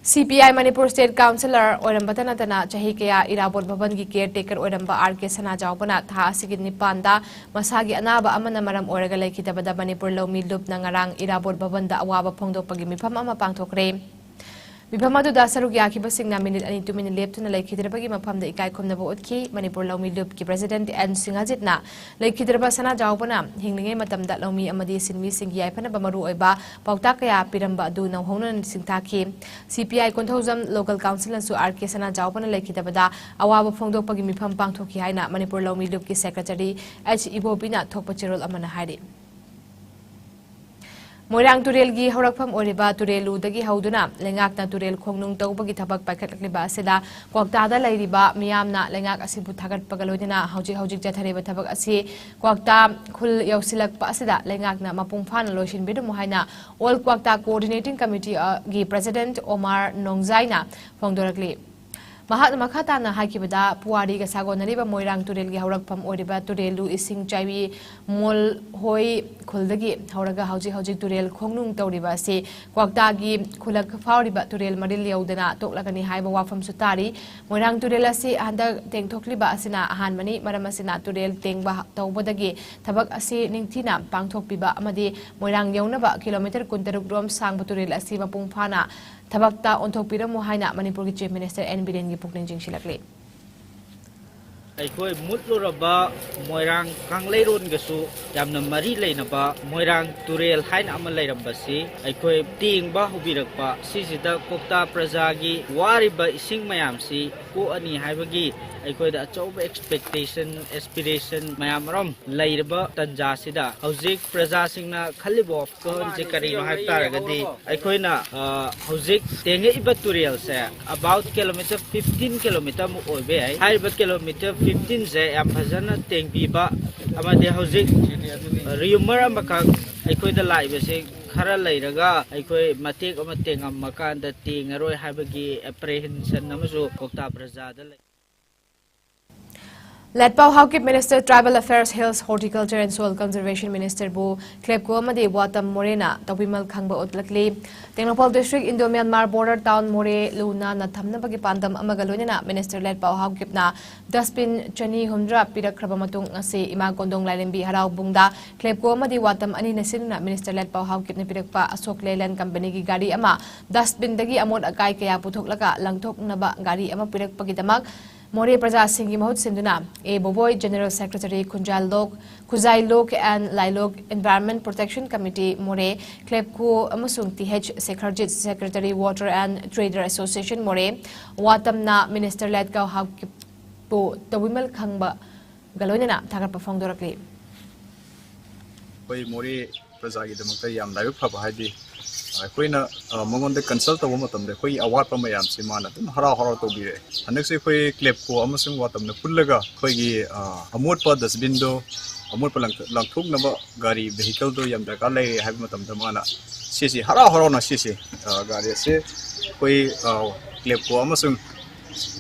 ꯁꯤ P I Manipur state councillor ꯑꯣꯏꯔꯝꯕꯇ ꯅꯠꯇꯅ ꯆꯍꯤ ꯀꯌꯥ ꯏꯔꯥꯕꯣꯠ ꯚꯕꯟꯒꯤ caretaker ꯑꯣꯏꯔꯝꯕ ꯑꯥꯔ ꯀꯦ ꯁꯅꯥꯖꯥꯎꯕꯅ ꯊꯥ ꯑꯁꯤꯒꯤ ꯅꯤꯄꯥꯟꯗ ꯃꯁꯥꯒꯤ ꯑꯅꯥꯕ ꯑꯃꯅ ꯃꯔꯝ ꯑꯣꯏꯔꯒ ꯂꯩꯈꯤꯗꯕꯗ ꯃꯅꯤꯄꯨꯔ ꯂꯧꯃꯤ ꯂꯨꯞꯅ ꯉꯔꯥꯡ ꯏꯔꯥꯕꯣꯠ ꯚꯕꯟꯗ ꯑꯋꯥꯕ ꯐꯣꯡꯗꯣꯛꯄꯒꯤ ꯃꯤꯐꯝ ꯑꯃ ꯄꯥꯡꯊꯣꯛꯈ꯭ꯔꯦ꯫ ꯃꯤꯐꯝ ꯑꯗꯨꯗ ꯁꯔꯨꯛ ꯌꯥꯈꯤꯕꯁꯤꯡꯅ ꯃꯤꯅꯤꯠ ꯑꯅꯤ ꯇꯨꯃꯤꯟꯅ ꯂꯦꯞꯇꯨꯅ ꯂꯩꯈꯤꯗ꯭ꯔꯕꯒꯤ ꯃꯐꯝꯗ ꯏꯀꯥꯏ ꯈꯨꯝꯅꯕ ꯎꯠꯈꯤ꯫ ꯃꯅꯤꯄꯨꯔ ꯂꯧꯃꯤ ꯂꯨꯞꯀꯤ president ꯑꯦꯟ ꯁꯤꯡꯍꯖꯤꯠꯅ ꯂꯩꯈꯤꯗ꯭ꯔꯕ ꯁꯅꯥꯖꯥꯎꯕꯅ ꯍꯤꯡꯂꯤꯉꯩ ꯃꯇꯝꯗ ꯂꯧꯃꯤ ꯑꯃꯗꯤ ꯁꯤꯟꯃꯤꯁꯤꯡꯒꯤ ꯌꯥꯏꯐꯅꯕ ꯃꯔꯨꯑꯣꯏꯕ ꯄꯥꯎꯇꯥꯛ ꯀꯌꯥ ꯄꯤꯔꯝꯕ ꯑꯗꯨ ꯅꯧꯍꯧꯅꯅ ꯅꯤꯡꯁꯤꯡ ꯊꯥꯈꯤ꯫ ꯁꯤ P I Konthoujam local councilꯅꯁꯨ R ꯀꯦ ꯁꯅꯥꯖꯥꯎꯕꯅ ꯂꯩꯈꯤꯗꯕꯗ ꯑꯋꯥꯕ ꯐꯣꯡꯗꯣꯛꯄꯒꯤ ꯃꯤꯐꯝ ꯄꯥꯡꯊꯣꯛꯈꯤ ꯍꯥꯏꯅ ꯃꯅꯤꯄꯨꯔ ꯂꯧꯃꯤ ꯂꯨꯞꯀꯤ secretary ꯑꯩꯆ ꯏꯕꯣꯕꯤꯅ ꯊꯣꯛꯄ ꯆꯦꯔꯣꯜ ꯑꯃꯅ ꯍꯥꯏꯔꯤ꯫ ꯃꯣꯏꯔꯥꯡ ꯇꯨꯔꯦꯜꯒꯤ ꯍꯧꯔꯛꯐꯝ ꯑꯣꯏꯔꯤꯕ ꯇꯨꯔꯦꯜꯂꯨꯗꯒꯤ ꯍꯧꯗꯨꯅ ꯂꯩꯉꯥꯛꯅ ꯇꯨꯔꯦꯜ ꯈꯣꯡꯅꯨꯡ ꯇꯧꯕꯒꯤ ꯊꯕꯛ ꯄꯥꯏꯈꯠꯂꯛꯂꯤꯕ ꯑꯁꯤꯗ ꯀ꯭ꯋꯥꯛꯇꯥꯗ ꯂꯩꯔꯤꯕ ꯃꯤꯌꯥꯝꯅ ꯂꯩꯉꯥꯛ ꯑꯁꯤꯕꯨ ꯊꯥꯒꯠꯄꯒ ꯂꯣꯏꯅꯅ ꯍꯧꯖꯤꯛ ꯍꯧꯖꯤꯛ ꯆꯠꯊꯔꯤꯕ ꯊꯕꯛ ꯑꯁꯤ ꯀ꯭ꯋꯥꯛꯇꯥ ꯈꯨꯜ ꯌꯧꯁꯤꯜꯂꯛꯄ ꯑꯁꯤꯗ ꯂꯩꯉꯥꯛꯅ ꯃꯄꯨꯡ ꯐꯥꯅ ꯂꯣꯏꯁꯤꯟꯕꯤꯔꯝꯃꯨ ꯍꯥꯏꯅ All Kwakta Coordinating Committeeꯒꯤ president ꯑꯣꯃꯥꯔ ꯅꯣꯡꯖꯥꯏꯅ ꯐꯣꯡꯗꯣꯔꯛꯂꯤ꯫ ꯃꯍꯥꯛꯅ ꯃꯈꯥ ꯇꯥꯅ ꯍꯥꯏꯈꯤꯕꯗ, ꯄꯨꯋꯥꯔꯤꯒ ꯁꯥꯒꯣꯟꯅꯔꯤꯕ ꯃꯣꯏꯔꯥꯡ ꯇꯨꯔꯦꯜꯒꯤ ꯍꯧꯔꯛꯐꯝ ꯑꯣꯏꯔꯤꯕ ꯇꯨꯔꯦꯜꯂꯨ ꯏꯁꯤꯡ ꯆꯥꯏꯕꯤ ꯃꯣꯜꯍꯣꯏ ꯈꯨꯜꯗꯒꯤ ꯍꯧꯔꯒ ꯍꯧꯖꯤꯛ ꯍꯧꯖꯤꯛ ꯇꯨꯔꯦꯜ ꯈꯣꯡꯅꯨꯡ ꯇꯧꯔꯤꯕ ꯑꯁꯤ ꯀ꯭ꯋꯥꯛꯇꯥꯒꯤ ꯈꯨꯜꯂꯛ ꯐꯥꯎꯔꯤꯕ ꯇꯨꯔꯦꯜ ꯃꯔꯤꯜ ꯌꯧꯗꯅ ꯇꯣꯛꯂꯒꯅꯤ ꯍꯥꯏꯕ ꯋꯥꯐꯝꯁꯨ ꯇꯥꯔꯤ꯫ ꯃꯣꯏꯔꯥꯡ ꯇꯨꯔꯦꯜ ꯑꯁꯤ ꯍꯟꯗꯛ ꯇꯦꯡꯊꯣꯛꯂꯤꯕ ꯑꯁꯤꯅ ꯑꯍꯥꯟꯕꯅꯤ꯫ ꯃꯔꯝ ꯑꯁꯤꯅ ꯇꯨꯔꯦꯜ ꯇꯦꯡꯕ ꯇꯧꯕꯗꯒꯤ ꯊꯕꯛ ꯑꯁꯤ ꯅꯤꯡꯊꯤꯅ ꯄꯥꯡꯊꯣꯛꯄꯤꯕ ꯑꯃꯗꯤ ꯃꯣꯏꯔꯥꯡ ꯌꯧꯅꯕ kilometer ꯀꯨꯟꯇꯔꯨꯛ ꯔꯣꯝ ꯁꯥꯡꯕ ꯇꯨꯔꯦꯜ ꯑꯁꯤ ꯃꯄꯨꯡ ꯐꯥꯅ ꯊꯕꯛꯇ ꯑꯣꯟꯊꯣꯛꯄꯤꯔꯝꯃꯨ ꯍꯥꯏꯅ ꯃꯅꯤꯄꯨꯔꯒꯤ Chief Minister ꯑꯦꯟ ꯕꯤꯔꯦꯟꯒꯤ ꯄꯨꯛꯅꯤꯡ ꯆꯤꯡꯁꯤꯜꯂꯛꯂꯤ꯫ ꯑꯩꯈꯣꯏ ꯃꯨꯠꯂꯨꯔꯕ ꯃꯣꯏꯔꯥꯡ ꯀꯪꯂꯩꯔꯣꯟꯒꯁꯨ ꯌꯥꯝꯅ ꯃꯔꯤ ꯂꯩꯅꯕ ꯃꯣꯏꯔꯥꯡ ꯇꯨꯔꯦꯜ ꯍꯥꯏꯅ ꯑꯃ ꯂꯩꯔꯝꯕꯁꯤ ꯑꯩꯈꯣꯏ ꯇꯦꯡꯕ ꯍꯧꯕꯤꯔꯛꯄ, ꯁꯤꯁꯤꯗ ꯀꯣꯛꯇꯥ ꯄ꯭ꯔꯖꯥꯒꯤ ꯋꯥꯔꯤꯕ ꯏꯁꯤꯡ ꯃꯌꯥꯝꯁꯤ ꯀꯣꯛꯑꯅꯤ ꯍꯥꯏꯕꯒꯤ ꯑꯩꯈꯣꯏꯗ ꯑꯆꯧꯕ expectation, aspiration ꯃꯌꯥꯝ ꯑꯃ ꯂꯩꯔꯕ ꯇꯟꯖꯥꯁꯤꯗ, ꯍꯧꯖꯤꯛ ꯄ꯭ꯔꯖꯥꯁꯤꯡꯅ ꯈꯜꯂꯤꯕ ꯋꯥꯈꯜꯁꯦ ꯀꯔꯤꯅꯣ ꯍꯥꯏꯕ ꯇꯥꯔꯒꯗꯤ, ꯑꯩꯈꯣꯏꯅ, ꯑ, ꯍꯧꯖꯤꯛ ꯇꯦꯡꯉꯛꯏꯕ ꯇꯨꯔꯦꯜꯁꯦ about kilometre fifteen kilometre ꯃꯨꯛ ꯑꯣꯏꯕ ꯌꯥꯏ꯫ ꯍꯥꯏꯔꯤꯕ kilometre fifteen ꯁꯦ ꯌꯥꯝ ꯐꯖꯅ ꯇꯦꯡꯕꯤꯕ ꯑꯃꯗꯤ ꯍꯧꯖꯤꯛ rumour ꯑꯃꯈꯛ ꯑꯩꯈꯣꯏꯗ ꯂꯥꯛꯏꯕꯁꯦ, ꯈꯔ ꯂꯩꯔꯒ ꯑꯩꯈꯣꯏ ꯃꯇꯦꯛ ꯑꯃ ꯇꯦꯡꯉꯝꯃꯀꯥꯟꯗ ꯇꯦꯡꯉꯔꯣꯏ ꯍꯥꯏꯕꯒꯤ apprehension ꯑꯃꯁꯨ ꯀꯣꯛꯇꯥ ꯄ꯭ꯔꯖꯥꯗ ꯂꯩ꯫ ꯂꯦꯠꯄꯥꯎ Haokip, Minister Tribal Affairs, Hills, Horticulture and Soil Conservation Minister ꯕꯨ ꯈ꯭ꯂꯦꯞꯀꯣ ꯑꯃꯗꯤ ꯋꯥꯇꯝ ꯃꯣꯔꯦꯅ ꯇꯧꯕꯤꯃꯜ ꯈꯪꯕ ꯎꯠꯂꯛꯂꯤ꯫ Tengnoupal district Indo-Myanmar border town ꯃꯣꯔꯦ ꯂꯨ ꯅꯥꯟꯅ ꯊꯝꯅꯕꯒꯤ ꯄꯥꯟꯗꯝ ꯑꯃꯒ ꯂꯣꯏꯅꯅ Minister ꯂꯦꯠꯄꯥꯎ ꯍꯥꯎꯀꯤꯞꯅ dustbin ꯆꯅꯤ ꯍꯨꯝꯗ꯭ꯔꯥ ꯄꯤꯔꯛꯈ꯭ꯔꯕ ꯃꯇꯨꯡ, ꯉꯁꯤ ꯏꯃꯥ ꯀꯣꯟꯗꯣꯡ ꯂꯥꯏꯔꯦꯝꯕꯤ ꯍꯔꯥꯎꯕꯨꯡꯗ ꯈ꯭ꯂꯦꯞꯀꯣ ꯑꯃꯗꯤ ꯋꯥꯇꯝ ꯑꯅꯤꯅ ꯁꯤꯟꯗꯨꯅ Minister ꯂꯦꯠꯄꯥꯎ ꯍꯥꯎꯀꯤꯞꯅ ꯄꯤꯔꯛꯄ ꯑꯁꯣꯛ ꯂꯦꯂꯦꯟ company ꯒꯤ ꯒꯥꯔꯤ ꯑꯃ dustbin ꯗꯒꯤ ꯑꯃꯣꯠ ꯑꯀꯥꯏ ꯀꯌꯥ ꯄꯨꯊꯣꯛꯂꯒ ꯂꯪꯊꯣꯛꯅꯕ ꯒꯥꯔꯤ ꯑꯃ ꯄꯤꯔꯛꯄꯒꯤꯗꯃꯛ ꯃꯣꯔꯦ ꯄ꯭ꯔꯖꯥꯁꯤꯡꯒꯤ ꯃꯍꯨꯠ ꯁꯤꯟꯗꯨꯅ ꯑꯦ ꯕꯣꯕꯣꯏ, General Secretary, ꯈꯨꯟꯖꯥꯏꯂꯣꯛ, ꯈꯨꯖꯥꯏꯂꯣꯛ and ꯂꯥꯏꯂꯣꯛ Environment Protection Committee ꯃꯣꯔꯦ, ꯈ꯭ꯂꯦꯞꯀꯣ ꯑꯃꯁꯨꯡ T H Sekharjit, Secretary, Water and Trader Association ꯃꯣꯔꯦ, ꯋꯥꯇꯝꯅ Minister ꯂꯦꯠꯄꯥꯎ ꯍꯥꯎꯀꯤꯞꯄꯨ ꯇꯧꯕꯤꯃꯜ ꯈꯪꯕꯒ ꯂꯣꯏꯅꯅ ꯊꯥꯒꯠꯄ ꯐꯣꯡꯗꯣꯔꯛꯂꯤ꯫ ꯑꯩꯈꯣꯏ ꯃꯣꯔꯦ ꯄ꯭ꯔꯖꯥꯒꯤꯗꯃꯛꯇ ꯌꯥꯝ ꯂꯥꯏꯕꯛ ꯐꯕ ꯍꯥꯏꯗꯤ, ꯑꯩꯈꯣꯏꯅ, ꯑ, ꯃꯉꯣꯟꯗ consult ꯇꯧꯕ ꯃꯇꯝꯗ ꯑꯩꯈꯣꯏꯒꯤ ꯑꯋꯥꯠꯄ ꯃꯌꯥꯝꯁꯤ ꯃꯥꯅ ꯑꯗꯨꯝ ꯍꯔꯥꯎ ꯍꯔꯥꯎ ꯇꯧꯕꯤꯔꯛꯑꯦ꯫ ꯍꯟꯗꯛꯁꯦ ꯑꯩꯈꯣꯏ ꯀ꯭ꯂꯦꯞꯀꯣ ꯑꯃꯁꯨꯡ ꯋꯥꯇꯝꯅ ꯄꯨꯜꯂꯒ ꯑꯩꯈꯣꯏꯒꯤ, ꯑ, ꯑꯃꯣꯠꯄ dustbin ꯗꯣ, ꯑꯃꯣꯠꯄ ꯂꯪꯊ-, ꯂꯪꯊꯣꯛꯅꯕ ꯒꯥꯔꯤ, vehicle ꯗꯣ ꯌꯥꯝ ꯗꯔꯀꯥꯔ ꯂꯩꯔꯦ ꯍꯥꯏꯕ ꯃꯇꯝꯗ ꯃꯥꯅ ꯁꯤꯁꯤ ꯍꯔꯥꯎ ꯍꯔꯥꯎꯅ ꯁꯤꯁꯤ, ꯑ, ꯒꯥꯔꯤ ꯑꯁꯤ ꯑꯩꯈꯣꯏ, ꯑ, ꯀ꯭ꯂꯦꯞꯀꯣ ꯑꯃꯁꯨꯡ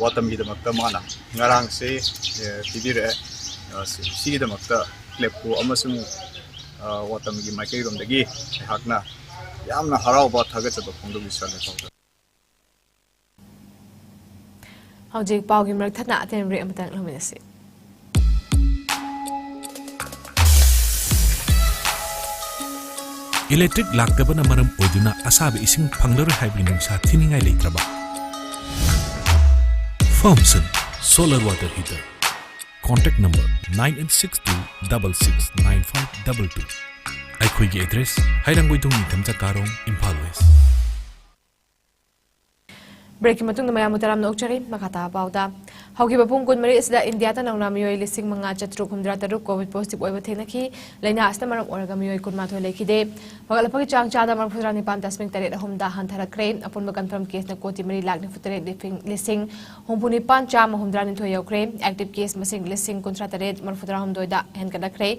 ꯋꯥꯇꯝꯒꯤꯗꯃꯛꯇ ꯃꯥꯅ ꯉꯔꯥꯡꯁꯦ, ꯑ, ꯄꯤꯕꯤꯔꯛꯑꯦ꯫ ꯑ, ꯁꯤ-, ꯁꯤꯒꯤꯗꯃꯛꯇ ꯀ꯭ꯂꯦꯞꯀꯣ ꯑꯃꯁꯨꯡ, ꯑ, ꯋꯥꯇꯝꯒꯤ ꯃꯥꯏꯀꯩꯔꯣꯝꯗꯒꯤ ꯑꯩꯍꯥꯛꯅ ꯌꯥꯝꯅ ꯍꯔꯥꯎꯕ ꯊꯥꯒꯠꯆꯕ ꯐꯣꯡꯗꯣꯛꯂꯤ, ꯁꯥꯔ ꯂꯩꯄꯥꯎꯗ꯫ ꯍꯧꯖꯤꯛ ꯄꯥꯎꯒꯤ ꯃꯔꯛ ꯊꯠꯅ ꯑꯇꯦꯟꯕ break ꯑꯃꯇꯪ ꯂꯧꯃꯤꯟꯅꯁꯤ꯫ Electric ꯂꯥꯛꯇꯕꯅ ꯃꯔꯝ ꯑꯣꯏꯗꯨꯅ ꯑꯁꯥꯕ ꯏꯁꯤꯡ ꯐꯪꯂꯔꯣꯏ ꯍꯥꯏꯕꯒꯤ ꯅꯨꯡꯁꯥ ꯊꯤꯅꯤꯡꯉꯥꯏ ꯂꯩꯇ꯭ꯔꯕ? Firmson solar water heater꯫ Contact number nine eight six two double six nine five double two. ꯑꯩꯈꯣꯏꯒꯤ address, ꯍꯩꯔꯥꯡꯒꯣꯏꯊꯣꯡ ꯅꯤꯡꯊꯝ ꯆꯀꯥꯔꯣꯡ, ꯏꯝꯐꯥꯜ ꯋꯦꯁ꯫ Breakꯀꯤ ꯃꯇꯨꯡꯗ ꯃꯌꯥꯝꯕꯨ ꯇꯔꯥꯝꯅ ꯑꯣꯛꯆꯔꯤ꯫ ꯃꯈꯥ ꯇꯥꯕ ꯄꯥꯎꯗ, ꯍꯧꯈꯤꯕ ꯄꯨꯡ ꯀꯨꯟꯃꯔꯤ ꯑꯁꯤꯗ ꯏꯟꯗꯤꯌꯥꯗ ꯅꯧꯅ ꯃꯤꯑꯣꯏ ꯂꯤꯁꯤꯡ ꯃꯉꯥ ꯆꯥꯇ꯭ꯔꯨꯛ ꯍꯨꯝꯗ꯭ꯔꯥ ꯇꯔꯨꯛ COVID positive ꯑꯣꯏꯕ ꯊꯦꯡꯅꯈꯤ꯫ ꯂꯥꯏꯅꯥ ꯑꯁꯤꯅ ꯃꯔꯝ ꯑꯣꯏꯔꯒ ꯃꯤꯑꯣꯏ ꯀꯨꯟꯃꯥꯊꯣꯏ ꯂꯩꯈꯤꯗꯦ꯫ ꯐꯒꯠꯂꯛꯄꯒꯤ ꯆꯥꯡ ꯆꯥꯗ ꯃꯔꯤꯐꯨꯇꯔꯥ ꯅꯤꯄꯥꯟ ꯗꯁꯃꯤꯛ ꯇꯔꯦꯠ ꯑꯍꯨꯝꯗ ꯍꯟꯊꯔꯛꯈ꯭ꯔꯦ꯫ ꯑꯄꯨꯟꯕ confirm caseꯅ ꯀꯣꯇꯤ ꯃꯔꯤ ꯂꯥꯈ ꯅꯤꯐꯨꯇꯔꯦꯠ ꯂꯤꯁꯤꯡ ꯍꯨꯝꯐꯨ ꯅꯤꯄꯥꯟ ꯆꯥꯝꯃ ꯍꯨꯝꯗ꯭ꯔꯥ ꯅꯤꯊꯣꯏ ꯌꯧꯈ꯭ꯔꯦ꯫ Active case ꯃꯁꯤꯡ ꯂꯤꯁꯤꯡ ꯀꯨꯟꯊ꯭ꯔꯥ ꯇꯔꯦꯠ ꯃꯔꯤꯐꯨꯇꯔꯥ ꯍꯨꯝꯗꯣꯏꯗ ꯍꯦꯟꯒꯠꯂꯛꯈ꯭ꯔꯦ꯫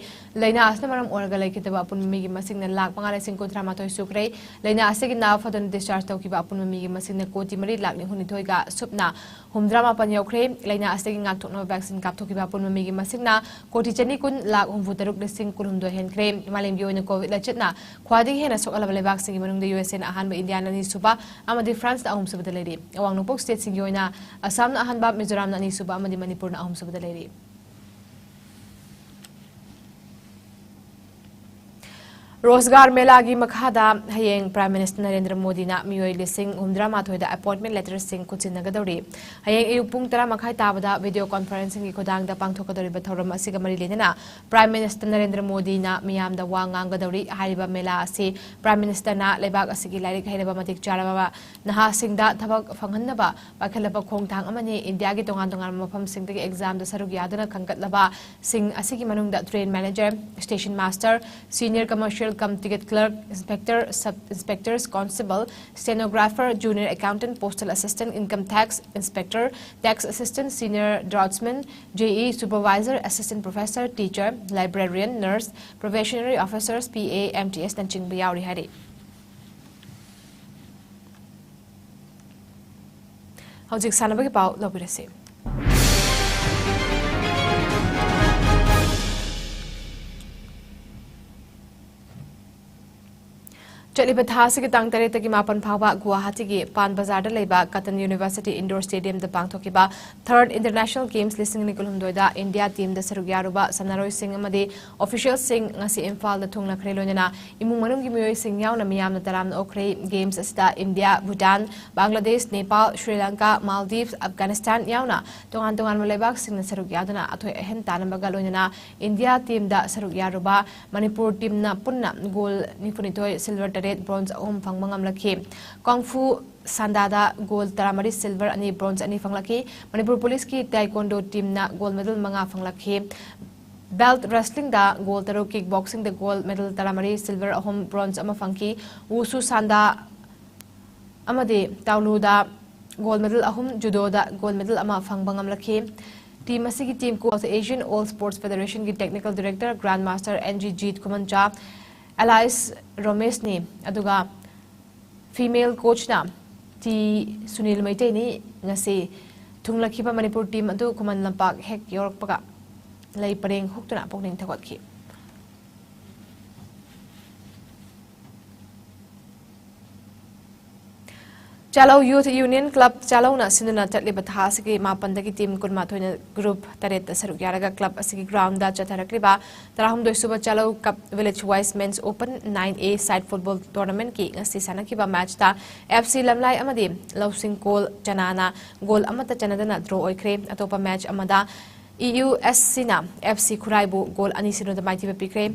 ꯂꯥꯏꯅꯥ ꯑꯁꯤꯅ ꯃꯔꯝ ꯑꯣꯏꯔꯒ ꯂꯩꯈꯤꯗꯕ ꯑꯄꯨꯟꯕ ꯃꯤꯒꯤ ꯃꯁꯤꯡꯅ ꯂꯥꯈ ꯃꯉꯥ ꯂꯤꯁꯤꯡ ꯀꯨꯟꯊ꯭ꯔꯥ ꯃꯥꯊꯣꯏ ꯁꯨꯈ꯭ꯔꯦ꯫ ꯂꯥꯏꯅꯥ ꯑꯁꯤꯒꯤ ꯅꯥꯕ ꯐꯗꯨꯅ discharge ꯇꯧꯈꯤꯕ ꯑꯄꯨꯟꯕ ꯃꯤꯒꯤ ꯃꯁꯤꯡꯅ ꯀꯣꯇꯤ ꯃꯔꯤ ꯂꯥꯈ ꯅꯤꯐꯨ ꯅꯤꯊꯣꯏꯒ ꯁꯨꯞꯅ ꯍꯨꯝꯗ꯭ꯔꯥ ꯃꯥꯄꯟ ꯌꯧꯈ꯭ꯔꯦ꯫ ꯂꯥꯏꯅꯥ ꯑꯁꯤꯒꯤ ꯉꯥꯛꯊꯣꯛꯅꯕ vaccine ꯀꯥꯞꯊꯣꯛꯈꯤꯕ ꯑꯄꯨꯟꯕ ꯃꯤꯒꯤ ꯃꯁꯤꯡꯅ ꯀꯣꯇꯤ ꯆꯅꯤ ꯀꯨꯟ ꯂꯥꯈ ꯍꯨꯝꯐꯨ ꯇꯔꯨꯛ ꯂꯤꯁꯤꯡ ꯀꯨꯟꯍꯨꯝꯗꯣꯏ ꯍꯦꯟꯈ꯭ꯔꯦ꯫ ꯃꯥꯂꯦꯝꯒꯤ ꯑꯣꯏꯅ COVID ꯂꯥꯏꯆꯠꯅ ꯈ꯭ꯋꯥꯏꯗꯒꯤ ꯍꯦꯟꯅ ꯁꯣꯛꯍꯜꯂꯕ ꯂꯩꯕꯥꯛꯁꯤꯡꯒꯤ ꯃꯅꯨꯡꯗ USAꯅ ꯑꯍꯥꯟꯕ, ꯏꯟꯗꯤꯌꯥꯅ ꯑꯅꯤꯁꯨꯕ ꯑꯃꯗꯤ Franceꯅ ꯑꯍꯨꯝꯁꯨꯕꯗ ꯂꯩꯔꯤ꯫ ꯑꯋꯥꯡ ꯅꯣꯡꯄꯣꯛ stateꯁꯤꯡꯒꯤ ꯑꯣꯏꯅ ꯑꯁꯥꯝꯅ ꯑꯍꯥꯟꯕ, ꯃꯤꯖꯣꯔꯥꯝꯅ ꯑꯅꯤꯁꯨꯕ ꯑꯃꯗꯤ ꯃꯅꯤꯄꯨꯔꯅ ꯑꯍꯨꯝꯁꯨꯕꯗ ꯂꯩꯔꯤ꯫ ꯔꯣꯖꯒꯥꯔ ꯃꯦꯂꯥꯒꯤ ꯃꯈꯥꯗ ꯍꯌꯦꯡ Prime Minister ꯅꯔꯦꯟꯗ꯭ꯔ ꯃꯣꯗꯤꯅ ꯃꯤꯑꯣꯏ ꯂꯤꯁꯤꯡ ꯍꯨꯝꯗ꯭ꯔꯥ ꯃꯥꯊꯣꯏꯗ appointment letterꯁꯤꯡ ꯈꯨꯠꯁꯤꯟꯅꯒꯗꯧꯔꯤ꯫ ꯍꯌꯦꯡ ꯑꯌꯨꯛ ꯄꯨꯡ ꯇꯔꯥ ꯃꯈꯥꯏ ꯇꯥꯕꯗ video conferencingꯒꯤ ꯈꯨꯊꯥꯡꯗ ꯄꯥꯡꯊꯣꯛꯀꯗꯧꯔꯤꯕ ꯊꯧꯔꯝ ꯑꯁꯤꯒ ꯃꯔꯤ ꯂꯩꯅꯅ Prime Minister ꯅꯔꯦꯟꯗ꯭ꯔ ꯃꯣꯗꯤꯅ ꯃꯤꯌꯥꯝꯗ ꯋꯥ ꯉꯥꯡꯒꯗꯧꯔꯤ꯫ ꯍꯥꯏꯔꯤꯕ ꯃꯦꯂꯥ ꯑꯁꯤ Prime Ministerꯅ ꯂꯩꯕꯥꯛ ꯑꯁꯤꯒꯤ ꯂꯥꯏꯔꯤꯛ ꯍꯩꯔꯕ ꯃꯇꯤꯛ ꯆꯥꯔꯕ ꯅꯍꯥꯁꯤꯡꯗ ꯊꯕꯛ ꯐꯪꯍꯟꯅꯕ ꯄꯥꯏꯈꯠꯂꯕ ꯈꯣꯡꯊꯥꯡ ꯑꯃꯅꯤ꯫ ꯏꯟꯗꯤꯌꯥꯒꯤ ꯇꯣꯉꯥꯟ ꯇꯣꯉꯥꯟꯕ ꯃꯐꯝꯁꯤꯡꯗꯒꯤ examꯗ ꯁꯔꯨꯛ ꯌꯥꯗꯨꯅ ꯈꯟꯒꯠꯂꯕꯁꯤꯡ ꯑꯁꯤꯒꯤ ꯃꯅꯨꯡꯗ train manager, station master, senior commercial cum ticket clerk, inspector, sub inspectors, constable, stenographer, junior accountant, postal assistant, income tax inspector, tax assistant, senior draughtsman, JE supervisor, assistant professor, teacher, librarian, nurse, probationary officers, PA, MTSꯅꯆꯤꯡꯕ ꯌꯥꯎꯔꯤ ꯍꯥꯏꯔꯤ꯫ ꯍꯧꯖꯤꯛ ꯁꯥꯟꯅꯕꯒꯤ ꯄꯥꯎ ꯂꯧꯕꯤꯔꯁꯤ꯫ ꯆꯠꯂꯤꯕ ꯊꯥ ꯑꯁꯤꯒꯤ ꯇꯥꯡ ꯇꯔꯦꯠꯇꯒꯤ ꯃꯥꯄꯟ ꯐꯥꯎꯕ ꯒꯨꯋꯥꯍꯥꯇꯤꯒꯤ ꯄꯥꯟ ꯕꯖꯥꯔꯗ ꯂꯩꯕ ꯀꯇꯟ ꯌꯨꯅꯤꯚꯔꯁꯤꯇꯤ ꯏꯟꯗꯣꯔ ꯁ꯭ꯇꯦꯗꯤꯌꯝꯗ ꯄꯥꯡꯊꯣꯛꯈꯤꯕ ꯊꯔꯠ ꯏꯟꯇꯔꯅꯦꯁꯅꯦꯜ ꯒꯦꯝꯁ ꯂꯤꯁꯤꯡ ꯑꯅꯤ ꯀꯨꯟꯍꯨꯝꯗꯣꯏꯗ ꯏꯟꯗꯤꯌꯥ ꯇꯤꯝꯗ ꯁꯔꯨꯛ ꯌꯥꯔꯨꯕ ꯁꯥꯟꯅꯔꯣꯏꯁꯤꯡ ꯑꯃꯗꯤ ꯑꯣꯐꯤꯁꯤꯌꯦꯜꯁꯤꯡ ꯉꯁꯤ ꯏꯝꯐꯥꯜꯗ ꯊꯨꯡꯂꯈ꯭ꯔꯦ꯫ ꯂꯣꯏꯅꯅ ꯏꯃꯨꯡ ꯃꯅꯨꯡꯒꯤ ꯃꯤꯑꯣꯏꯁꯤꯡ ꯌꯥꯎꯅ ꯃꯤꯌꯥꯝꯅ ꯇꯔꯥꯝꯅ ꯑꯣꯛꯈ꯭ꯔꯦ꯫ ꯒꯦꯝꯁ ꯑꯁꯤꯗ ꯏꯟꯗꯤꯌꯥ, ꯚꯨꯇꯥꯟ, ꯕꯪꯒ꯭ꯂꯥꯗꯦꯁ, ꯅꯦꯄꯥꯜ, ꯁ꯭ꯔꯤ ꯂꯪꯀꯥ, ꯃꯥꯜꯗꯤꯚꯁ, ꯑꯐꯒꯥꯅꯤꯁꯇꯥꯟ ꯌꯥꯎꯅ ꯇꯣꯉꯥꯟ ꯇꯣꯉꯥꯟꯕ ꯂꯩꯕꯥꯛꯁꯤꯡꯅ ꯁꯔꯨꯛ ꯌꯥꯗꯨꯅ ꯑꯊꯣꯏ ꯑꯍꯦꯟ ꯇꯥꯟꯅꯕꯒ ꯂꯣꯏꯅꯅ ꯏꯟꯗꯤꯌꯥ ꯇꯤꯝꯗ ꯁꯔꯨꯛ ꯌꯥꯔꯨꯕ ꯃꯅꯤꯄꯨꯔ ꯇꯤꯝꯅ ꯄꯨꯟꯅ ꯒꯣꯜ ꯅꯤꯐꯨꯅꯤꯊꯣꯏ, ꯁꯤꯜꯚꯔ ꯇꯔꯦꯠ, ꯕ꯭ꯔꯣꯟꯖ ꯑꯍꯨꯝ ꯐꯪꯕ ꯉꯝꯂꯛꯈꯤ꯫ ꯀꯣꯡꯐꯨ ꯁꯥꯟꯗꯥꯗ ꯒꯣꯜ ꯇꯔꯥꯃꯔꯤ, ꯁꯤꯜꯚꯔ ꯑꯅꯤ, ꯕ꯭ꯔꯣꯟꯖ ꯑꯅꯤ ꯐꯪꯂꯛꯈꯤ꯫ ꯃꯅꯤꯄꯨꯔ ꯄꯨꯂꯤꯁꯀꯤ ꯇꯥꯏꯀꯣꯟꯗꯣ ꯇꯤꯝꯅ ꯒꯣꯜ ꯃꯦꯗꯜ ꯃꯉꯥ ꯐꯪꯂꯛꯈꯤ꯫ ꯕꯦꯜꯠ ꯔꯦꯁꯂꯤꯡꯗ ꯒꯣꯜ ꯇꯔꯨꯛ, ꯀꯤꯛ ꯕꯣꯛꯁꯤꯡꯗ ꯒꯣꯜ ꯃꯦꯗꯜ ꯇꯔꯥꯃꯔꯤ, ꯁꯤꯜꯚꯔ ꯑꯍꯨꯝ, ꯕ꯭ꯔꯣꯟꯖ ꯑꯃ ꯐꯪꯈꯤ꯫ ꯋꯨꯁꯨ ꯁꯥꯟꯗꯥ ꯑꯃꯗꯤ ꯇꯥꯎꯂꯨꯗ ꯒꯣꯜ ꯃꯦꯗꯜ ꯑꯍꯨꯝ, ꯖꯨꯗꯣꯗ ꯒꯣꯜ ꯃꯦꯗꯜ ꯑꯃ ꯐꯪꯕ ꯉꯝꯂꯛꯈꯤ꯫ ꯇꯤꯝ ꯑꯁꯤꯒꯤ team coach Asian all sports ꯐꯦꯗꯦꯔꯦꯁꯟꯒꯤ technical director grand master N G Jit Khumancha, ꯑꯦꯂꯥꯏꯁ ꯔꯣꯃꯦꯁꯅꯤ, ꯑꯗꯨꯒ ꯐꯤꯃꯦꯜ ꯀꯣꯆꯅ ꯇꯤ ꯁꯨꯅꯤꯜ ꯃꯩꯇꯩꯅꯤ꯫ ꯉꯁꯤ ꯊꯨꯡꯂꯈꯤꯕ ꯃꯅꯤꯄꯨꯔ ꯇꯤꯝ ꯑꯗꯨ ꯈꯨꯃꯟ ꯂꯝꯄꯥꯛ ꯍꯦꯛ ꯌꯧꯔꯛꯄꯒ ꯂꯩ ꯄꯔꯦꯡ ꯍꯨꯛꯇꯨꯅ ꯄꯨꯛꯅꯤꯡ ꯊꯧꯒꯠꯈꯤ꯫ ꯆꯥꯂꯧ ꯌꯨꯊ ꯌꯨꯅꯤꯌꯟ ꯀ꯭ꯂꯕ ꯆꯥꯂꯧꯅ ꯁꯤꯟꯗꯨꯅ ꯆꯠꯂꯤꯕ ꯊꯥ ꯑꯁꯤꯒꯤ ꯃꯥꯄꯟꯗꯒꯤ ꯇꯤꯝ ꯀꯨꯟꯃꯥꯊꯣꯏꯅ ꯒ꯭ꯔꯨꯞ ꯇꯔꯦꯠꯇ ꯁꯔꯨꯛ ꯌꯥꯔꯒ ꯀ꯭ꯂꯕ ꯑꯁꯤꯒꯤ ꯒ꯭ꯔꯥꯎꯟꯗ ꯆꯠꯊꯔꯛꯂꯤꯕ ꯇꯔꯥꯍꯨꯝꯗꯣꯏ ꯁꯨꯕ ꯆꯥꯂꯧ ꯀꯞ ꯚꯤꯂꯦꯖ ꯋꯥꯏꯁ ꯃꯦꯟꯁ ꯑꯣꯄꯟ ꯅꯥꯏꯟ ꯑꯦ ꯁꯥꯏꯠ ꯐꯨꯠꯕꯣꯜ ꯇꯣꯔꯅꯥꯃꯦꯟꯠꯀꯤ ꯉꯁꯤ ꯁꯥꯟꯅꯈꯤꯕ ꯃꯦꯆꯇ ꯑꯦꯐ ꯁꯤ ꯂꯝꯂꯥꯏ ꯑꯃꯗꯤ ꯂꯧꯁꯤꯡꯀꯣꯜ ꯆꯅꯥꯅ ꯒꯣꯜ ꯑꯃꯠꯇ ꯆꯟꯅꯗꯅ ꯗ꯭ꯔꯣ ꯑꯣꯏꯈ꯭ꯔꯦ꯫ ꯑꯇꯣꯞꯄ ꯃꯦꯆ ꯑꯃꯗ ꯏ ꯌꯨ ꯑꯦꯁ ꯁꯤꯅ ꯑꯦꯐ ꯁꯤ ꯈꯨꯔꯥꯏꯕꯨ ꯒꯣꯜ ꯑꯅꯤ ꯁꯤꯅꯣꯗ ꯃꯥꯏꯊꯤꯕ ꯄꯤꯈ꯭ꯔꯦ꯫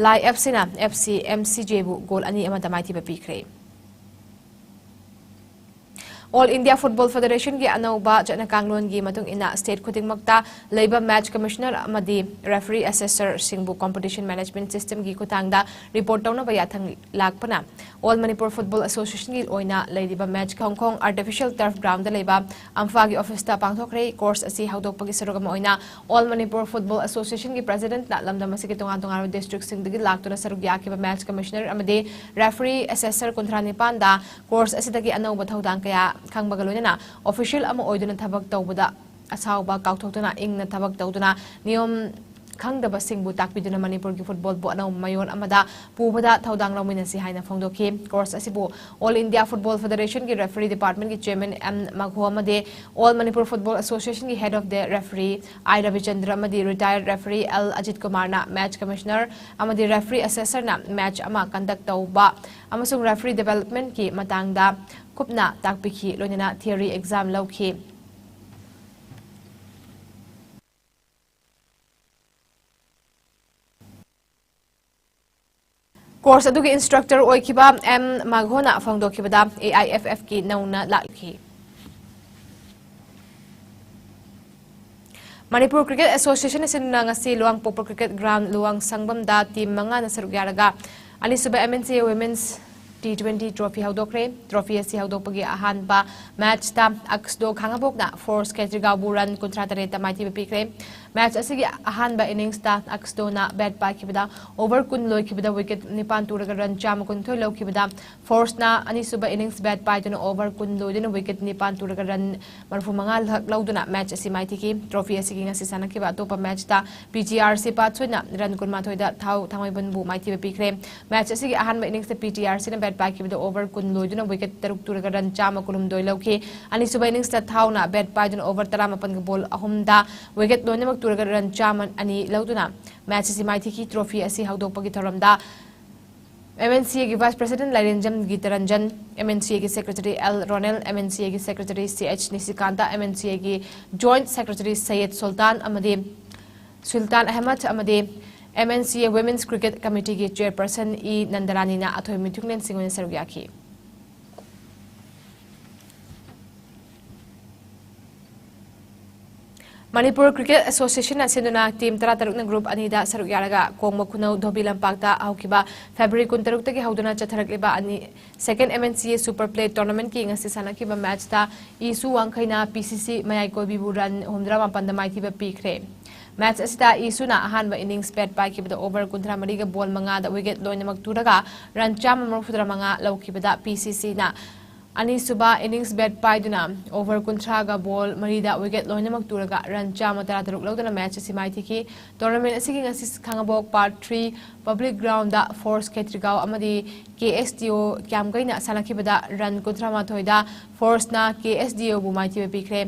ꯂꯥꯏ ꯑꯦꯐ ꯁꯤꯅ ꯑꯦꯐ ꯁꯤ ꯑꯦꯝ ꯁꯤ ꯖꯦꯕꯨ ꯒꯣꯜ ꯑꯅꯤ ꯑꯃꯗ ꯃꯥꯏꯊꯤꯕ ꯄꯤꯈ꯭ꯔꯦ꯫ ꯑꯣꯜ ꯏꯟꯗꯤꯌꯥ ꯐꯨꯠꯕꯣꯜ ꯐꯦꯗꯦꯔꯦꯁꯟꯒꯤ ꯑꯅꯧꯕ ꯆꯠꯅ ꯀꯥꯡꯂꯣꯟꯒꯤ ꯃꯇꯨꯡ ꯏꯟꯅ ꯁ꯭ꯇꯦꯠ ꯈꯨꯗꯤꯡꯃꯛꯇ ꯂꯩꯕ ꯃꯦꯆ ꯀꯃꯤꯁꯅꯔ ꯑꯃꯗꯤ ꯔꯦꯐꯔꯤ ꯑꯦꯁꯦꯁꯔꯁꯤꯡꯕꯨ ꯀꯝꯄꯤꯇꯤꯁꯟ ꯃꯦꯅꯦꯖꯃꯦꯟꯠ ꯁꯤꯁꯇꯦꯝꯒꯤ ꯈꯨꯠꯊꯥꯡꯗ ꯔꯤꯄꯣꯔꯠ ꯇꯧꯅꯕ ꯌꯥꯊꯪ ꯂꯥꯛꯄꯅ ꯑꯣꯜ ꯃꯅꯤꯄꯨꯔ ꯐꯨꯠꯕꯣꯜ ꯑꯦꯁꯣꯁꯤꯌꯦꯁꯟꯒꯤ ꯑꯣꯏꯅ ꯂꯩꯔꯤꯕ ꯃꯦꯆ ꯈꯣꯡꯈꯣꯡ ꯑꯥꯔꯇꯤꯐꯤꯁꯤꯌꯦꯜ ꯇꯔꯐ ꯒ꯭ꯔꯥꯎꯟꯗ ꯂꯩꯕ ꯑꯝꯐꯥꯒꯤ ꯑꯣꯐꯤꯁꯇ ꯄꯥꯡꯊꯣꯛꯈ꯭ꯔꯦ꯫ ꯀꯣꯔꯁ ꯑꯁꯤ ꯍꯧꯗꯣꯛꯄꯒꯤ ꯁꯔꯨꯛ ꯑꯃ ꯑꯣꯏꯅ ꯑꯣꯜ ꯃꯅꯤꯄꯨꯔ ꯐꯨꯠꯕꯣꯜ ꯑꯦꯁꯣꯁꯤꯌꯦꯁꯟꯒꯤ ꯄ꯭ꯔꯦꯁꯤꯗꯦꯟꯠꯅ ꯂꯝꯗꯝ ꯑꯁꯤꯒꯤ ꯇꯣꯉꯥꯟ ꯇꯣꯉꯥꯟꯕ ꯗꯤꯁꯇ꯭ꯔꯤꯛꯁꯤꯡꯗꯒꯤ ꯂꯥꯛꯇꯨꯅ ꯁꯔꯨꯛ ꯌꯥꯈꯤꯕ ꯃꯦꯆ ꯀꯃꯤꯁꯅꯔ ꯑꯃꯗꯤ ꯔꯦꯐꯔꯤ ꯑꯦꯁꯦꯁꯔ ꯀꯨꯟꯊ꯭ꯔꯥ ꯅꯤꯄꯥꯟꯗ ꯀꯣꯔꯁ ꯑꯁꯤꯗꯒꯤ ꯑꯅꯧꯕ ꯊꯧꯗꯥꯡ ꯀꯌꯥ ꯈꯪꯕꯒ ꯂꯣꯏꯅꯅ ꯑꯣꯐꯤꯁꯤꯌꯦꯜ ꯑꯃ ꯑꯣꯏꯗꯨꯅ ꯊꯕꯛ ꯇꯧꯕꯗ ꯑꯁꯥꯎꯕ ꯀꯥꯎꯊꯣꯛꯇꯨꯅ ꯏꯪꯅ ꯊꯕꯛ ꯇꯧꯗꯨꯅ ꯅꯤꯌꯣꯝ ꯈꯪꯗꯕꯁꯤꯡꯕꯨ ꯇꯥꯛꯄꯤꯗꯨꯅ ꯃꯅꯤꯄꯨꯔꯒꯤ ꯐꯨꯠꯕꯣꯜꯕꯨ ꯑꯅꯧꯕ ꯃꯌꯣꯟ ꯑꯃꯗ ꯄꯨꯕꯗ ꯊꯧꯗꯥꯡ ꯂꯧꯃꯤꯟꯅꯁꯤ ꯍꯥꯏꯅ ꯐꯣꯡꯗꯣꯛꯈꯤ꯫ ꯀꯣꯔꯁ ꯑꯁꯤꯕꯨ All India Football Federation ꯒꯤ referee department ꯀꯤ chairman ꯑꯦꯝ ꯃꯥꯒꯣ ꯑꯃꯗꯤ All Manipur Football Association ꯒꯤ head of the referee ꯑꯥꯏ ꯔꯕꯤꯆꯟꯗ꯭ꯔ ꯑꯃꯗꯤ retired referee ꯑꯦꯜ ꯑꯖꯤꯠ ꯀꯨꯃꯥꯔꯅ match commissioner ꯑꯃꯗꯤ referee assessor ꯅ match ꯑꯃ conduct ꯇꯧꯕ ꯑꯃꯁꯨꯡ referee development ꯀꯤ ꯃꯇꯥꯡꯗ ꯀꯨꯞꯅ ꯇꯥꯛꯄꯤꯈꯤ, ꯂꯣꯏꯅꯅ theory exam ꯂꯧꯈꯤ꯫ ꯀꯣꯔꯁ ꯑꯗꯨꯒꯤ instructor ꯑꯣꯏꯈꯤꯕ ꯑꯦꯝ ꯃꯥꯒꯣꯅ ꯐꯣꯡꯗꯣꯛꯈꯤꯕꯗ, ꯑꯦ ꯑꯥꯏ ꯑꯦꯐ ꯑꯦꯐ ꯀꯤ ꯅꯧꯅ ꯂꯥꯛꯈꯤ꯫ ꯃꯅꯤꯄꯨꯔ ꯀ꯭ꯔꯤꯀꯦꯠ ꯑꯦꯁꯣꯁꯤꯌꯦꯁꯟ ꯑꯁꯤꯅ ꯉꯁꯤ ꯂꯨꯋꯥꯡꯄꯣꯛꯄ ꯀ꯭ꯔꯤꯀꯦꯠ ꯒ꯭ꯔꯥꯎꯟ ꯂꯨꯋꯥꯡ ꯁꯪꯕꯝꯗ ꯇꯤꯝ ꯃꯉꯥꯅ ꯁꯔꯨꯛ ꯌꯥꯔꯒ ꯑꯅꯤꯁꯨꯕ M N C A women's T twenty trophy ꯍꯧꯗꯣꯛꯈ꯭ꯔꯦ꯫ ꯇ꯭ꯔꯣꯐꯤ ꯑꯁꯤ ꯍꯧꯗꯣꯛꯄꯒꯤ ꯑꯍꯥꯟꯕ ꯃꯦꯆꯇ ꯑꯛꯁꯗꯣ ꯈꯥꯉꯕꯣꯛꯅ ꯐꯣꯔꯁ ꯈꯦꯇ꯭ꯔꯤꯒꯥꯎꯕꯨ ꯔꯟ ꯀꯨꯟꯊ꯭ꯔꯥ ꯇꯔꯦꯠꯇ ꯃꯥꯏꯊꯤꯕ ꯄꯤꯈ꯭ꯔꯦ꯫ ꯃꯦꯆ ꯑꯁꯤꯒꯤ ꯑꯍꯥꯟꯕ ꯏꯅꯤꯡꯁꯇ ꯑꯛꯁꯗꯣꯅ ꯕꯦꯠ ꯄꯥꯏꯈꯤꯕꯗ ꯑꯣꯚꯔ ꯀꯨꯟ ꯂꯣꯏꯈꯤꯕꯗ ꯋꯤꯀꯦꯠ ꯅꯤꯄꯥꯟ ꯇꯨꯔꯒ ꯔꯟ ꯆꯥꯝꯃ ꯀꯨꯟꯊꯣꯏ ꯂꯧꯈꯤꯕꯗ ꯐꯣꯔꯁꯅ ꯑꯅꯤꯁꯨꯕ ꯏꯅꯤꯡꯁ ꯕꯦꯠ ꯄꯥꯏꯗꯨꯅ ꯑꯣꯚꯔ ꯀꯨꯟ ꯂꯣꯏꯗꯨꯅ ꯋꯤꯀꯦꯠ ꯅꯤꯄꯥꯟ ꯇꯨꯔꯒ ꯔꯟ ꯃꯔꯤꯐꯨ ꯃꯉꯥ ꯂꯛ ꯂꯧꯗꯨꯅ ꯃꯦꯆ ꯑꯁꯤ ꯃꯥꯏꯊꯤꯈꯤ꯫ ꯇ꯭ꯔꯣꯐꯤ ꯑꯁꯤꯒꯤ ꯉꯁꯤ ꯁꯥꯟꯅꯈꯤꯕ ꯑꯇꯣꯞꯄ ꯃꯦꯆꯇ P T R C ꯄꯥꯠꯁꯣꯏꯅ run ꯀꯨꯟꯃꯥꯊꯣꯏꯗ ꯊꯥꯎ ꯊꯥꯡꯃꯩꯕꯟꯕꯨ ꯃꯥꯏꯊꯤꯕ ꯄꯤꯈ꯭ꯔꯦ꯫ ꯃꯦꯆ ꯑꯁꯤꯒꯤ ꯑꯍꯥꯟꯕ ꯏꯅꯤꯡꯁꯇ ꯄꯤ ꯇꯤ ꯑꯥꯔ ꯁꯤꯅ ꯕꯦꯠ ꯄꯥꯏꯈꯤꯕꯗ ꯑꯣꯚꯔ ꯀꯨꯟ ꯂꯣꯏꯗꯨꯅ ꯋꯤꯀꯦꯠ ꯇꯔꯨꯛ ꯇꯨꯔꯒ ꯔꯟ ꯆꯥꯝꯃ ꯀꯨꯟꯍꯨꯝꯗꯣꯏ ꯂꯧꯈꯤ꯫ ꯑꯅꯤꯁꯨꯕ ꯏꯅꯤꯡꯁꯇ ꯊꯥꯎꯅ ꯕꯦꯠ ꯄꯥꯏꯗꯨꯅ ꯑꯣꯚꯔ ꯇꯔꯥꯃꯥꯄꯟꯒ ꯕꯣꯜ ꯑꯍꯨꯝꯗ ꯋꯤꯀꯦꯠ ꯂꯣꯏꯅꯃꯛ ꯇꯨꯔꯒ ꯔꯟ ꯆꯥꯝꯃ ꯑꯅꯤ ꯂꯧꯗꯨꯅ ꯃꯦꯆ ꯑꯁꯤ ꯃꯥꯏꯊꯤꯈꯤ꯫ ꯇ꯭ꯔꯣꯐꯤ ꯑꯁꯤ ꯍꯧꯗꯣꯛꯄꯒꯤ ꯊꯧꯔꯝꯗ ꯑꯦꯝ ꯑꯦꯟ ꯁꯤ ꯑꯦꯒꯤ vice president Lairenjam Gitaranjan, M N C ꯑꯦꯒꯤ secretary L Ronel, M N C ꯑꯦꯒꯤ secretary ꯁꯤ ꯑꯩꯆ ꯅꯤꯁꯤꯀꯥꯟꯇ, ꯑꯦꯝ ꯑꯦꯟ ꯁꯤ ꯑꯦꯒꯤ joint secretary ꯁꯩꯌꯦꯗ ꯁꯨꯜꯇꯥꯟ ꯑꯃꯗꯤ ꯁꯨꯜꯇꯥꯟ ꯑꯍꯃꯗ ꯑꯃꯗꯤ ꯑꯦꯝ ꯑꯦꯟ ꯁꯤ ꯑꯦ Women's Cricket Committeeꯒꯤ chairperson ꯏ ꯅꯟꯗꯔꯥꯅꯤꯅ ꯑꯊꯣꯏ ꯃꯤꯊꯨꯡꯂꯦꯟꯁꯤꯡ ꯑꯣꯏꯅ ꯁꯔꯨꯛ ꯌꯥꯈꯤ꯫ ꯃꯅꯤꯄꯨꯔ ꯀ꯭ꯔꯤꯀꯦꯠ ꯑꯦꯁꯣꯁꯤꯌꯦꯁꯟꯅ ꯁꯤꯟꯗꯨꯅ ꯇꯤꯝ ꯇꯔꯥꯇꯔꯨꯛꯅ ꯒ꯭ꯔꯨꯞ ꯑꯅꯤꯗ ꯁꯔꯨꯛ ꯌꯥꯔꯒ ꯀꯣꯡꯕ ꯈꯨꯅꯧ ꯙꯣꯕꯤ ꯂꯝꯄꯥꯛꯇ ꯍꯧꯈꯤꯕ ꯐꯦꯕ꯭ꯔꯨꯋꯥꯔꯤ ꯀꯨꯟꯇꯔꯨꯛꯇꯒꯤ ꯍꯧꯗꯨꯅ ꯆꯠꯊꯔꯛꯂꯤꯕ ꯑꯅꯤ, second M N C A Super Play Tournamentꯀꯤ ꯉꯁꯤ ꯁꯥꯟꯅꯈꯤꯕ ꯃꯦꯆꯇ ꯏꯁꯨ ꯋꯥꯡꯈꯩꯅ P C C ꯃꯌꯥꯏ ꯀꯣꯏꯕꯤꯕꯨ ꯔꯟ ꯍꯨꯝꯐꯨꯇꯔꯥ ꯃꯥꯄꯟꯗ ꯃꯥꯏꯊꯤꯕ ꯄꯤꯈ꯭ꯔꯦ꯫ ꯃꯦꯆ ꯑꯁꯤꯗ ꯏꯁꯨꯅ ꯑꯍꯥꯟꯕ ꯏꯅꯤꯡꯁ ꯕꯦꯠ ꯄꯥꯏꯈꯤꯕꯗ ꯑꯣꯚꯔ ꯀꯨꯟꯊ꯭ꯔꯥ ꯃꯔꯤꯒ ꯕꯣꯜ ꯃꯉꯥꯗ ꯋꯤꯀꯦꯠ ꯂꯣꯏꯅꯃꯛ ꯇꯨꯔꯒ ꯔꯟ ꯆꯥꯝꯃ ꯃꯔꯤꯐꯨꯇꯔꯥ ꯃꯉꯥ ꯂꯧꯈꯤꯕꯗ P C Cꯅ ꯑꯅꯤꯁꯨꯕ innings bat ꯄꯥꯏꯗꯨꯅ over ꯀꯨꯟꯊ꯭ꯔꯥꯒ ball ꯃꯔꯤꯗ wicket ꯂꯣꯏꯅꯃꯛ ꯇꯨꯔꯒ run ꯆꯥꯝꯃ ꯇꯔꯥꯇꯔꯨꯛ ꯂꯧꯗꯨꯅ match ꯑꯁꯤ ꯃꯥꯏꯊꯤꯈꯤ꯫ Tournament ꯑꯁꯤꯒꯤ ꯉꯁꯤ ꯈꯥꯉꯕꯣꯛ Part three public ground ꯗ Force ꯈꯦꯇ꯭ꯔꯤꯒꯥꯎ ꯑꯃꯗꯤ K S D O ꯀ꯭ꯌꯥꯝꯒꯩꯅ ꯁꯥꯟꯅꯈꯤꯕꯗ run ꯀꯨꯟꯊ꯭ꯔꯥ ꯃꯥꯊꯣꯏꯗ Force ꯅ K S D O ꯕꯨ ꯃꯥꯏꯊꯤꯕ ꯄꯤꯈ꯭ꯔꯦ꯫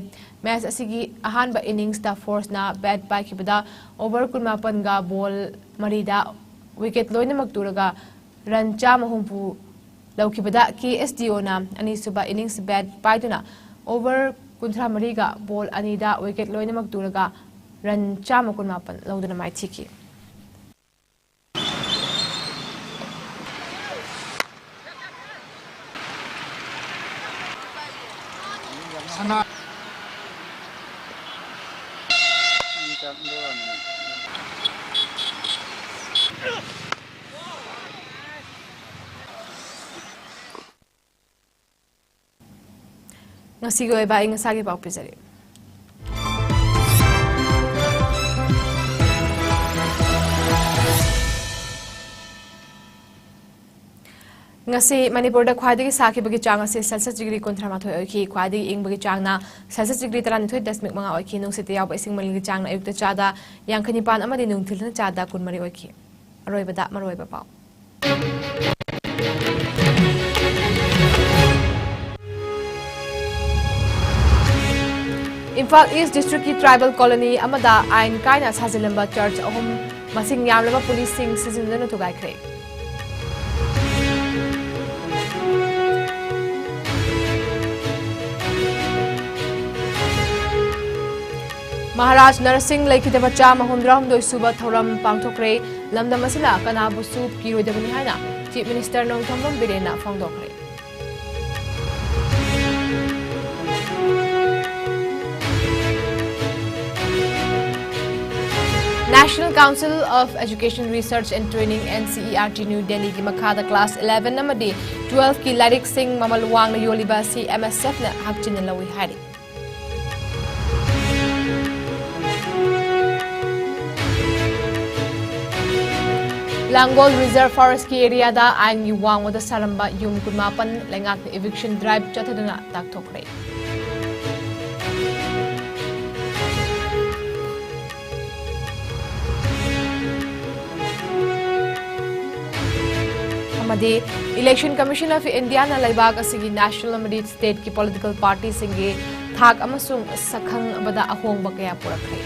Match ꯑꯁꯤꯒꯤ ꯑꯍꯥꯟꯕ innings ꯇ Force ꯅ bat ꯄꯥꯏꯈꯤꯕꯗ over ꯀꯨꯟꯃꯥꯄꯟꯒ ball ꯃꯔꯤꯗ wicket ꯂꯣꯏꯅꯃꯛ ꯇꯨꯔꯒ run ꯆꯥꯝꯃ ꯍꯨꯝꯐꯨ ꯂꯧꯈꯤꯕꯗ K S D O ꯅ ꯑꯅꯤꯁꯨꯕ innings bat ꯄꯥꯏꯗꯨꯅ over ꯀꯨꯟꯊ꯭ꯔꯥ ꯃꯔꯤꯒ ball ꯑꯅꯤꯗ wicket ꯂꯣꯏꯅꯃꯛ ꯇꯨꯔꯒ run ꯆꯥꯝꯃ ꯀꯨꯟꯃꯥꯄꯟ ꯂꯧꯗꯨꯅ ꯃꯥꯏꯊꯤꯈꯤ꯫ ꯉꯁꯤꯒꯤ ꯑꯣꯏꯕ ꯑꯏꯪ ꯑꯁꯥꯒꯤ ꯄꯥꯎ ꯄꯤꯖꯔꯤ꯫ ꯉꯁꯤ ꯃꯅꯤꯄꯨꯔꯗ ꯈ꯭ꯋꯥꯏꯗꯒꯤ ꯁꯥꯈꯤꯕꯒꯤ ꯆꯥꯡ ꯑꯁꯤ Celsius degree ꯀꯨꯟꯊ꯭ꯔꯥ ꯃꯥꯊꯣꯏ ꯑꯣꯏꯈꯤ꯫ ꯈ꯭ꯋꯥꯏꯗꯒꯤ ꯏꯪꯕꯒꯤ ꯆꯥꯡꯅ Celsius degree ꯇꯔꯥꯅꯤꯊꯣꯏ ꯗꯁꯃꯤꯛ ꯃꯉꯥ ꯑꯣꯏꯈꯤ꯫ ꯅꯨꯡꯁꯤꯠꯇ ꯌꯥꯎꯕ ꯏꯁꯤꯡ ꯃꯅꯤꯜꯒꯤ ꯆꯥꯡꯅ ꯑꯌꯨꯛꯇ ꯆꯥꯗ ꯌꯥꯡꯈꯩ ꯅꯤꯄꯥꯟ ꯑꯃꯗꯤ ꯅꯨꯡꯊꯤꯜꯗꯅ ꯆꯥꯗ ꯀꯨꯟꯃꯔꯤ ꯑꯣꯏꯈꯤ꯫ ꯑꯔꯣꯏꯕꯗ ꯃꯔꯨꯑꯣꯏꯕ ꯄꯥꯎ꯫ ꯏꯝꯐꯥꯜ East district ꯀꯤ tribal colony ꯑꯃꯗ ꯑꯥꯏꯟ ꯀꯥꯏꯅ ꯁꯥꯖꯤꯜꯂꯝꯕ church ꯑꯍꯨꯝ ꯃꯁꯤꯡ ꯌꯥꯝꯂꯕ police ꯁꯤꯡ ꯁꯤꯖꯤꯟꯅꯗꯨꯅ ꯊꯨꯒꯥꯏꯈ꯭ꯔꯦ꯫ ꯃꯍꯥꯔꯥꯖ ꯅꯔꯁꯤꯡ ꯂꯩꯈꯤꯗꯕ ꯆꯥꯝꯃ ꯍꯨꯝꯗ꯭ꯔꯥ ꯍꯨꯝꯗꯣꯏ ꯁꯨꯕ ꯊꯧꯔꯝ ꯄꯥꯡꯊꯣꯛꯈ꯭ꯔꯦ꯫ ꯂꯝꯗꯝ ꯑꯁꯤꯅ ꯀꯅꯥꯕꯨꯁꯨ ꯀꯤꯔꯣꯏꯗꯕꯅꯤ ꯍꯥꯏꯅ Chief Minister Nongthombam ꯕꯤꯔꯦꯟꯅ ꯐꯣꯡꯗꯣꯛꯈ꯭ꯔꯦ꯫ National Council of Education Research and Training, N C E R T, New Delhi ꯒꯤ ꯃꯈꯥꯗ class eleven ꯑꯃꯗꯤ twelve ꯀꯤ ꯂꯥꯏꯔꯤꯛꯁꯤꯡ ꯃꯃꯜ ꯋꯥꯡꯅ ꯌꯣꯜꯂꯤꯕ ꯑꯁꯤ M S F ꯅ ꯍꯛꯆꯤꯟꯅ ꯂꯧꯏ ꯍꯥꯏꯔꯤ꯫ ꯂꯥꯡꯒꯣꯜ Reserve Forestꯀꯤ areaꯗ ꯑꯥꯏꯟꯒꯤ ꯋꯥꯡꯃꯗ ꯁꯥꯔꯝꯕ ꯌꯨꯝ ꯀꯨꯟꯃꯥꯄꯟ ꯂꯩꯉꯥꯛꯅ eviction drive ꯆꯠꯊꯗꯨꯅ ꯇꯥꯛꯊꯣꯛꯈ꯭ꯔꯦ꯫ ꯑꯃꯗꯤ Election Commission of Indiaꯅ ꯂꯩꯕꯥꯛ ꯑꯁꯤꯒꯤ national ꯑꯃꯗꯤ stateꯀꯤ political partyꯁꯤꯡꯒꯤ ꯊꯥꯛ ꯑꯃꯁꯨꯡ ꯁꯛꯈꯪꯕꯗ ꯑꯍꯣꯡꯕ ꯀꯌꯥ ꯄꯨꯔꯛꯈ꯭ꯔꯦ꯫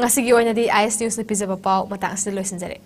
ꯉꯁꯤꯒꯤ ꯑꯣꯏꯅꯗꯤ I S Newsꯅ ꯄꯤꯖꯕ ꯄꯥꯎ ꯃꯇꯥꯡ ꯑꯁꯤꯗ ꯂꯣꯏꯁꯤꯟꯖꯔꯦ꯫